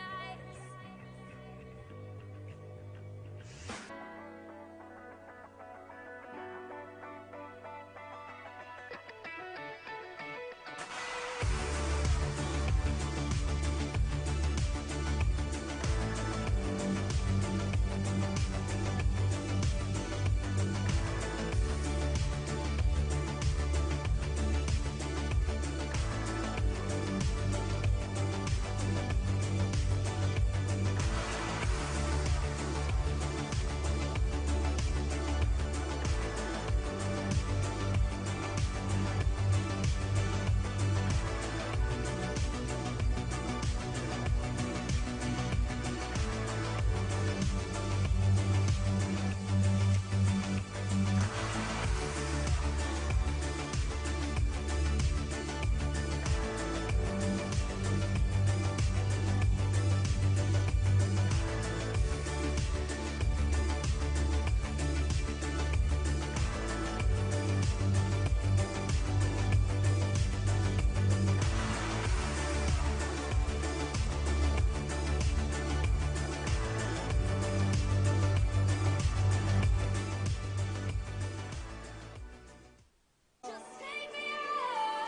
Just take me home.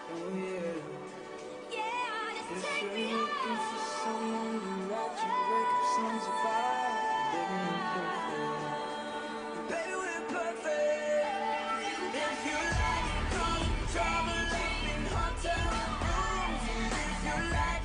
Oh, yeah. Yeah, just take me home. Baby, we're perfect. If you like, come travel up in hotel rooms. If you like,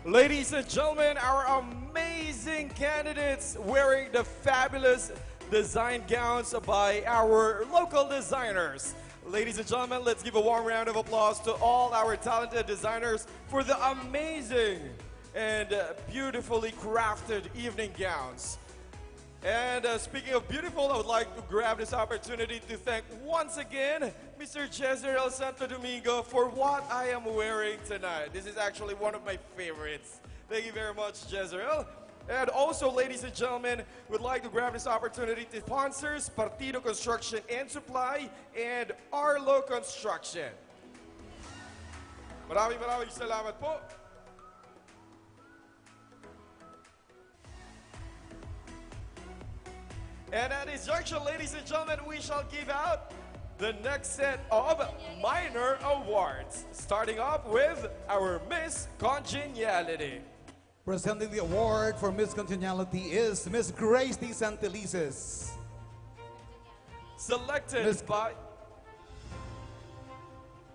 Ladies and gentlemen, our amazing candidates wearing the fabulous design gowns by our local designers. Ladies and gentlemen, let's give a warm round of applause to all our talented designers for the amazing and uh, beautifully crafted evening gowns. And uh, speaking of beautiful, I would like to grab this opportunity to thank once again Mister Jezreel Santo Domingo for what I am wearing tonight. This is actually one of my favorites. Thank you very much, Jezreel. And also, ladies and gentlemen, would like to grab this opportunity to sponsors Partido Construction and Supply and Arlo Construction. Maraming maraming salamat po. And at this junction, ladies and gentlemen, we shall give out the next set of minor awards, starting off with our Miss Congeniality. Presenting the award for Miss Congeniality is Miss Grace T. Santelices. Selected Miss by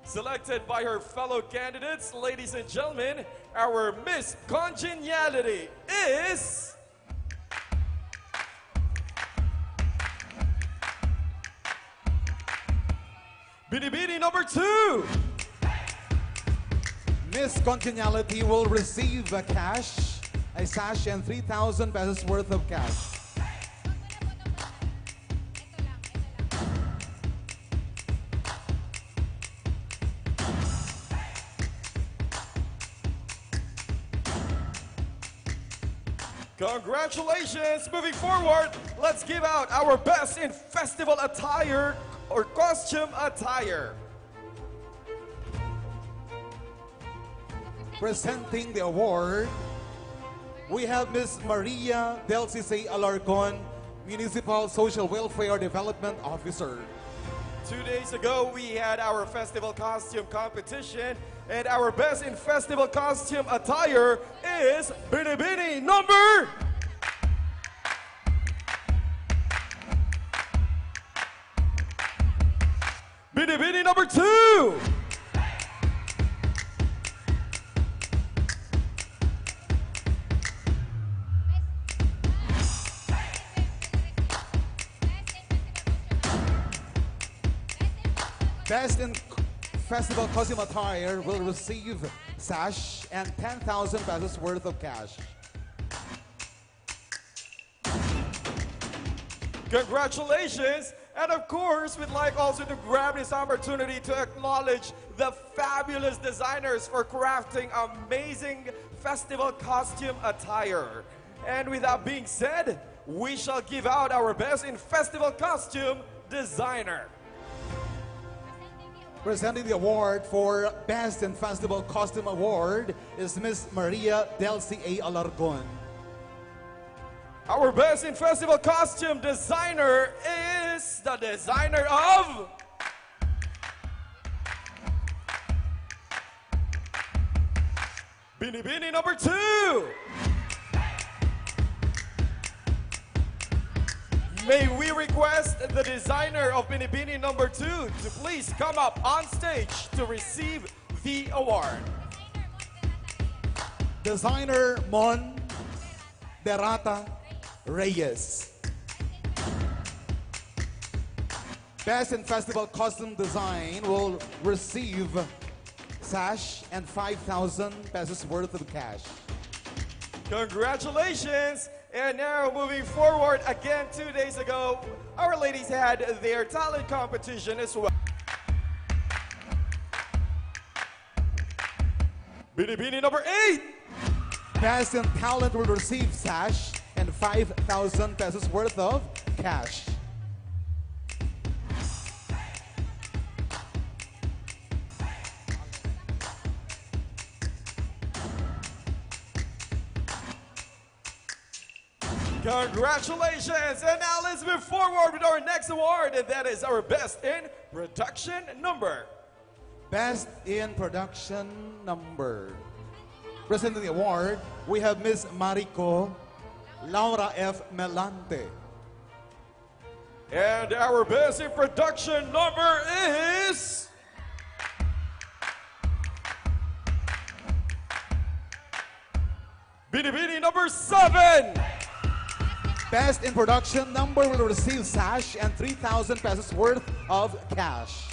Selected by her fellow candidates, ladies and gentlemen, our Miss Congeniality is Binibini number two. Miss Congeniality will receive a cash, a sash, and three thousand pesos worth of cash. Congratulations! Moving forward, let's give out our best in festival attire or costume attire. Presenting the award, we have Miss Maria Delcise Alarcon, Municipal Social Welfare Development Officer. Two days ago, we had our festival costume competition, and our best in festival costume attire is Binibini number Binibini number two. Best in Festival Costume Attire will receive sash and ten thousand pesos worth of cash. Congratulations! And of course, we'd like also to grab this opportunity to acknowledge the fabulous designers for crafting amazing festival costume attire. And with that being said, we shall give out our best in festival costume designer. Presenting the award for Best in Festival Costume Award is Miss Maria Delcy A. Alarcon. Our best in festival costume designer is the designer of Binibini number two. May we request the designer of Binibini number two to please come up on stage to receive the award. Designer Mon Derata Reyes. Best in Festival Custom Design will receive sash and five thousand pesos worth of cash. Congratulations! And now, moving forward, again, two days ago, our ladies had their talent competition as well. Binibini number eight! Best in Talent will receive sash and five thousand pesos worth of cash. Congratulations! And now let's move forward with our next award, and that is our Best in Production Number. Best in Production Number. Presenting the award, we have Miss Mariko Laura F. Melante. And our Best in Production Number is Binibini number seven. Best in Production Number will receive sash and three thousand pesos worth of cash.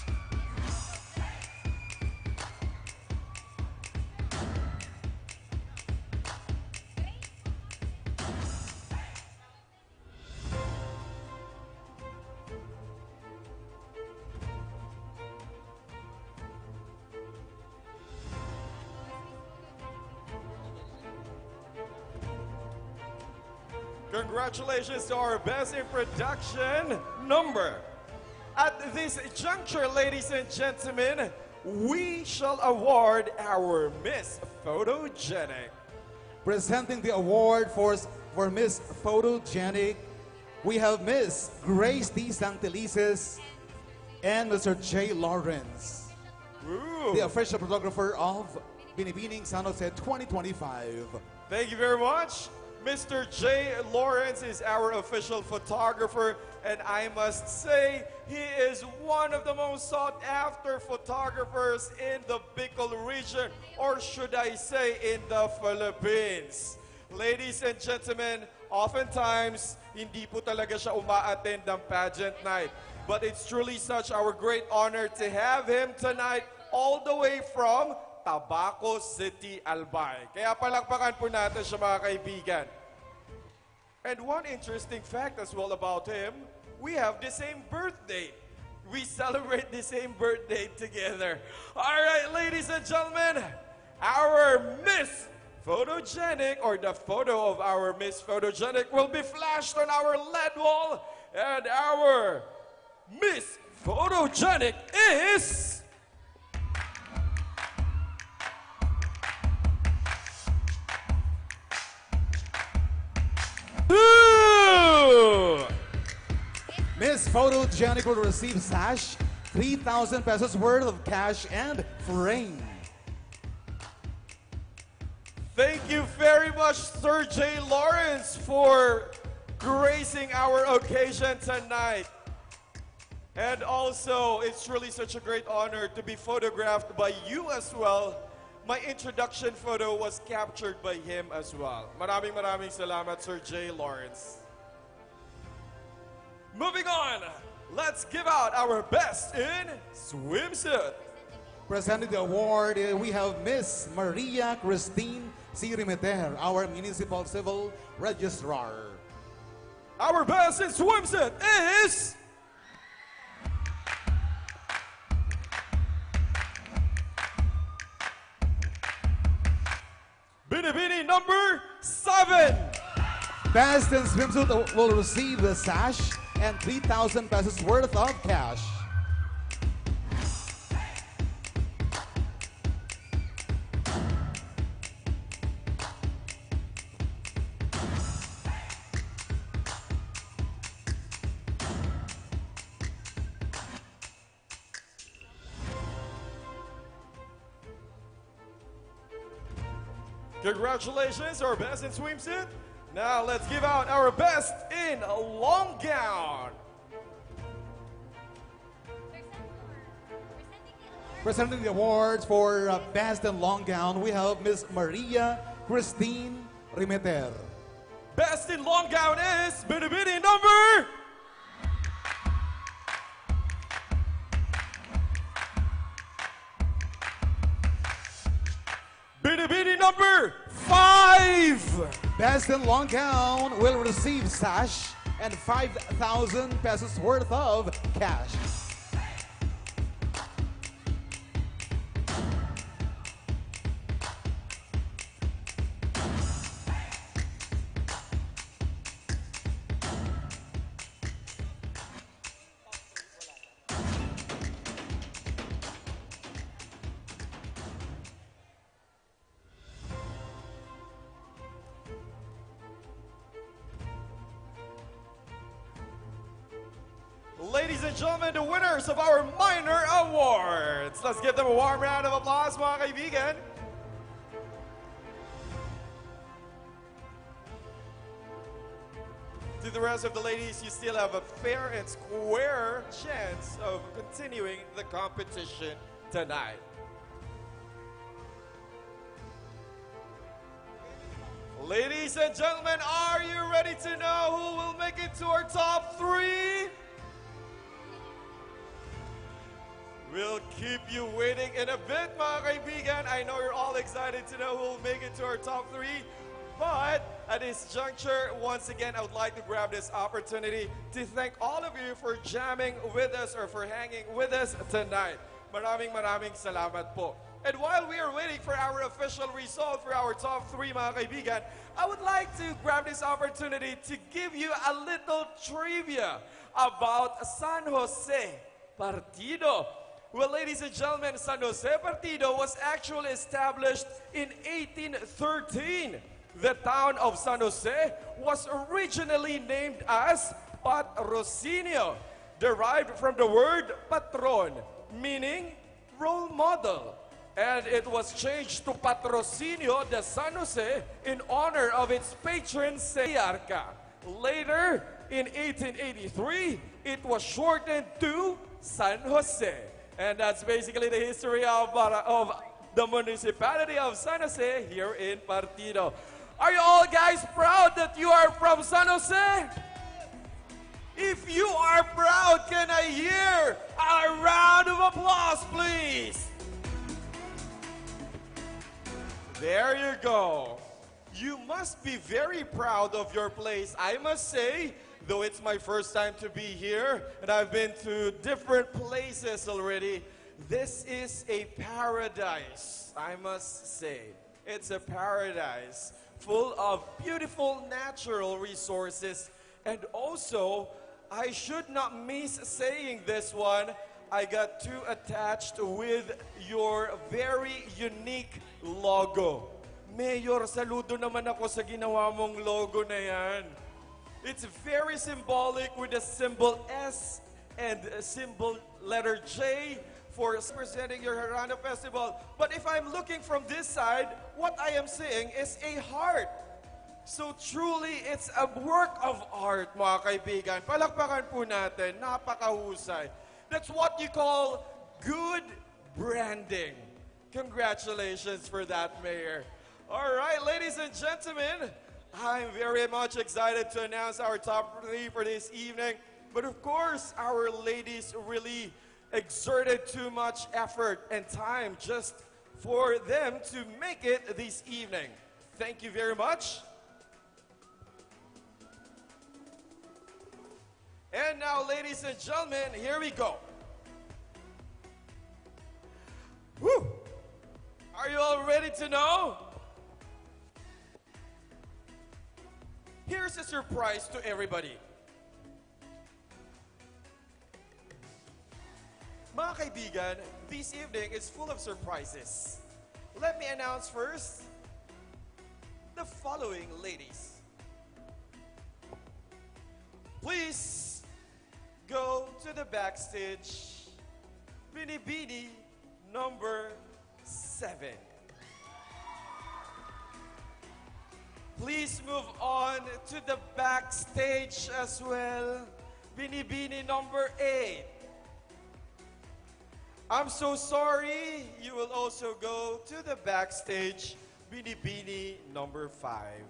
Congratulations to our Best in Production Number. At this juncture, ladies and gentlemen, we shall award our Miss Photogenic. Presenting the award for, for Miss Photogenic, we have Miss Grace D. Santelices and Mister Jay Lawrence, Ooh. the official photographer of Binibining San Jose twenty twenty-five. Thank you very much. Mister Jay Lawrence is our official photographer, And I must say, he is one of the most sought after photographers in the Bicol region, or should I say, in the Philippines. Ladies and gentlemen, oftentimes, hindi po talaga siya uma-attend ng pageant night. But it's truly such our great honor to have him tonight, all the way from Tabaco City, Albay. Kaya palakpakan po natin siya, mga kaibigan. And one interesting fact as well about him, we have the same birthday. We celebrate the same birthday together. All right, ladies and gentlemen, our Miss Photogenic, or the photo of our Miss Photogenic, will be flashed on our L E D wall. And our Miss Photogenic is Miss Photogenic will receive sash, three thousand pesos worth of cash, and frame. Thank you very much, Sir Jay Lawrence, for gracing our occasion tonight. And also, it's really such a great honor to be photographed by you as well. My introduction photo was captured by him as well. Maraming, maraming salamat, Sir Jay Lawrence. Moving on, let's give out our best in swimsuit. Presenting the award, eh, we have Miss Maria Christine C. Rimeter, our Municipal Civil Registrar. Our best in swimsuit is Binibini number seven. Best in swimsuit will receive a sash and three thousand pesos worth of cash. Congratulations, our best in swimsuit. Now let's give out our best in long gown. Presenting the awards for, uh, best in long gown, we have Miss Maria Christine Rimeter. Best in long gown is Binibini number Binibini number five. Best in long gown will receive sash and five thousand pesos worth of cash. Ladies and gentlemen, the winners of our minor awards. Let's give them a warm round of applause, mga kaibigan. To the rest of the ladies, you still have a fair and square chance of continuing the competition tonight. Ladies and gentlemen, are you ready to know who will make it to our top three? We'll keep you waiting in a bit, mga kaibigan. I know you're all excited to know who will make it to our top three. But at this juncture, once again, I would like to grab this opportunity to thank all of you for jamming with us or for hanging with us tonight. Maraming, maraming salamat po. And while we are waiting for our official result for our top three, mga kaibigan, I would like to grab this opportunity to give you a little trivia about San Jose Partido. Well, ladies and gentlemen, San Jose Partido was actually established in eighteen thirteen. The town of San Jose was originally named as Patrocinio, derived from the word patron, meaning role model. And it was changed to Patrocinio de San Jose in honor of its patron saint Arca. Later, In eighteen eighty-three, it was shortened to San Jose. And that's basically the history of, Bara- of the municipality of San Jose here in Partido. Are you all guys proud that you are from San Jose? If you are proud, can I hear a round of applause, please? There you go. You must be very proud of your place, I must say, though it's my first time to be here, and I've been to different places already. This is a paradise, I must say. It's a paradise full of beautiful natural resources. And also, I should not miss saying this one, I got too attached with your very unique logo. Mayor, saludo naman ako sa ginawa mong logo na yan. It's very symbolic with the symbol S and symbol letter J for representing your Jarana Festival. But if I'm looking from this side, what I am seeing is a heart. So truly, it's a work of art, mga kaibigan. Palakpakan po natin. Napakahusay. That's what you call good branding. Congratulations for that, Mayor. All right, ladies and gentlemen, I'm very much excited to announce our top three for this evening. But of course, our ladies really exerted too much effort and time just for them to make it this evening. Thank you very much. And now, ladies and gentlemen, here we go. Woo! Are you all ready to know? Here's a surprise to everybody. Mga kaibigan, this evening is full of surprises. Let me announce first the following ladies. Please go to the backstage. Binibini number seven. Please move on to the backstage as well. Binibini number eight. I'm so sorry. You will also go to the backstage. Binibini number five.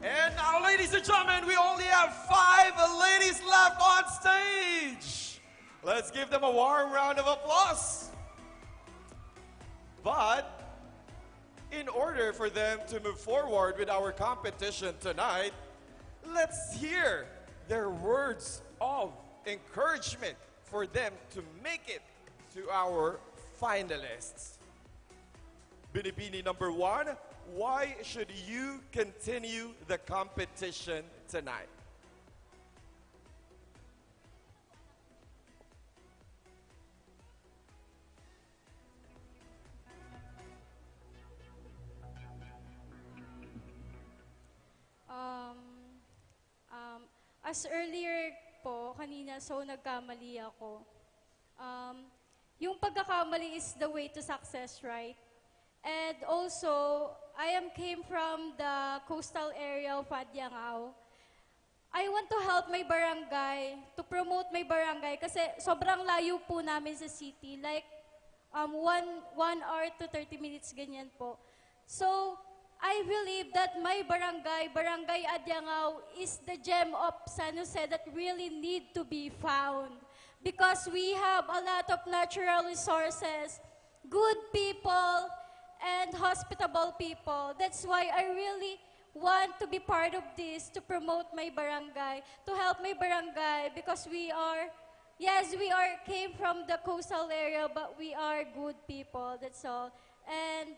And now, ladies and gentlemen, we only have five ladies left on stage. Let's give them a warm round of applause. But in order for them to move forward with our competition tonight, let's hear their words of encouragement for them to make it to our finalists. Binibini number one, why should you continue the competition tonight? Um, um, as earlier po, kanina, so nagkamali ako. Um, yung pagkakamali is the way to success, right? And also, I am came from the coastal area of Adiangao. I want to help my barangay, to promote my barangay, kasi sobrang layo po namin sa city. Like, um, one, one hour to thirty minutes, ganyan po. So, I believe that my barangay, Barangay Adiangao, is the gem of San Jose that really need to be found because we have a lot of natural resources, good people, and hospitable people. That's why I really want to be part of this to promote my barangay, to help my barangay because we are, yes, we are came from the coastal area, but we are good people. That's all. And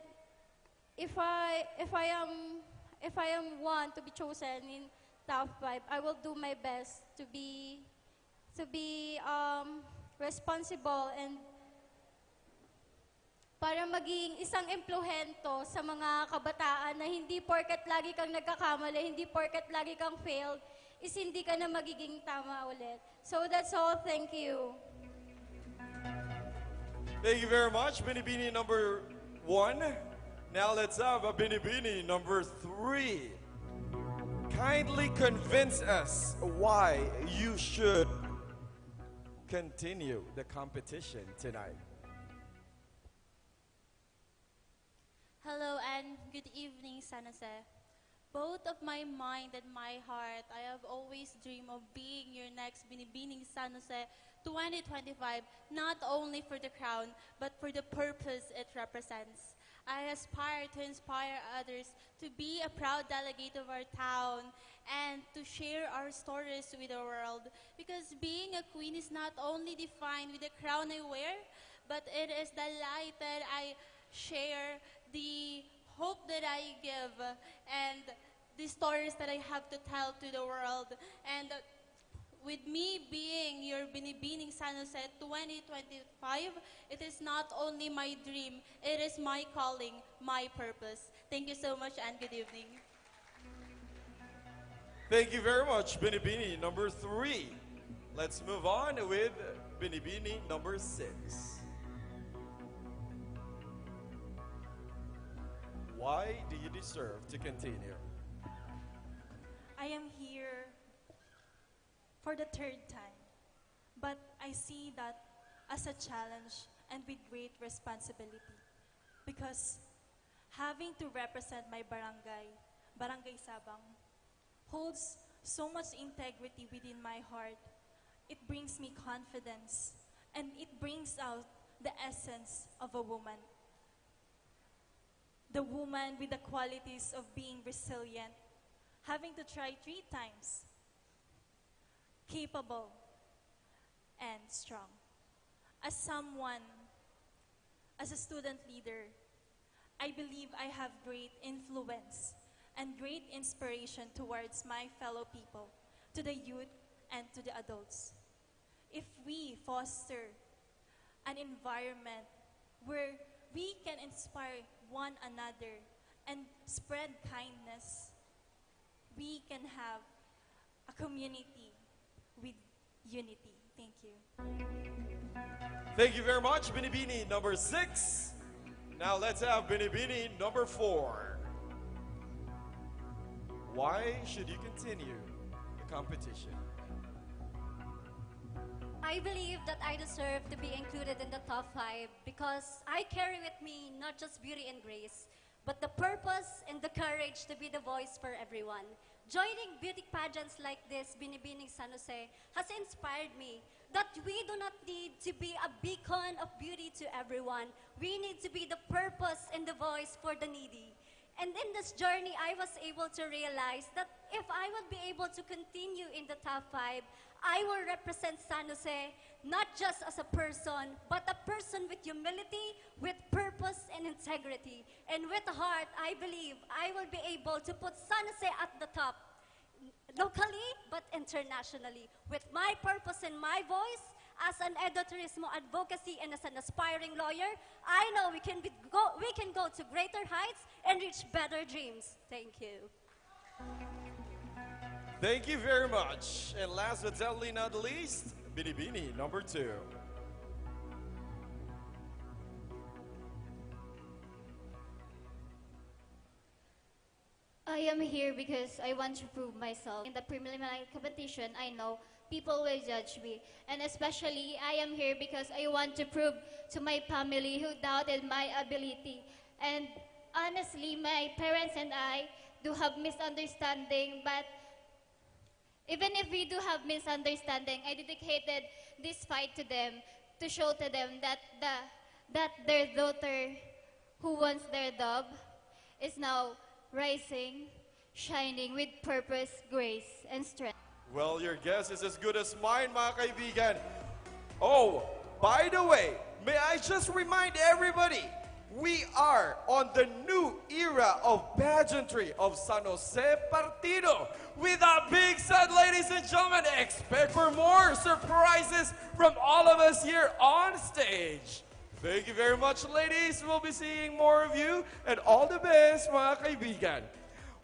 if I if I am if I am one to be chosen in top five, I will do my best to be to be um, responsible and para maging isang impluhento sa mga kabataan na hindi porket lagi kang nagkakamali, hindi porket lagi kang failed, is hindi ka na magiging tama ulit. So that's all. Thank you. Thank you very much, Binibini number one. Now let's have a Binibini number three. Kindly convince us why you should continue the competition tonight. Hello and good evening, San Jose. Both of my mind and my heart, I have always dreamed of being your next Binibining San Jose twenty twenty-five, not only for the crown, but for the purpose it represents. I aspire to inspire others to be a proud delegate of our town and to share our stories with the world. Because being a queen is not only defined with the crown I wear, but it is the light that I share, the hope that I give, and the stories that I have to tell to the world. And with me being your Binibining San Jose twenty twenty-five, it is not only my dream, it is my calling, my purpose. Thank you so much and good evening. Thank you very much, Binibini number three. Let's move on with Binibini number six. Why do you deserve to continue? I am here for the third time, but I see that as a challenge and with great responsibility, because having to represent my barangay, Barangay Sabang, holds so much integrity within my heart. It brings me confidence, and it brings out the essence of a woman. The woman with the qualities of being resilient, having to try three times, capable, and strong. As someone, as a student leader, I believe I have great influence and great inspiration towards my fellow people, to the youth, and to the adults. If we foster an environment where we can inspire one another and spread kindness, we can have a community with unity. Thank you. Thank you very much, Binibini number six. Now let's have Binibini number four. Why should you continue the competition? I believe that I deserve to be included in the top five because I carry with me not just beauty and grace, but the purpose and the courage to be the voice for everyone. Joining beauty pageants like this, Binibining San Jose, has inspired me that we do not need to be a beacon of beauty to everyone. We need to be the purpose and the voice for the needy. And in this journey, I was able to realize that if I would be able to continue in the top five, I will represent San Jose not just as a person, but a person with humility, with purpose, and integrity. And with heart, I believe I will be able to put San Jose at the top, locally but internationally. With my purpose and my voice, as an Edo Turismo advocacy and as an aspiring lawyer, I know we can be go, we can go to greater heights and reach better dreams. Thank you. Thank you very much. And last but certainly not the least, Binibini number two. I am here because I want to prove myself. In the preliminary competition, I know people will judge me. And especially, I am here because I want to prove to my family who doubted my ability. And honestly, my parents and I do have misunderstanding, but even if we do have misunderstanding, I dedicated this fight to them to show to them that the that their daughter who wants their dub is now rising, shining with purpose, grace, and strength. Well, your guess is as good as mine, mga kaibigan. Oh, by the way, may I just remind everybody, we are on the new era of pageantry of San Jose Partido. With a big set, ladies and gentlemen, expect for more surprises from all of us here on stage. Thank you very much, ladies. We'll be seeing more of you. And all the best, mga kaibigan.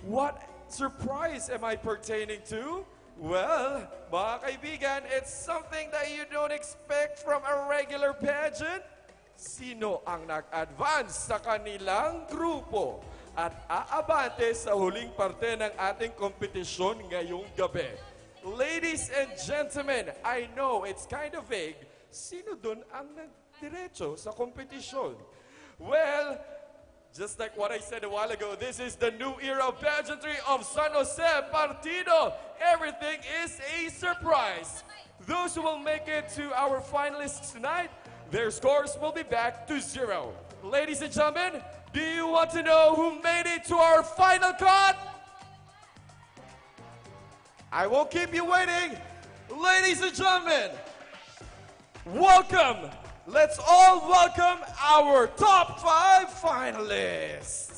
What surprise am I pertaining to? Well, mga kaibigan, it's something that you don't expect from a regular pageant. Sino ang nag-advance sa kanilang grupo at aabante sa huling parte ng ating kompetisyon ngayong gabi? Ladies and gentlemen, I know it's kind of vague. Sino dun ang nagdiretso sa kompetisyon? Well, just like what I said a while ago, this is the new era of pageantry of San Jose Partido. Everything is a surprise. Those who will make it to our finalists tonight, their scores will be back to zero. Ladies and gentlemen, do you want to know who made it to our final cut? I won't keep you waiting. Ladies and gentlemen, welcome. Let's all welcome our top five finalists.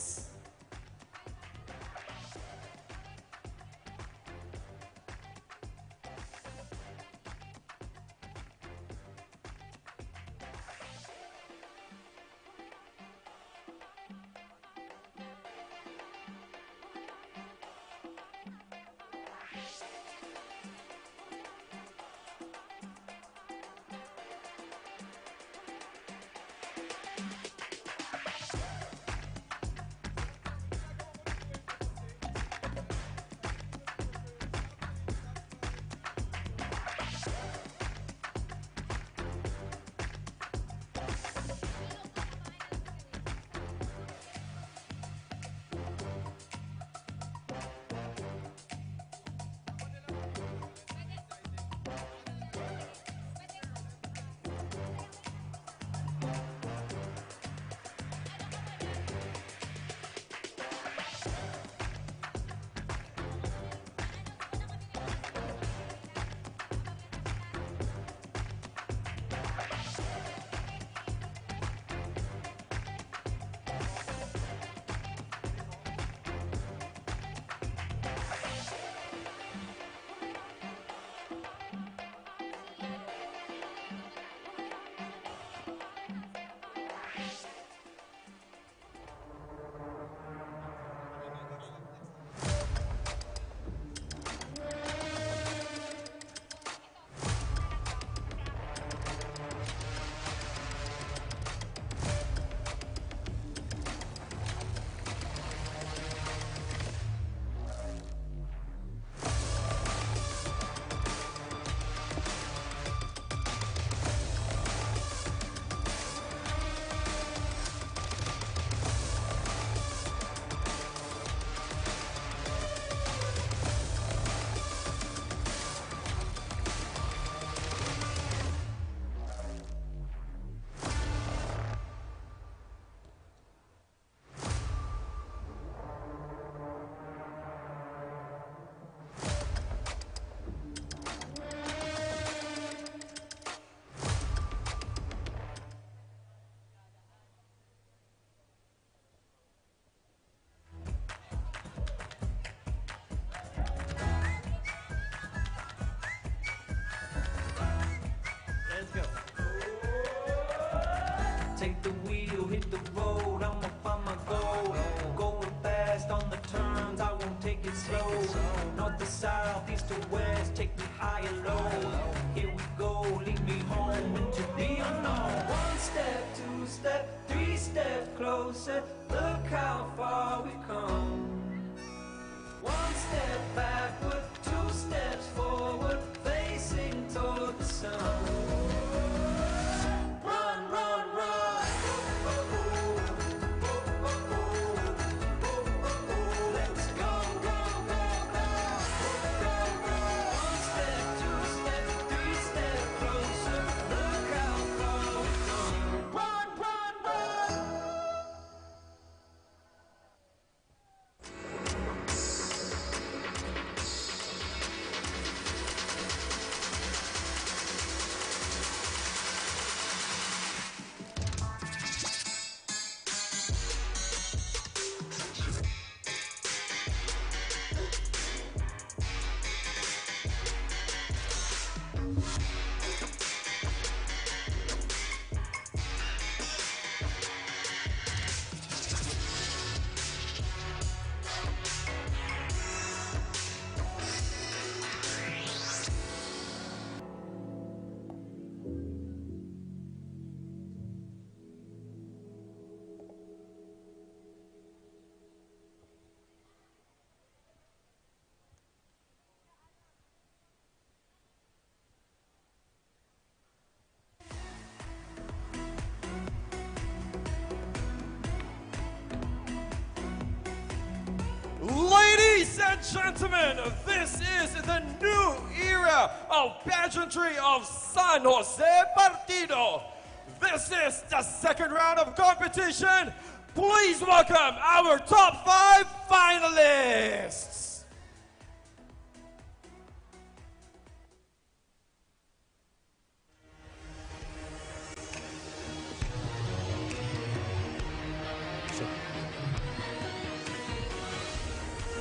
Let's go. Take the wheel, hit the road, I'm up on my goal. Going fast on the turns, I won't take it slow. North to south, east to west, take me high and low. Here we go, lead me home into the unknown. One step, two step, three steps closer. Look how far we've come. One step backward, two steps forward, facing toward the sun. Run, run, run. Let's go, go, go, go. One step, two step, three step closer. Look how far we've come. Run, run, run. Gentlemen, this is the new era of pageantry of San Jose Partido. This is the second round of competition. Please welcome our top five finalists.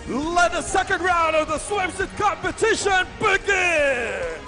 Let the second round of the swimsuit competition begins!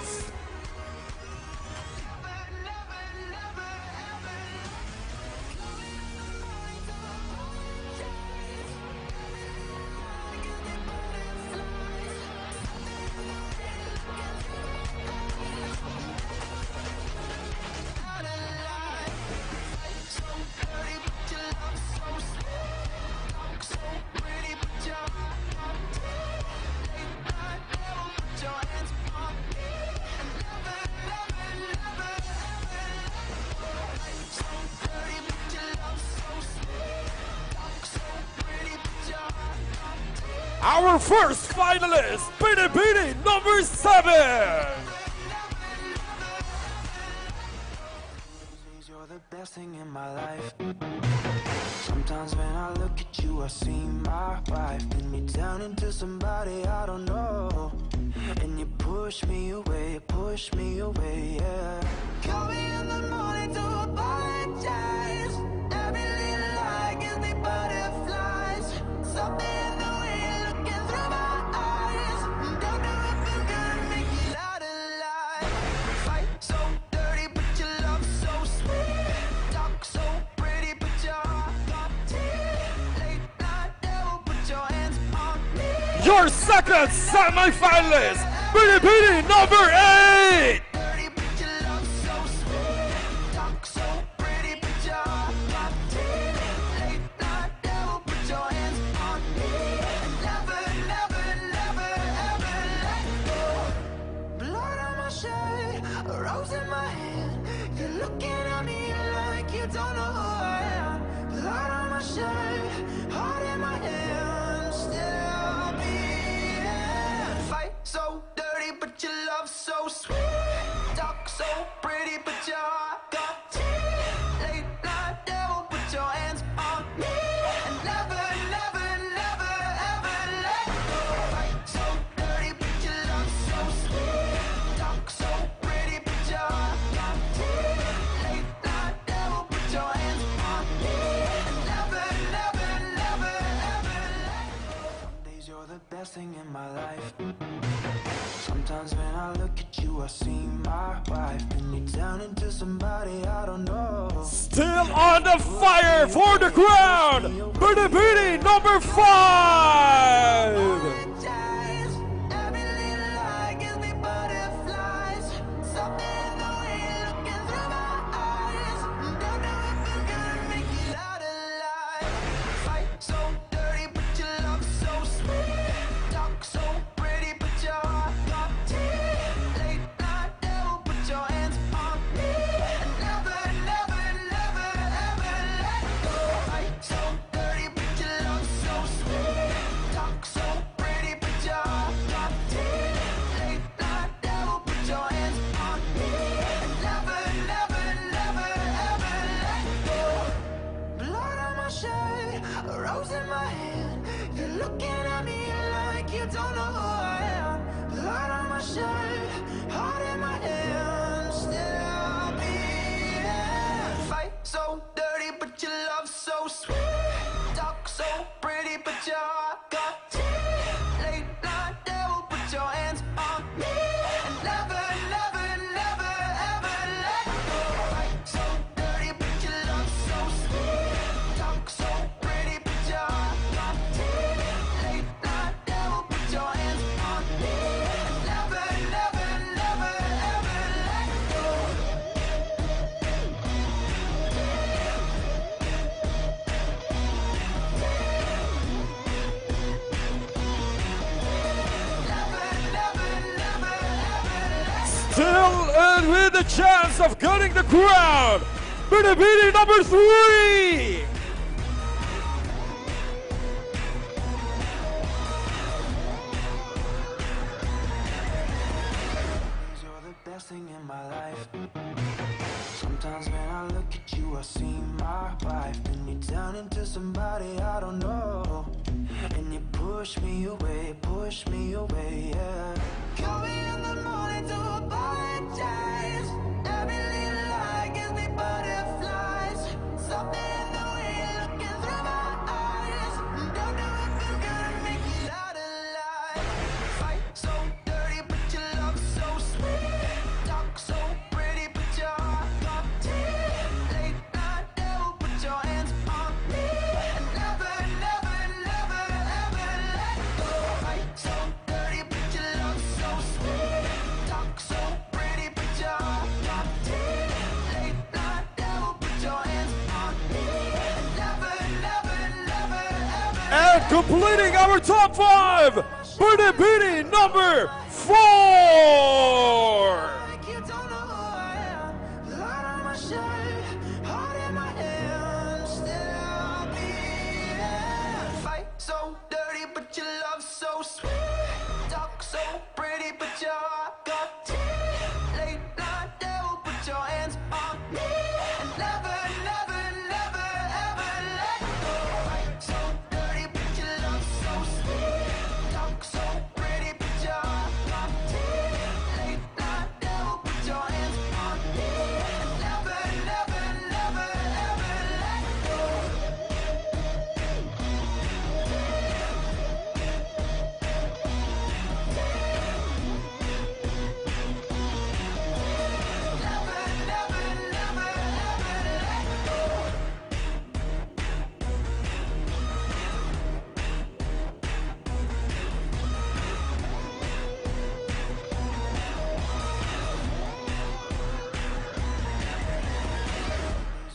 Our first finalist, Binibini number seven. You're the best thing in my life. Sometimes when I look at you, I see my wife. Pin me down into somebody I don't know. And you push me away, push me away, yeah. Call me in the morning to apologize. Every little lie gives me butterflies. Something in the way you're looking through my eyes. Don't know if I'm gonna make it out alive. Fight so dirty, but your love so sweet. Talk so pretty, but your heart got teeth. Late night devil, put your hands on me. Your second semi-finalist, Binibini number eight. Dirty, but your love so sweet. Talk so pretty, but your heart got teeth. Late night devil, put your hands on me. And never, never, never, ever let go. Blood on my shirt, a rose in my hand. You're looking at me like you don't know who I am. Blood on my shirt, heart in my hand, still beating. Fight so dirty, but your love so sweet. Talk so pretty, but your heart got teeth. Late night devil, put your hands on me. And never, never, never, ever let go. Fight so dirty, but your love so sweet. Talk so pretty, but your heart got teeth. Late night devil, put your hands on me. And never, never, never, ever let go. Some days you're the best thing in my life. Sometimes when I look at you, I see my wife. Pin me down into somebody I don't know. Still on the fire for the crown, Binibini number five. Every little lie gives me butterflies. Something in the way you're looking through my eyes. Don't know if I'm gonna make it out alive. Fight so dirty, but your love so sweet. Talk so pretty, but your heart got teeth. Late night devil, put your hands on me. And never, never, never, ever let go. Fight so dirty, but your love so sweet. Talk so pretty, but your heart got teeth. Late night devil, put your hands on me. And never, never, never, ever let go. Blood on my shirt, a rose in my hand. You're looking at me like you don't know who I am. Blood on my shirt, heart in my hand, still beating. Fight so dirty, but your love so sweet. Talk so pretty, but your heart got teeth. Late night devil, put your hands on me. And never, never, never, ever let go. Fight so dirty, but your love so sweet. Talk so pretty, but your heart got teeth. Late night devil, put your hands on me. And never, never, never, ever let go. Still in with the chance of getting the crown, Binibini number three. Blessing in my life. Sometimes when I look at you, I see my wife. Then you turn into somebody I don't know. And you push me away, push me away, yeah. Call me in the morning to apologize. Every little lie gives me butterflies. Something in the way you're looking through my eyes. Don't know if I'm gonna make it out alive. Fight so dirty, but your love so sweet. Talk so pretty, but your heart got teeth. Late night devil, put your hands on me. And never, never, never, ever let go. Fight so dirty, but your love so sweet. Talk so pretty, but your heart got teeth. Late night devil, put your hands on me. And never, never, never, ever And completing our top five, Biddie Biddie number four. Like you don't know who I am. Blood on my shirt, heart in my hand, still beating. Fight so dirty, but your love so sweet. Talk so pretty, but your heart got teeth. Late night devil, put your hands on me. And never, never, never, ever let go. Fight so dirty, but your love so sweet. Talk so pretty, but your heart got teeth. Late night devil, put your hands on me. And never, never, never, ever let go.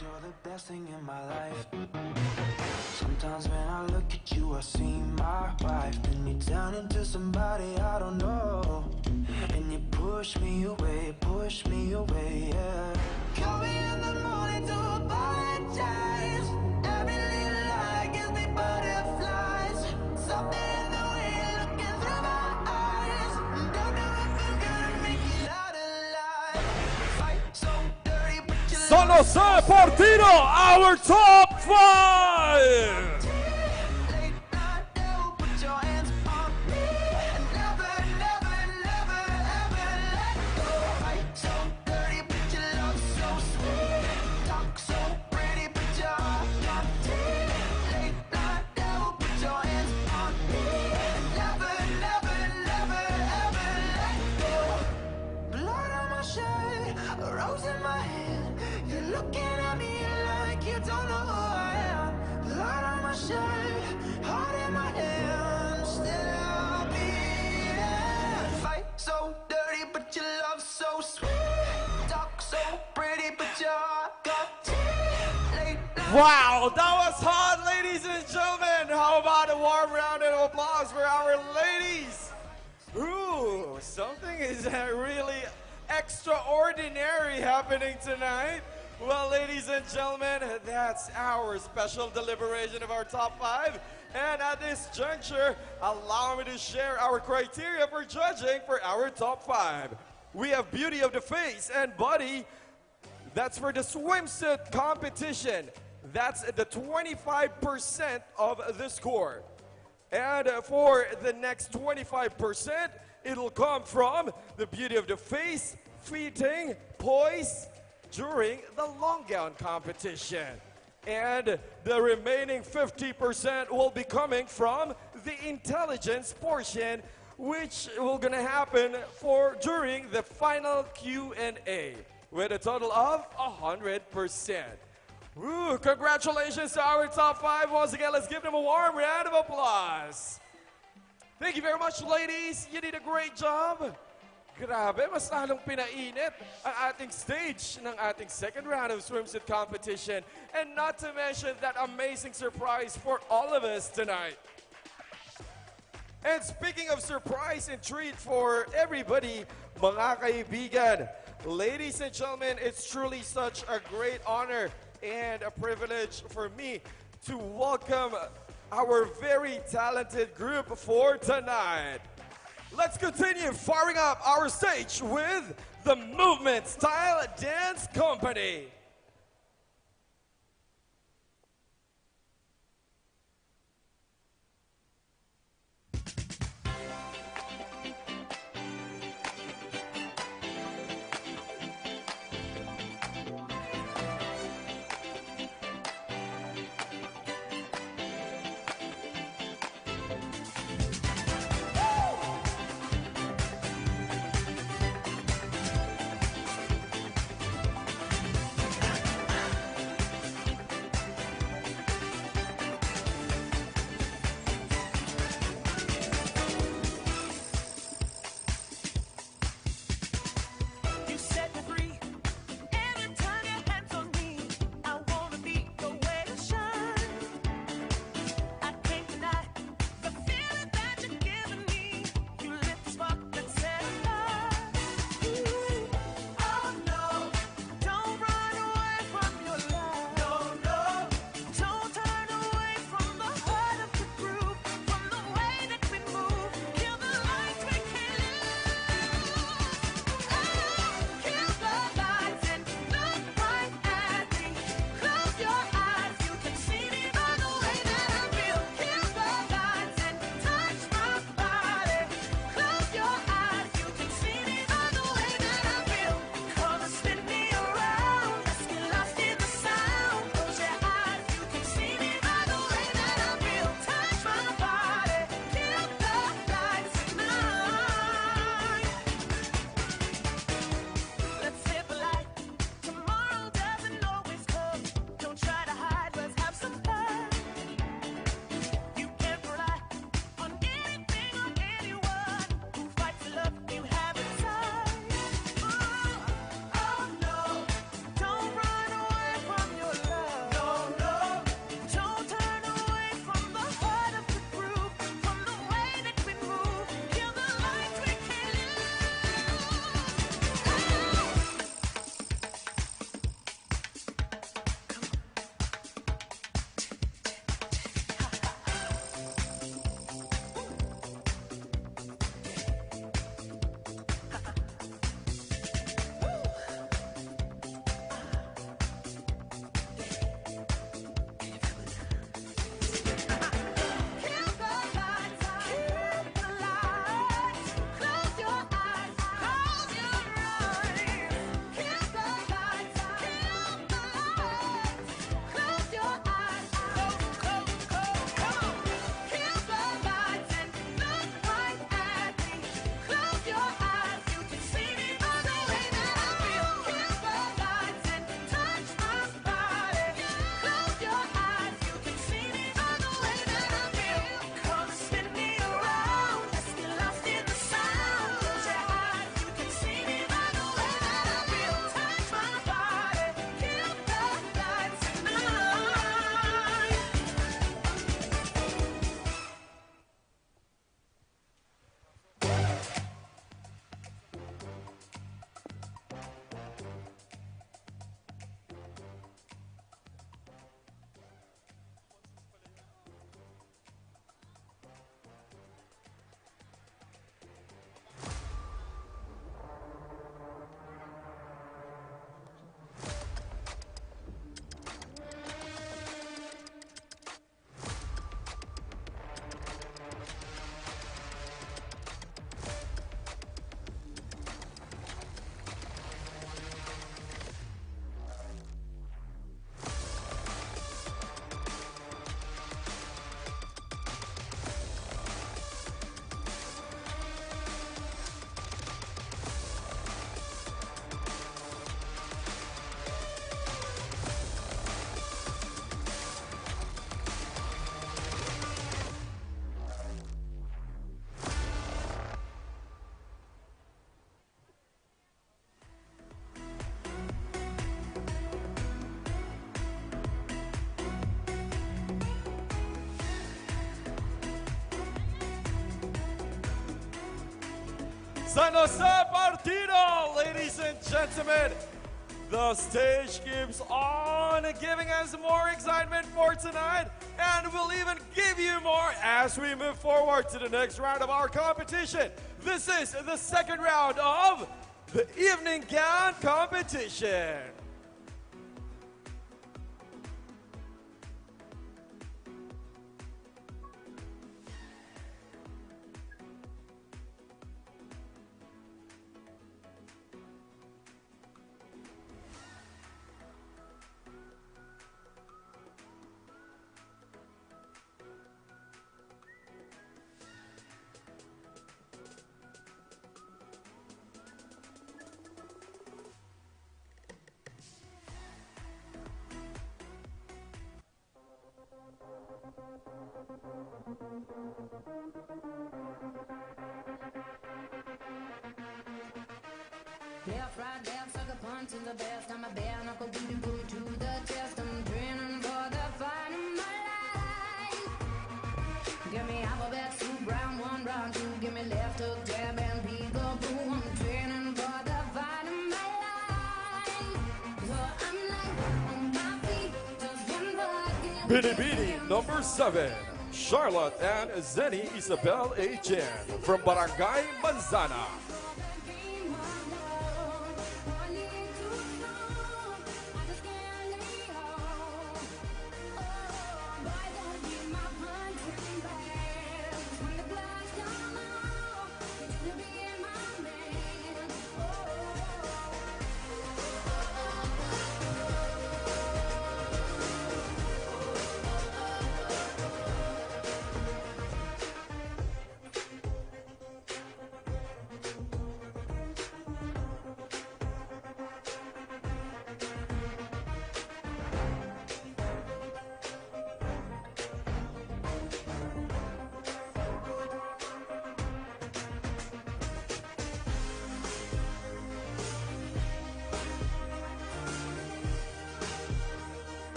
You're the best thing in my life. Sometimes when I look at you, I see my wife. Then you turn into somebody I don't know. And you push me away, push me away, yeah. Call me in the morning to apologize. Every little lie gives me butterflies. Something in the way you're looking through my eyes. Don't know if I'm gonna make it out alive. Fight so dirty, but your San Jose Partido, our top five. Blood on my shirt, a rose in my hand. You're looking at me like you don't know who I am. Blood on my shirt, heart in my hand, still beating. Fight so dirty, but your love so sweet. Talk so pretty, but your heart got teeth. Late night. Wow, that was hot, ladies and gentlemen. How about a warm round of applause for our ladies? Ooh, something is uh, really extraordinary happening tonight. Well, ladies and gentlemen, that's our special deliberation of our top five. And at this juncture, allow me to share our criteria for judging for our top five. We have beauty of the face and body. That's for the swimsuit competition. That's the twenty-five percent of the score. And uh, for the next twenty-five percent, it'll come from the beauty of the face, fitting, poise during the long gown competition. And the remaining fifty percent will be coming from the intelligence portion, which will gonna happen for during the final Q and A, with a total of one hundred percent. Ooh, congratulations to our top five. Once again, let's give them a warm round of applause. Thank you very much, ladies. You did a great job. Grabe, mas lalong pinainit ang ating stage ng ating second round of swimsuit competition. And not to mention that amazing surprise for all of us tonight. And speaking of surprise and treat for everybody, mga kaibigan, ladies and gentlemen, it's truly such a great honor and a privilege for me to welcome our very talented group for tonight. Let's continue firing up our stage with the Movement Style Dance Company. San Jose Partido, ladies and gentlemen. The stage keeps on giving us more excitement for tonight, and we'll even give you more as we move forward to the next round of our competition. This is the second round of the evening gown competition. Left, right, left, sucker punch in the best. I'm a bare knuckle dude, boom to the chest. I'm training for the fight of my life. Give me alphabet soup, round one, round two. Give me left hook, jab, and peekaboo. I'm training for the fight of my life. So I'm like on my feet, just one look in your Binibini number seven, Charlotte and Zenny Isabel A. Chen from Barangay Manzana.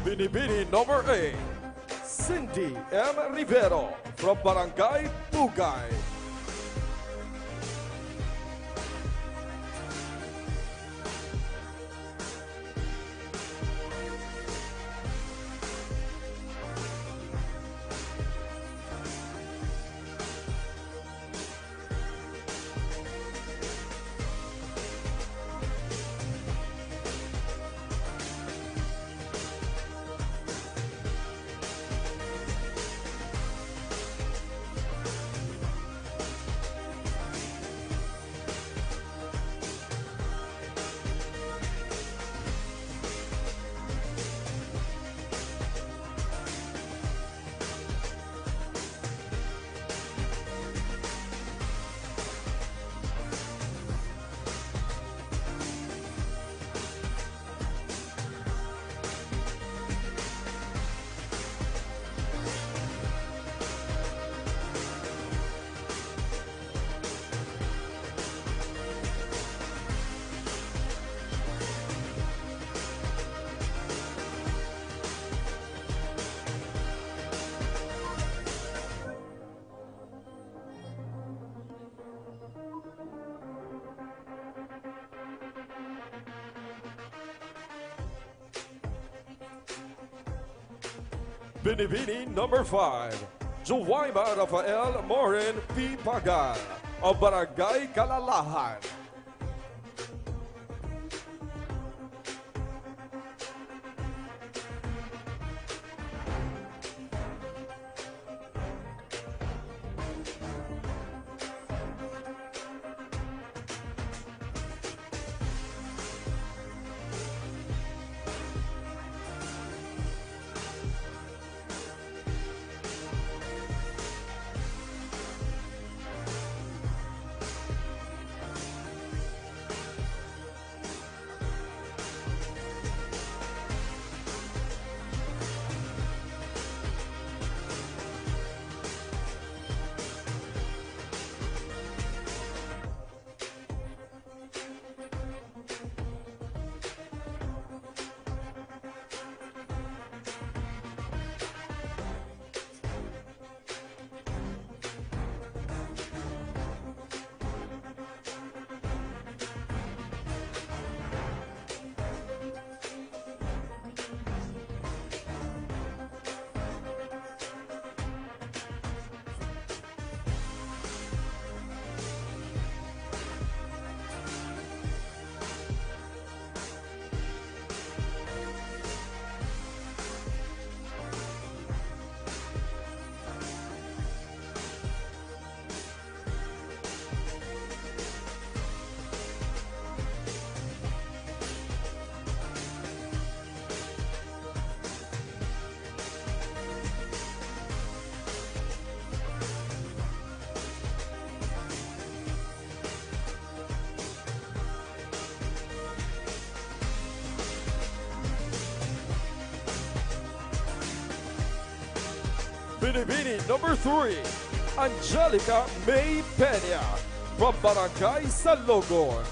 Binibini number eight, Cindy M. Rivero from Barangay Bugay. Binibini number five, Juwaima Rafael Morin P. Pagal, o Barangay Kalalahan. Binibini number three, Angelica May Peña from Barangay Salongon.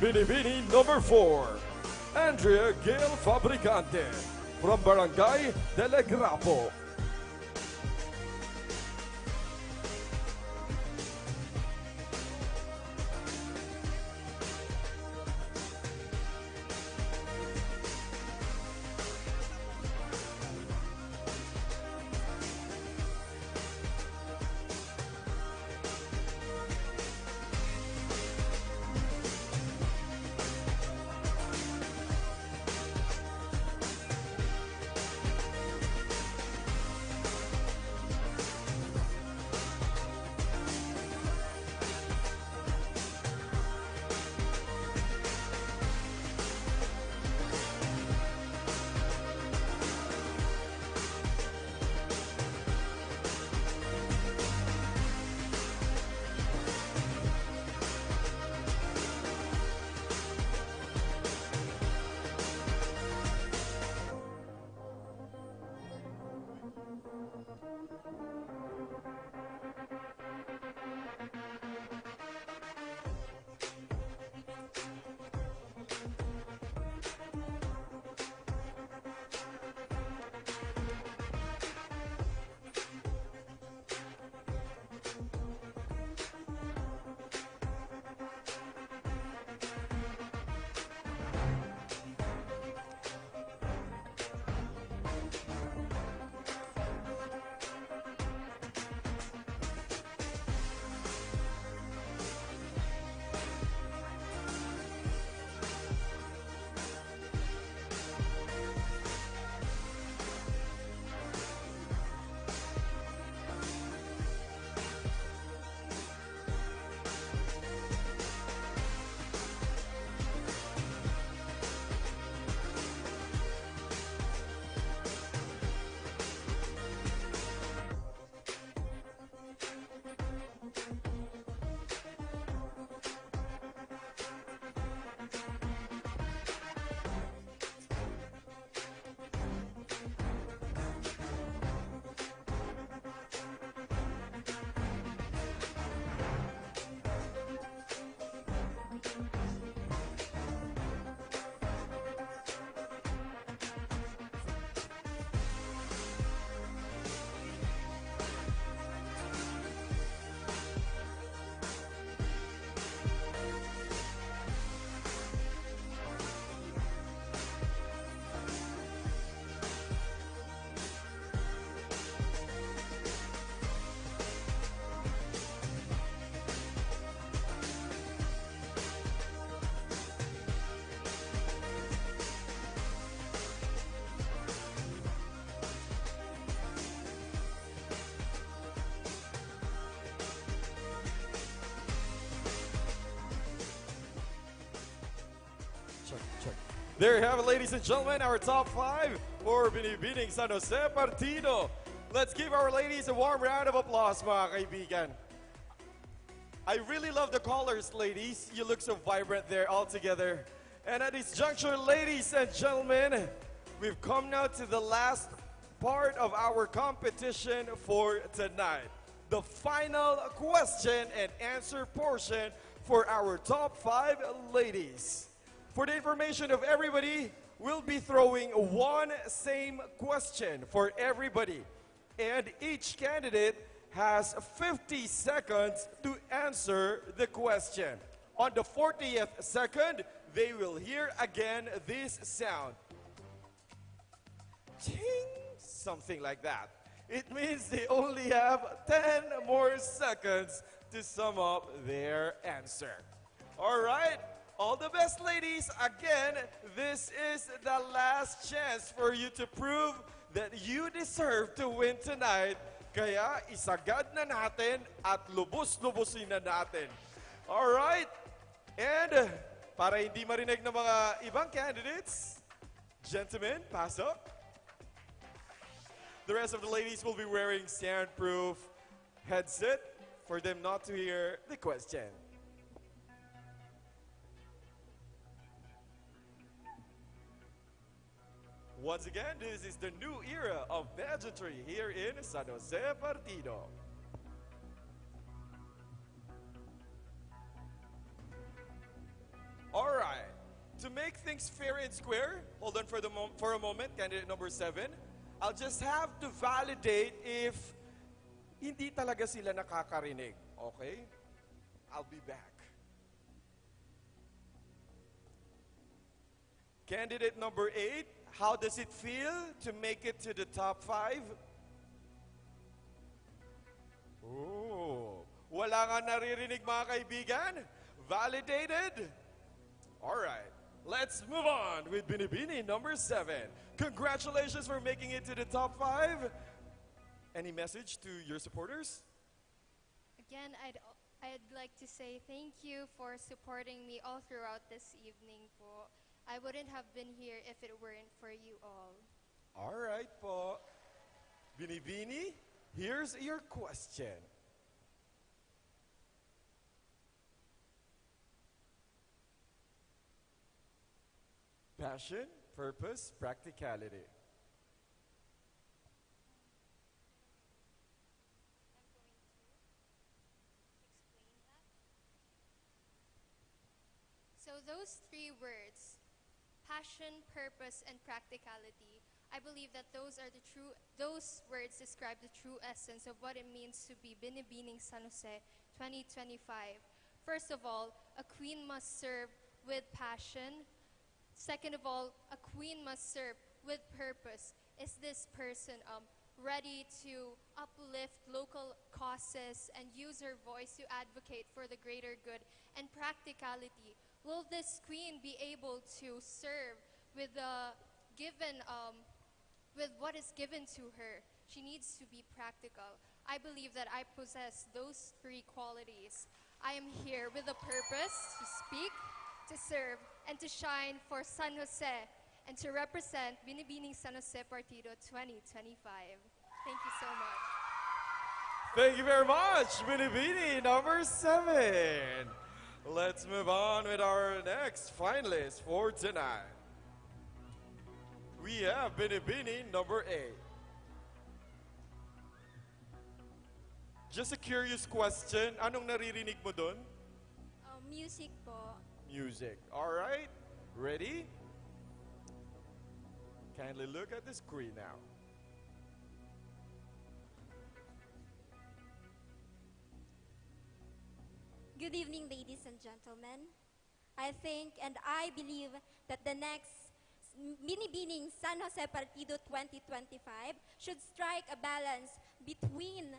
Binibini number four, Andrea Gail Fabricante from Barangay Telegrapo. There you have it, ladies and gentlemen, our top five for Binibining San Jose Partido. Let's give our ladies a warm round of applause, mga kaibigan. I really love the colors, ladies. You look so vibrant there all together. And at this juncture, ladies and gentlemen, we've come now to the last part of our competition for tonight. The final question and answer portion for our top five ladies. For the information of everybody, we'll be throwing one same question for everybody. And each candidate has fifty seconds to answer the question. On the fortieth second, they will hear again this sound. Ting! Something like that. It means they only have ten more seconds to sum up their answer. All right. All the best, ladies. Again, this is the last chance for you to prove that you deserve to win tonight. Kaya isagad na natin at lubos-lubosin na natin. All right. And para hindi marinig ng mga ibang candidates, gentlemen, pasok. The rest of the ladies will be wearing soundproof headset for them not to hear the question. Once again, this is the new era of pageantry here in San Jose Partido. All right. To make things fair and square, hold on for the mo- for a moment, candidate number seven. I'll just have to validate if hindi talaga sila nakakarinig. Okay? I'll be back. Candidate number eight, how does it feel to make it to the top five? Oh, wala nga naririnig, mga kaibigan. Validated. All right, let's move on with Binibini number seven. Congratulations for making it to the top five. Any message to your supporters? Again, I'd, I'd like to say thank you for supporting me all throughout this evening po. I wouldn't have been here if it weren't for you all. All right po. Binibini, here's your question. Passion, purpose, practicality. So those three words, passion, purpose, and practicality, I believe that those are the true those words describe the true essence of what it means to be Binibining San Jose twenty twenty-five. First of all, a queen must serve with passion. Second of all, a queen must serve with purpose. Is this person um, ready to uplift local causes and use her voice to advocate for the greater good and practicality? Will this queen be able to serve with the given um, with what is given to her? She needs to be practical. I believe that I possess those three qualities. I am here with a purpose to speak, to serve, and to shine for San Jose and to represent Binibining San Jose Partido twenty twenty-five. Thank you so much. Thank you very much, Binibini number seven. Let's move on with our next finalist for tonight. We have Binibini number eight. Just a curious question, anong naririnig mo doon? Uh, music po. Music. All right. Ready? Kindly look at the screen now. Good evening, ladies and gentlemen. I think and I believe that the next Binibining San Jose Partido twenty twenty-five should strike a balance between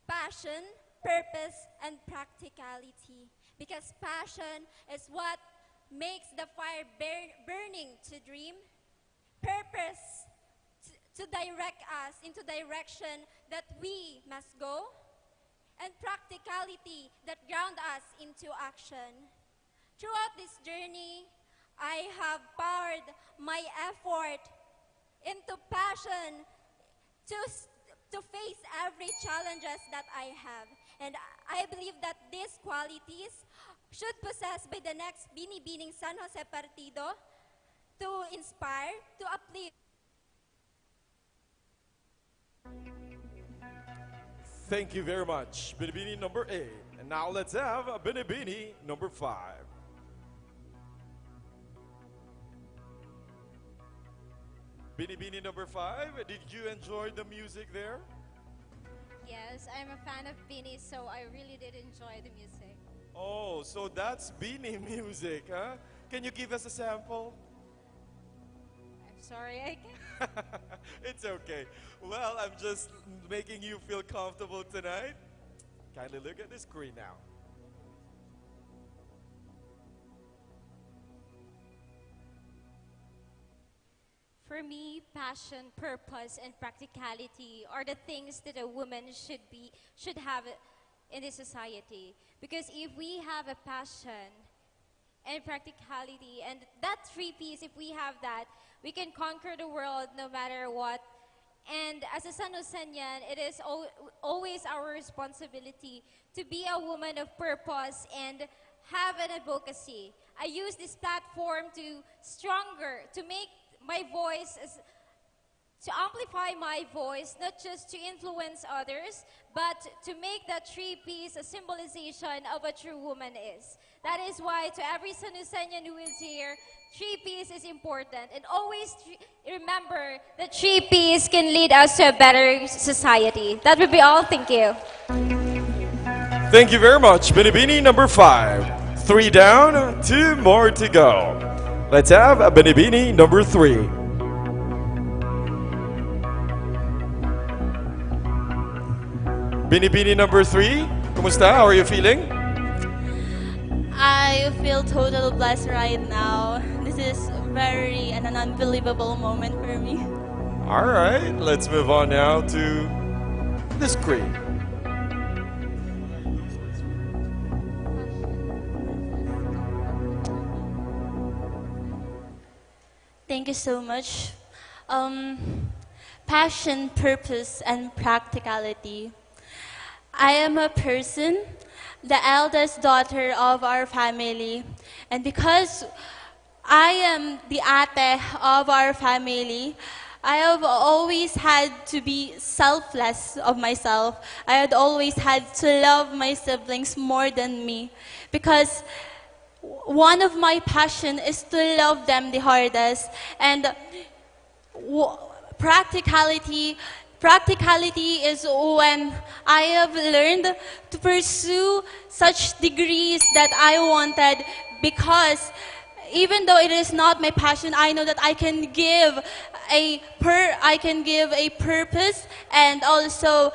passion, purpose, and practicality. Because passion is what makes the fire bur- burning to dream, purpose to, to direct us into direction that we must go, and practicality that ground us into action. Throughout this journey, I have poured my effort into passion to s- to face every challenges that I have. And I believe that these qualities should possess by the next Binibining San Jose Partido to inspire, to uplift. Thank you very much, Binibini number eight. And now let's have Binibini number five. Binibini number five, did you enjoy the music there? Yes, I'm a fan of Bini, so I really did enjoy the music. Oh, so that's Bini music, huh? Can you give us a sample? I'm sorry, I can't. It's okay. Well, I'm just making you feel comfortable tonight. Kindly look at the screen now. For me, passion, purpose, and practicality are the things that a woman should be should have in this society. Because if we have a passion and practicality and that three P's, if we have that, we can conquer the world no matter what. And as a San Josenian, it is al- always our responsibility to be a woman of purpose and have an advocacy. I use this platform to stronger, to make my voice as to amplify my voice, not just to influence others, but to make that three P's a symbolization of what true woman is. That is why to every San Josenian who is here, three P's is important. And always tr- remember that three P's can lead us to a better society. That would be all. Thank you. Thank you very much, Binibini number five. Three down, two more to go. Let's have Binibini number three. Binibini number three, kumusta? How are you feeling? I feel totally blessed right now. This is very and an unbelievable moment for me. All right, let's move on now to the screen. Thank you so much. Um, passion, purpose, and practicality. I am a person, the eldest daughter of our family, and because I am the ate of our family, I have always had to be selfless of myself. I had always had to love my siblings more than me because one of my passion is to love them the hardest. And w- practicality practicality is when I have learned to pursue such degrees that I wanted, because even though it is not my passion, I know that I can give a per I can give a purpose and also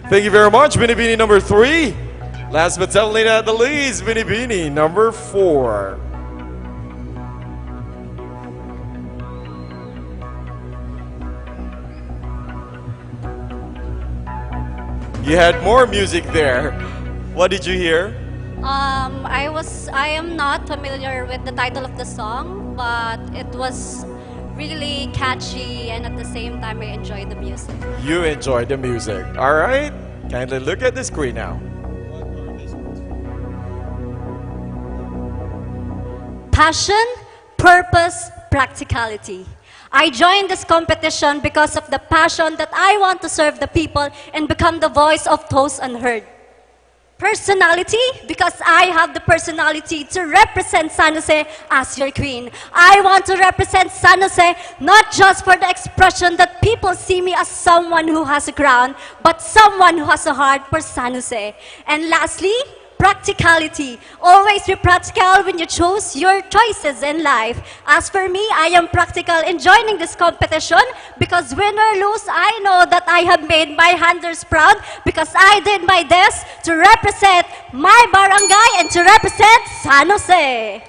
Thank you very much, Binibini number three. Last but certainly not the least, Binibini number four. You had more music there. What did you hear? Um, I was I am not familiar with the title of the song, but it was really catchy, and at the same time I enjoyed the music. You enjoyed the music. All right? Kindly look at the screen now. Passion, purpose, practicality. I joined this competition because of the passion that I want to serve the people and become the voice of those unheard. Personality, because I have the personality to represent San Jose as your queen. I want to represent San Jose not just for the expression that people see me as someone who has a crown, but someone who has a heart for San Jose. And lastly, practicality. Always be practical when you choose your choices in life. As for me, I am practical in joining this competition because win or lose, I know that I have made my handlers proud because I did my best to represent my barangay and to represent San Jose.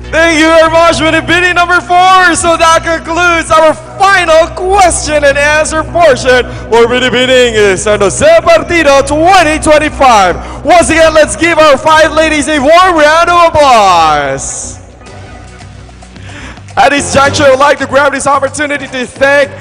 Thank you very much, Binibining number four. So that concludes our final question and answer portion for Binibining San Jose Partido twenty twenty-five. Once again, let's give our five ladies a warm round of applause. At this juncture, I would like to grab this opportunity to thank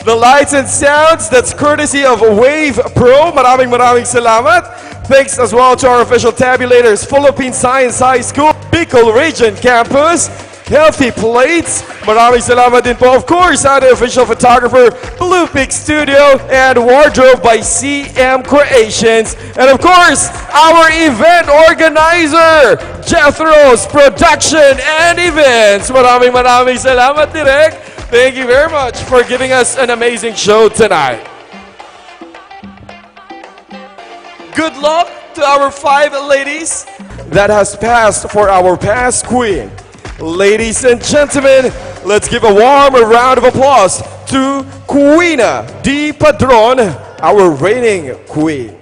the lights and sounds. That's courtesy of Wave Pro. Maraming, maraming salamat. Thanks as well to our official tabulators, Philippine Science High School, Bicol Region Campus, Healthy Plates. Maraming salamat din po, of course, sa ating official photographer, Blue Peak Studio, and Wardrobe by C M Creations. And of course, our event organizer, Jethro's Production and Events. Maraming, maraming salamat, Direk. Thank you very much for giving us an amazing show tonight. Good luck to our five ladies that has passed for our past queen. Ladies and gentlemen, let's give a warm round of applause to Queena D. Padron, our reigning queen.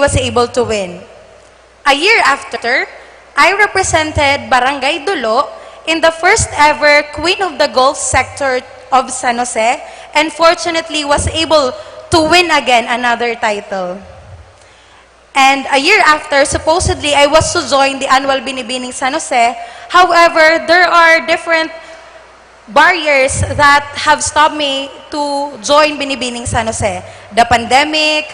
Was able to win. A year after, I represented Barangay Dolo in the first ever Queen of the Golf Sector of San Jose, and fortunately was able to win again another title. And a year after, supposedly, I was to join the annual Binibining San Jose. However, there are different barriers that have stopped me to join Binibining San Jose. The pandemic,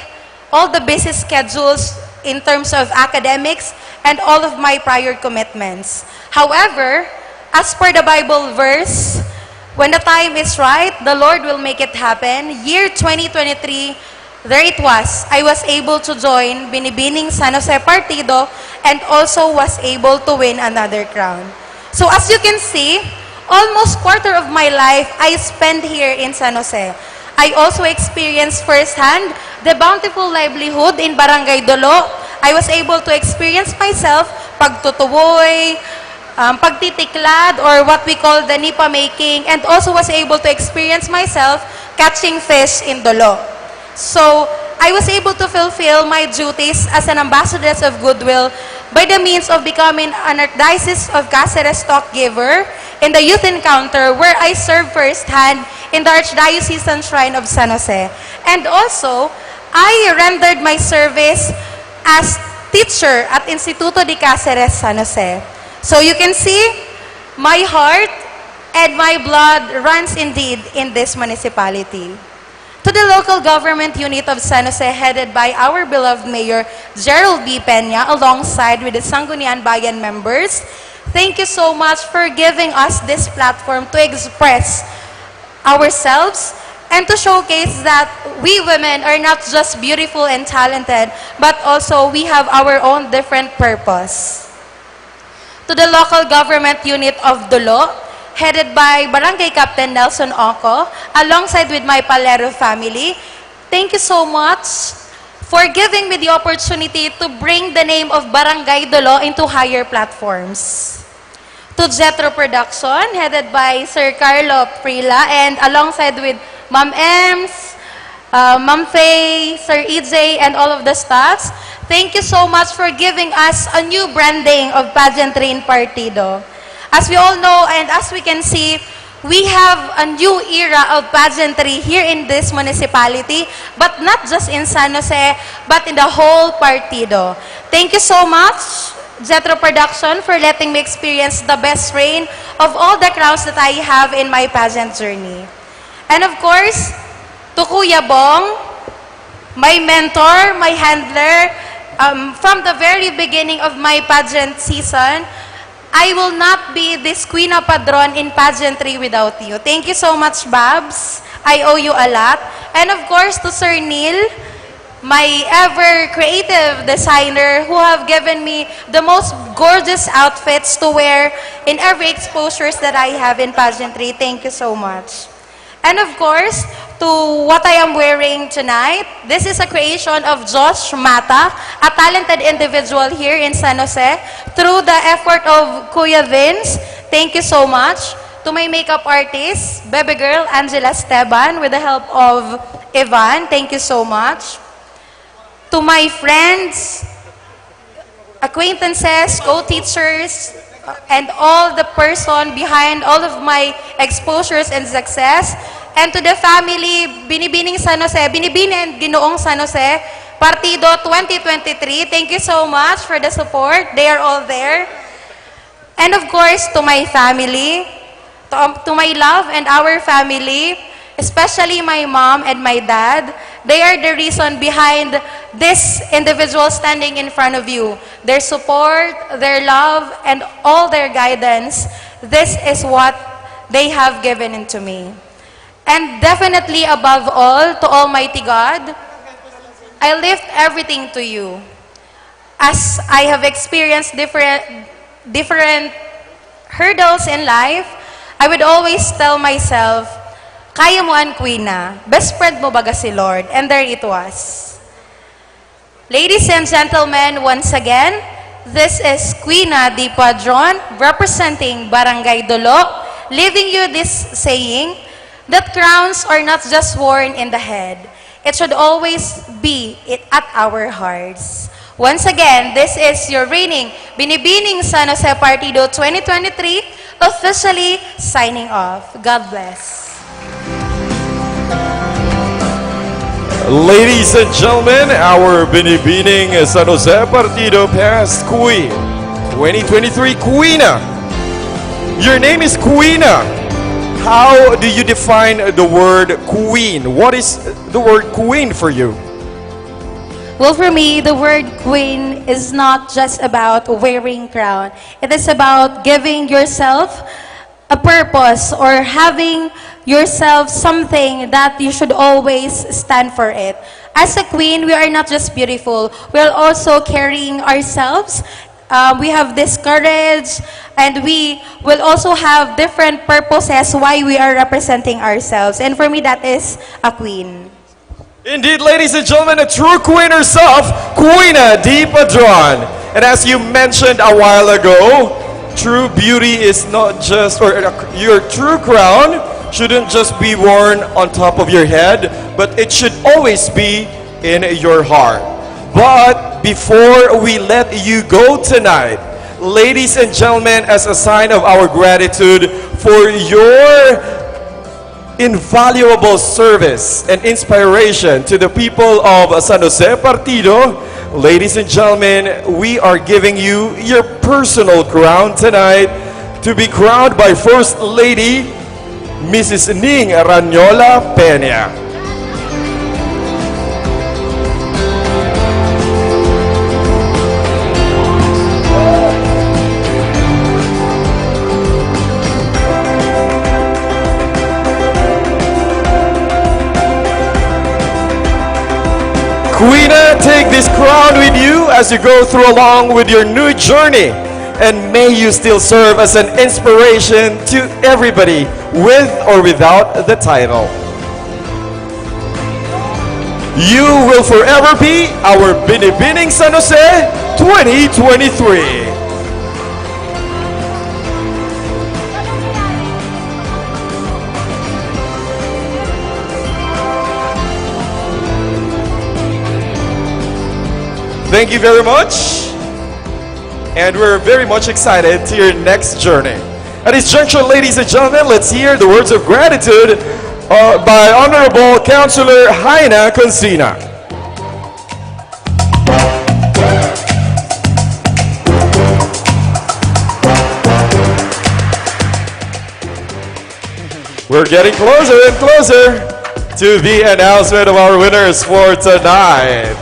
all the busy schedules in terms of academics, and all of my prior commitments. However, as per the Bible verse, "When the time is right, the Lord will make it happen." Year twenty twenty-three, there it was. I was able to join Binibining San Jose Partido and also was able to win another crown. So as you can see, almost quarter of my life I spend here in San Jose. I also experienced firsthand the bountiful livelihood in Barangay Dolo. I was able to experience myself pagtutuboy, um, pagtitiklad, or what we call the nipa making, and also was able to experience myself catching fish in Dolo. So, I was able to fulfill my duties as an ambassadress of goodwill by the means of becoming an Archdiocese of Caceres talk giver in the youth encounter, where I served firsthand in the Archdiocesan Shrine of San Jose. And also, I rendered my service as teacher at Instituto de Caceres San Jose. So you can see, my heart and my blood runs indeed in this municipality. To the local government unit of San Jose, headed by our beloved Mayor Gerald B. Peña, alongside with the Sangguniang Bayan members, thank you so much for giving us this platform to express ourselves and to showcase that we women are not just beautiful and talented, but also we have our own different purpose. To the local government unit of Dolo, headed by Barangay Captain Nelson Oco, alongside with my Palero family. Thank you so much for giving me the opportunity to bring the name of Barangay Dolo into higher platforms. To Jetro Production, headed by Sir Carlo Prila, and alongside with Ma'am Ems, uh, Ma'am Faye, Sir E J, and all of the staffs, thank you so much for giving us a new branding of pageantry in Partido. As we all know, and as we can see, we have a new era of pageantry here in this municipality, but not just in San Jose, but in the whole Partido. Thank you so much, Jetro Production, for letting me experience the best reign of all the crowns that I have in my pageant journey. And of course, to Kuya Bong, my mentor, my handler, um, from the very beginning of my pageant season, I will not be this Queena Padron in pageantry without you. Thank you so much, Babs. I owe you a lot. And of course, to Sir Neil, my ever creative designer, who have given me the most gorgeous outfits to wear in every exposures that I have in pageantry. Thank you so much. And of course, to what I am wearing tonight, this is a creation of Josh Mata, a talented individual here in San Jose. Through the effort of Kuya Vince, thank you so much. To my makeup artist, baby girl Angela Esteban, with the help of Ivan, thank you so much. To my friends, acquaintances, co-teachers, and all the person behind all of my exposures and success. And to the family, Binibining San Jose, Binibini and Ginoong San Jose, Partido twenty twenty-three, thank you so much for the support. They are all there. And of course, to my family, to, um, to my love and our family, especially my mom and my dad, they are the reason behind this individual standing in front of you. Their support, their love, and all their guidance, this is what they have given into me. And definitely above all, to Almighty God, I lift everything to you. As I have experienced different, different hurdles in life, I would always tell myself, "Kaya mo an Queena, best friend mo baga si Lord," and there it was. Ladies and gentlemen, once again, this is Queena D. Padron, representing Barangay Dolo, leaving you this saying that crowns are not just worn in the head, it should always be it at our hearts. Once again, this is your reigning Binibining San Jose Partido twenty twenty-three, officially signing off. God bless. Ladies and gentlemen, our Binibining San Jose Partido past queen, twenty twenty-three Queena. Your name is Queena. How do you define the word queen? What is the word queen for you? Well, for me, the word queen is not just about wearing crown. It is about giving yourself a purpose or having yourself something that you should always stand for it. As a queen, we are not just beautiful. We are also carrying ourselves. Um, we have this courage, and we will also have different purposes why we are representing ourselves. And for me, that is a queen. Indeed, ladies and gentlemen, a true queen herself, Queena D. Padron. And as you mentioned a while ago, true beauty is not just, or uh, your true crown shouldn't just be worn on top of your head, but it should always be in your heart. But before we let you go tonight, ladies and gentlemen, as a sign of our gratitude for your invaluable service and inspiration to the people of San Jose Partido, ladies and gentlemen, we are giving you your personal crown tonight to be crowned by First Lady Missus Ning Ranyola Peña. Queena, take this crown with you as you go through along with your new journey And may you still serve as an inspiration to everybody, with or without the title. You will forever be our Binibining San Jose twenty twenty-three. Thank you very much. And we're very much excited to your next journey. At this juncture, ladies and gentlemen, let's hear the words of gratitude uh, by Honorable Councilor Haina Consina. We're getting closer and closer to the announcement of our winners for tonight.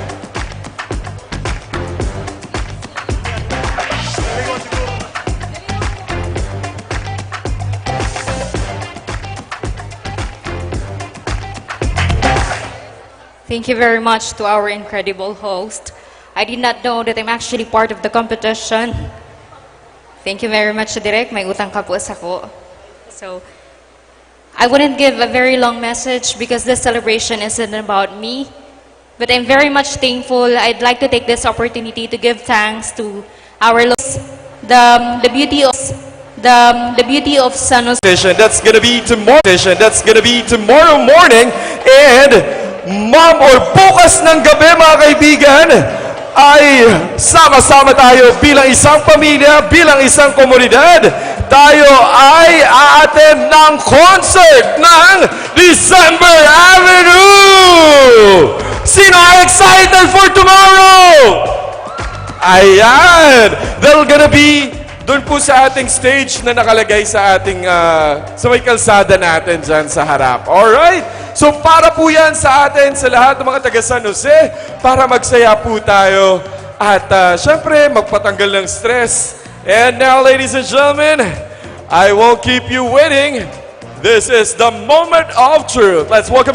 Thank you very much to our incredible host. I did not know that I'm actually part of the competition. Thank you very much, Direk. May utang ka po sa ko. So, I wouldn't give a very long message because this celebration isn't about me. But I'm very much thankful. I'd like to take this opportunity to give thanks to our lo- the, the beauty of the, the beauty of San Jose. That's gonna be tomorrow. That's gonna be tomorrow morning. And ma'am, or bukas ng gabi, mga kaibigan, ay sama-sama tayo bilang isang pamilya, bilang isang komunidad. Tayo ay a-attend ng concert ng December Avenue! Sino ang excited for tomorrow? Ayan! They're gonna be doon po sa ating stage na nakalagay sa ating uh, sa may kalsada natin dyan sa harap. Alright? So para po yan sa atin, sa lahat ng mga taga San Jose, para magsaya po tayo at uh, syempre magpatanggal ng stress. And now, ladies and gentlemen, I won't keep you waiting. This is the moment of truth. Let's welcome